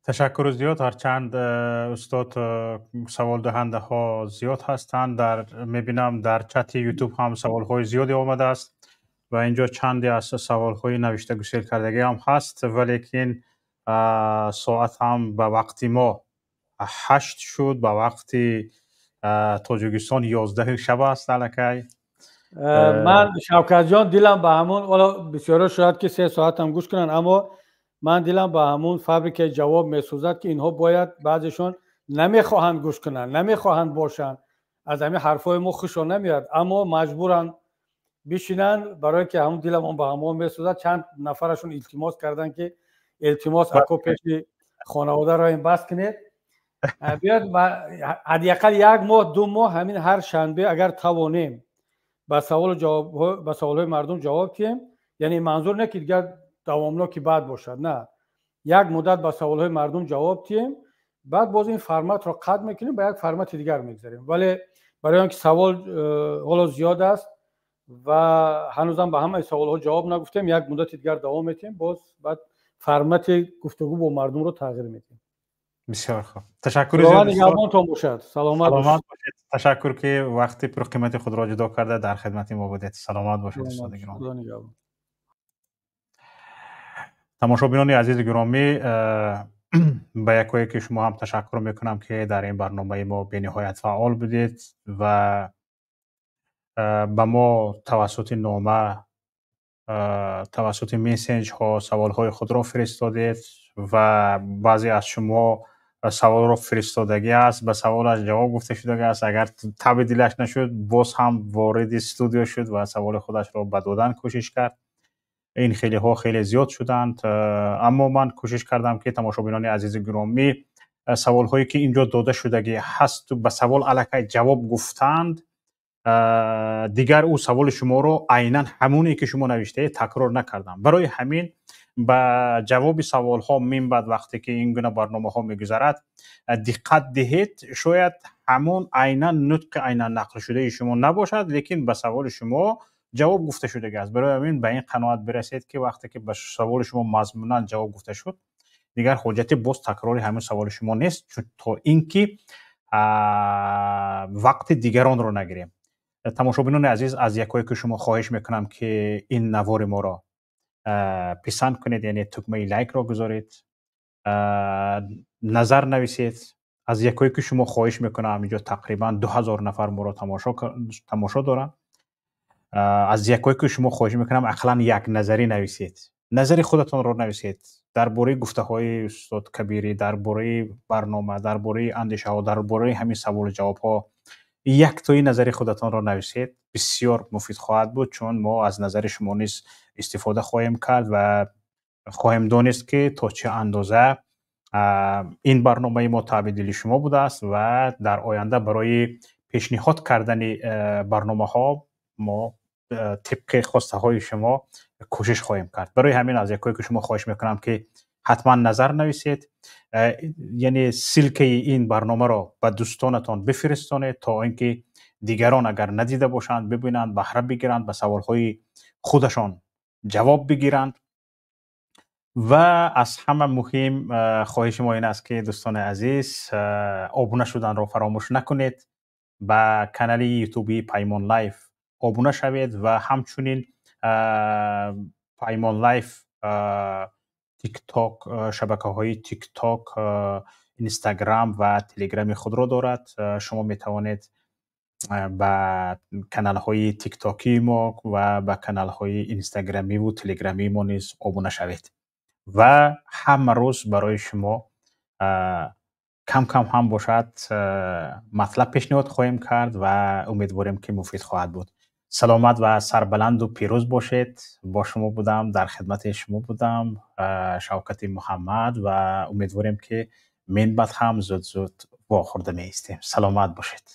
Ташаккур зиёд. Ҳарчанд, устод, саволдиҳандаҳо зиёд ҳастанд, дар мебинам, дар чати Ютуб ҳам саволҳои зиёде омадааст ва инҷо чанде аз саволҳои навишта гусел кардагӣ ҳам ҳаст, валекин соат ҳам ба вақти мо 8 шуд, ба вақти Тоҷикистон 11 шаб аст аллакай. Ман, Шавкатҷон, дилам ба ҳамон, ҳоло бисёро шояд ки 3 соатам гӯш кунанд, аммо ман дилам ба ҳамун фабрикаи ҷавоб месӯзад, ки инҳо бояд, баъзешон намехоҳанд гӯш кунанд, намехоҳанд бошанд, аз ҳамин ҳарфҳои мо хушон намеояд, аммо маҷбуранд бишинанд, барое ки ҳамун диламон ба ҳамон месӯзад. Чанд нафарашон илтимос карданд, ки илтимос, ако, пеши хонаводаро ин бас кунед. Биёд, ҳадди ақал як моҳ, 2 моҳ ҳамин ҳар шанбе агар тавонем, ба саволу ҷавоб, ба саволҳои мардум ҷавоб диҳем. Яъне манзур не, ки дигар давомноки бад бошад, на, як муддат ба саволҳои мардум ҷавоб диҳем, баъд боз ин форматро қатъ мекунем, ба як формати дигар мегзарем. Вале барои он ки савол ҳоло зиёд аст ва ҳанӯзам ба ҳамаи саволҳо ҷавоб нагуфтем, як муддати дигар давом медиҳем, боз баъд формати гуфтугӯ бо мардумро тағйир медиҳем. Бисёр хуб, ташаккури зиёд. Нигаҳбонтон бошад, саломат. Саломат бошед. Ташаккур, ки вақти пурқимати худро ҷудо карда, дар хидмати мо будед. Саломат бошед, устоди гиромӣ. Тамошобинони азизи гиромӣ, ба якое ки шумо ҳам ташаккур мекунам, ки дар ин барномаи мо бениҳоят фаъол будед ва ба мо тавассути нома, тавассути мессенҷҳо саволҳои худро фиристодед ва баъзе аз шумо саволро фиристодагӣ аст, ба саволаш ҷавоб гуфта шудагӣ аст. Агар таби дилаш нашуд, боз ҳам вориди студио шуд ва саволи худашро ба додан кӯшиш кард. Ин хелеҳо хеле зиёд шуданд, аммо ман кӯшиш кардам, ки, тамошобинони азизи гиромӣ, саволҳое ки инҷо дода шудагӣ ҳасту ба савол аллакай ҷавоб гуфтанд, дигар ӯ саволи шуморо айнан ҳамоне ки шумо навиштаед такрор накардам. Барои ҳамин ба ҷавоби саволҳо минбаъд, вақте ки ин гуна барномаҳо мегузарад, диққат диҳед. Шояд ҳамон айнан нутқи айнан нақлшудаи шумо набошад, лекин ба саволи шумо ҷавоб гуфта шудагӣ аст. Барои ҳамин ба ин қаноат бирасед, ки вақте ки ба саволи шумо мазмунан ҷавоб гуфта шуд, дигар ҳоҷати боз такрори ҳамин саволи шумо нест, то ин ки вақти дигаронро нагирем. Тамошобинони азиз, аз якояки шумо хоҳиш мекунам, ки ин навори моро писанд кунед, яъне тугмаи лайкро гузоред, назар нависед. Аз якояки шумо хоҳиш мекунам, инҷо тақрибан 2000 нафар моро тамошо доранд, аз якояки шумо хоҳиш мекунам, ақаллан як назарӣ нависед, назари худатонро нависед дар бораи гуфтаҳои устод Кабирӣ, дар бораи барнома, дар бораи андешаҳо, дар бораи ҳамин саволу ҷавобҳо. Яктои назари худатонро нависед, бисёр муфид хоҳад буд, чун мо аз назари шумо низ истифода хоҳем кард ва хоҳем донист, ки то чӣ андоза ин барномаи мо таъби дили шумо будааст ва дар оянда барои пешниҳод кардани барномаҳо мо тибқи хостаҳои шумо кӯшиш хоҳем кард. Барои ҳамин аз якое ки шумо хоҳиш мекунам, ки ҳатман назар нависед, яъне ссылкаи ин барномаро ба дӯстонатон бифиристонед, то ин ки дигарон агар надида бошанд, бибинанд, баҳра бигиранд, ба саволҳои худашон ҷавоб бигиранд. Ва аз ҳама муҳим, хоҳиши мо ин аст, ки дӯстони азиз, обуна шуданро фаромӯш накунед, ба канали ютубии Паймон Лайф обуна шавед ва ҳамчунин Паймон Лайф Тикток, шабакаҳои Тикток, Инстаграм ва Телеграми худро дорад. Шумо метавонед ба каналҳои тиктокии мо ва ба каналҳои инстаграмиву телеграмии мо низ обуна шавед ва ҳама рӯз барои шумо кам кам ҳам бошад, матлаб пешниҳод хоҳем кард ва умедворем, ки муфид хоҳад буд. Саломат ва сарбаланду пирӯз бошед. Бо шумо будам, дар хидмати шумо будам, Шавкати Муҳаммад, ва умедворем, ки минбаъд ҳам зуд зуд вохӯрда меистем. Саломат бошед.